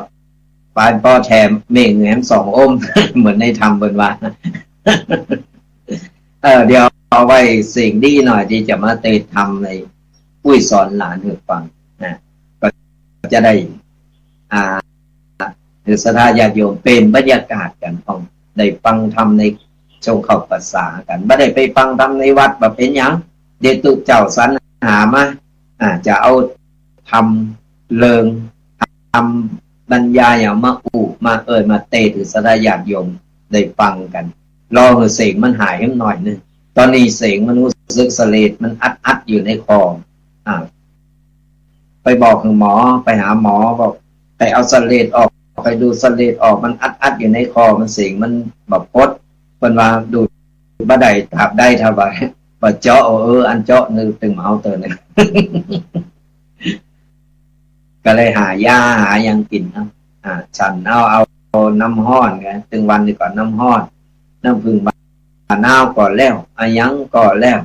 ปานป้อแถมเม่งแหมสองอ้ม เหมือนในธรรมเปิ้นว่า เออ เดี๋ยวเอาไว้เสียงดีหน่อยตี้จะมาเตยธรรมในปุ้ยสอนหลานหื้อฟังนะ ก็จะได้ อ่า หื้อศรัทธาญาติโยมเป๋นบรรยากาศกั๋นพ่อง ได้ฟังธรรมในช่วงเข้าพรรษากั๋น บ่ได้ไปฟังธรรมในวัด บ่เป๋นหยัง เดี๋ยวตุ๊เจ้าสรรหามา อ่า จะเอาธรรมเริง ธรรมบรรยายเอามาอู้มาเอ่ยมาเตยหื้อศรัทธาญาติโยมได้ฟังกั๋น รอหื้อเสียงมันหายแหมหน่อยนึ่ง ต๋อนนี้เสียงมันรู้สึกเสลด มันอัดๆ อยู่ในคอ อ่า ไปบอกหื้อหมอ ไปหาหมอ บอกไปเอาเสลดออก ไปดูดเสลดออก มันอัดๆ อยู่ในคอ มันเสียงมันบ่ปด เปิ้นว่าดูดบ่ได้ ตราบใดถ้าว่าบ่เจาะ เออ อันเจาะนึ่งตึงมาเอาเตอร์นึ่ง ก็เลยหายาหาหยังกิ๋นเนาะ อ่า ฉันเอา เอาน้ำฮ้อนไง ตึงวันนี้ก็น้ำฮ้อน น้ำผึ้งมะนาวก็แล้ว อะหยังก็แล้ว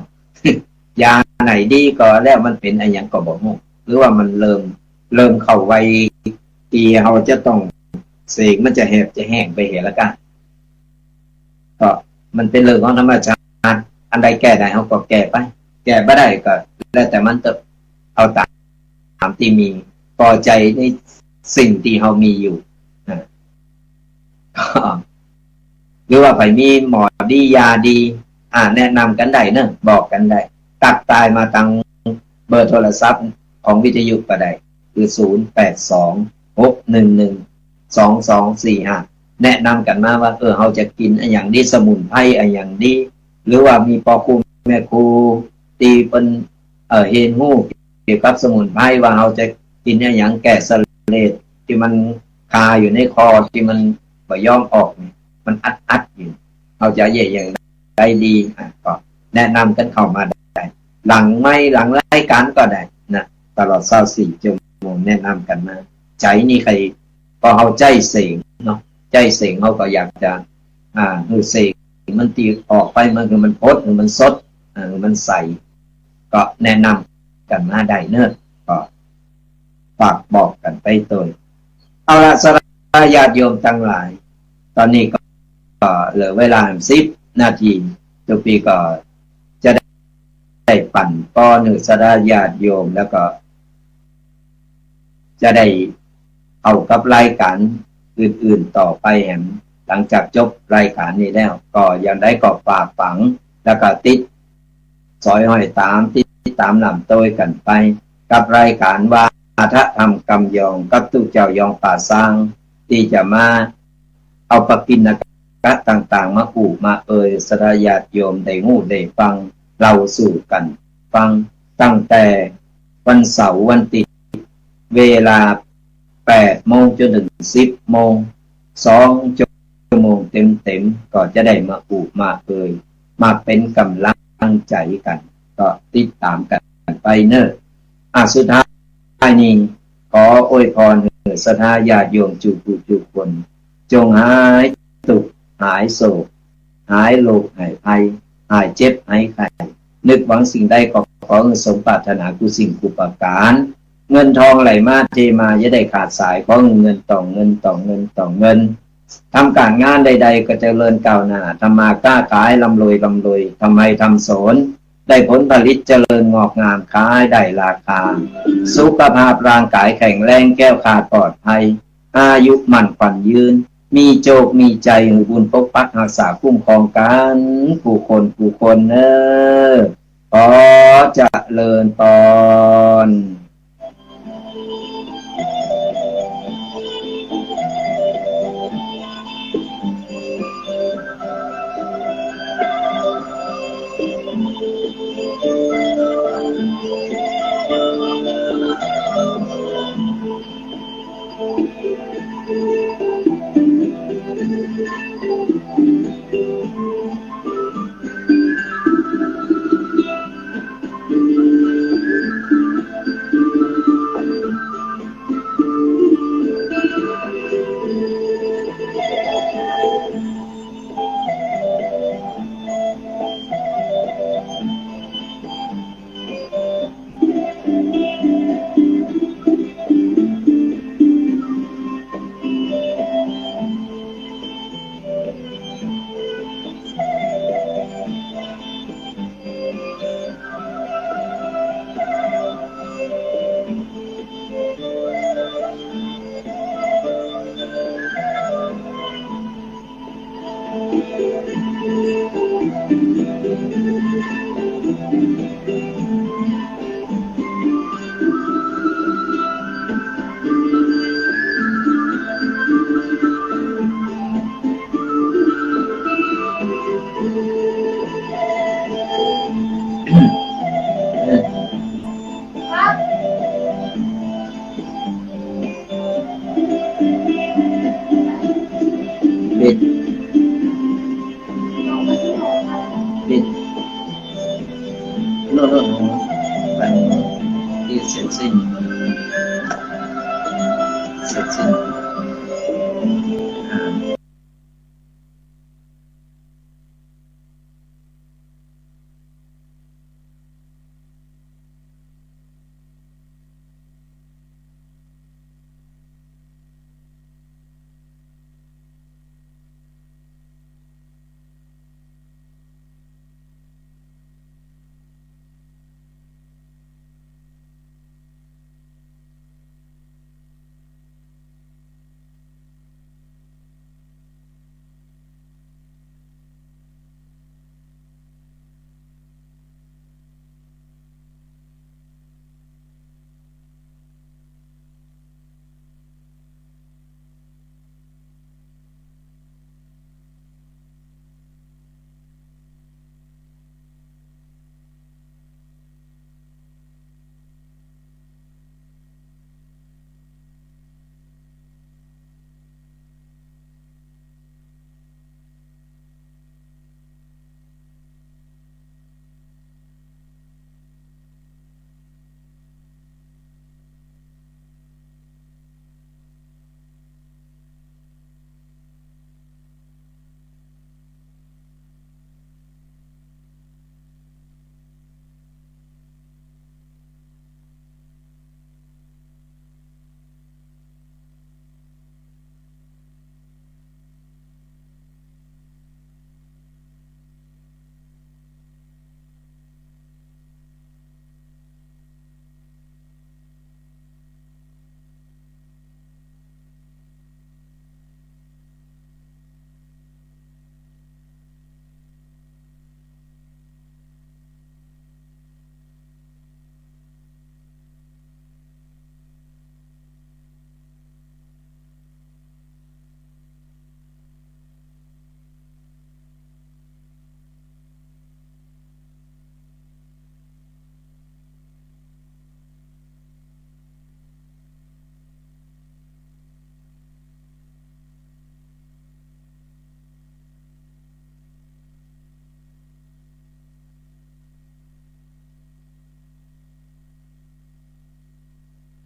ยาไหนดีก็แล้ว มันเป๋นอะหยังก็บ่ฮู้ หรือว่ามันเริ่ม เริ่มเข้าวัยตี้เฮาจะต้องเสง มันจะแหบจะแห้งไปเหียละก้า ก็มันเป๋นเรื่องของธรรมชาติ อันใดแก้ได้เฮาก็แก้ไป แก้บ่ได้ก็แล้วแต่มันเถาะ เอาต๋าม ต๋ามตี้มี ปอใจ๋ในสิ่งตี้เฮามีอยู่ อ่า ก็ หรือว่าใผมีหมอดียาดี อ่า แนะนำกั๋นได้เนาะ บอกกั๋นได้ ตักตายมาตางเบอร์โทรศัพท์ของวิทยุก็ได้ คือ ศูนย์แปดสอง หกหนึ่งหนึ่ง สองสองสี่ห้า แนะนำกั๋นมาว่า เออ เฮาจะกิ๋นอะหยังดี สมุนไพรอะหยังดี หรือว่ามีป้อครูแม่ครูตี้เปิ้น เอ่อ เฮียนฮู้เกี่ยวกับสมุนไพร ว่าเฮาจะกิ๋นอะหยังแก้เสลดตี้มันคาอยู่ในคอตี้มันบ่ยอมออกเนี่ย มันอัดๆ อยู่ เฮาจะเยียะอย่างใดดี อ่ะ ก็แนะนำกั๋นเข้ามาได้ หลังไมค์หลังรายก๋านก็ได้นะ ตลอดซาวสี่ชั่วโมงแนะนำกั๋นมา ใจ๋นี่ใค่ ปอเฮาใจ๊เสงเนาะ ใจ๊เสงเฮาก็อยากจะ อ่า หื้อเสงมันตี้ออกไป มันหื้อมันผด หื้อมันสด อ่า หื้อมันใส ก็แนะนำกั๋นมาได้เนาะ ก็ฝากบอกกั๋นไปตวย เอาละ ศรัทธาญาติโยมตังหลาย ต๋อนนี้ก็ ก็เหลือเวลาสิบนาที ตุ๊กปี้ก็จะได้ ได้ปั๋นปอนหื้อศรัทธาญาติโยม แล้วก็จะได้เอากับรายก๋านอื่นๆ ต่อไปแหม หลังจากจบรายก๋านนี้แล้ว ก็อย่างใดก็ฝากฝัง แล้วก็ติดสอยห้อยต๋าม ติดต๋ามนำตวยกั๋นไป กับรายก๋านวาทะธรรมกำยอง กับตุ๊เจ้ายองป่าซาง ตี้จะมา เอาปกิณกะต่างๆ มาอู้มาเอ่ย ศรัทธาญาติโยมได้ฮู้ได้ฟัง เล่าสู่กั๋นฟัง ตั้งแต่วันเสาร์วันตี้ เวลาแปดโมงจ๋นเถิงสิบโมง สองชั่วโมงเต๋มๆ ก็จะได้มาอู้มาเอ่ย มาเป๋นก๋ำลังใจ๋กั๋น ก็ติดต๋ามกั๋นไปเนาะ อ่ะ สุดท้าย ท้ายนี้ขออวยพรหื้อศรัทธาญาติโยมจุ๊กู้จุ๊คน จงหายตุ๊กข์หายโศก หายโรคหายภัย หายเจ็บหายไข้ นึกหวังสิ่งใดก็ขอหื้อสมปรารถนากู้สิ่งกู้ประก๋าน เงินทองไหลมาเทมาอย่าได้ขาดสาย ขอหื้อเงินต่องเงินต่องเงินต่องเงิน ทำก๋านงานใดๆ ก็เจริญก้าวหน้า ทำมาค้าขายร่ำรวยร่ำรวย ทำไฮ่ทำสวน ได้ผลผลิตเจริญงอกงาม ขายได้ราคา สุขภาพร่างก๋ายแข็งแรง แคล้วคลาดปลอดภัย อายุมั่นขวัญยืน มีโจคมีชัย หื้อบุญปกปักฮักษาคุ้มครองกั๋นกู้คนกู้คนเนาะ ขอเจริญพร วันที่เสร็จสิ้น เสร็จสิ้น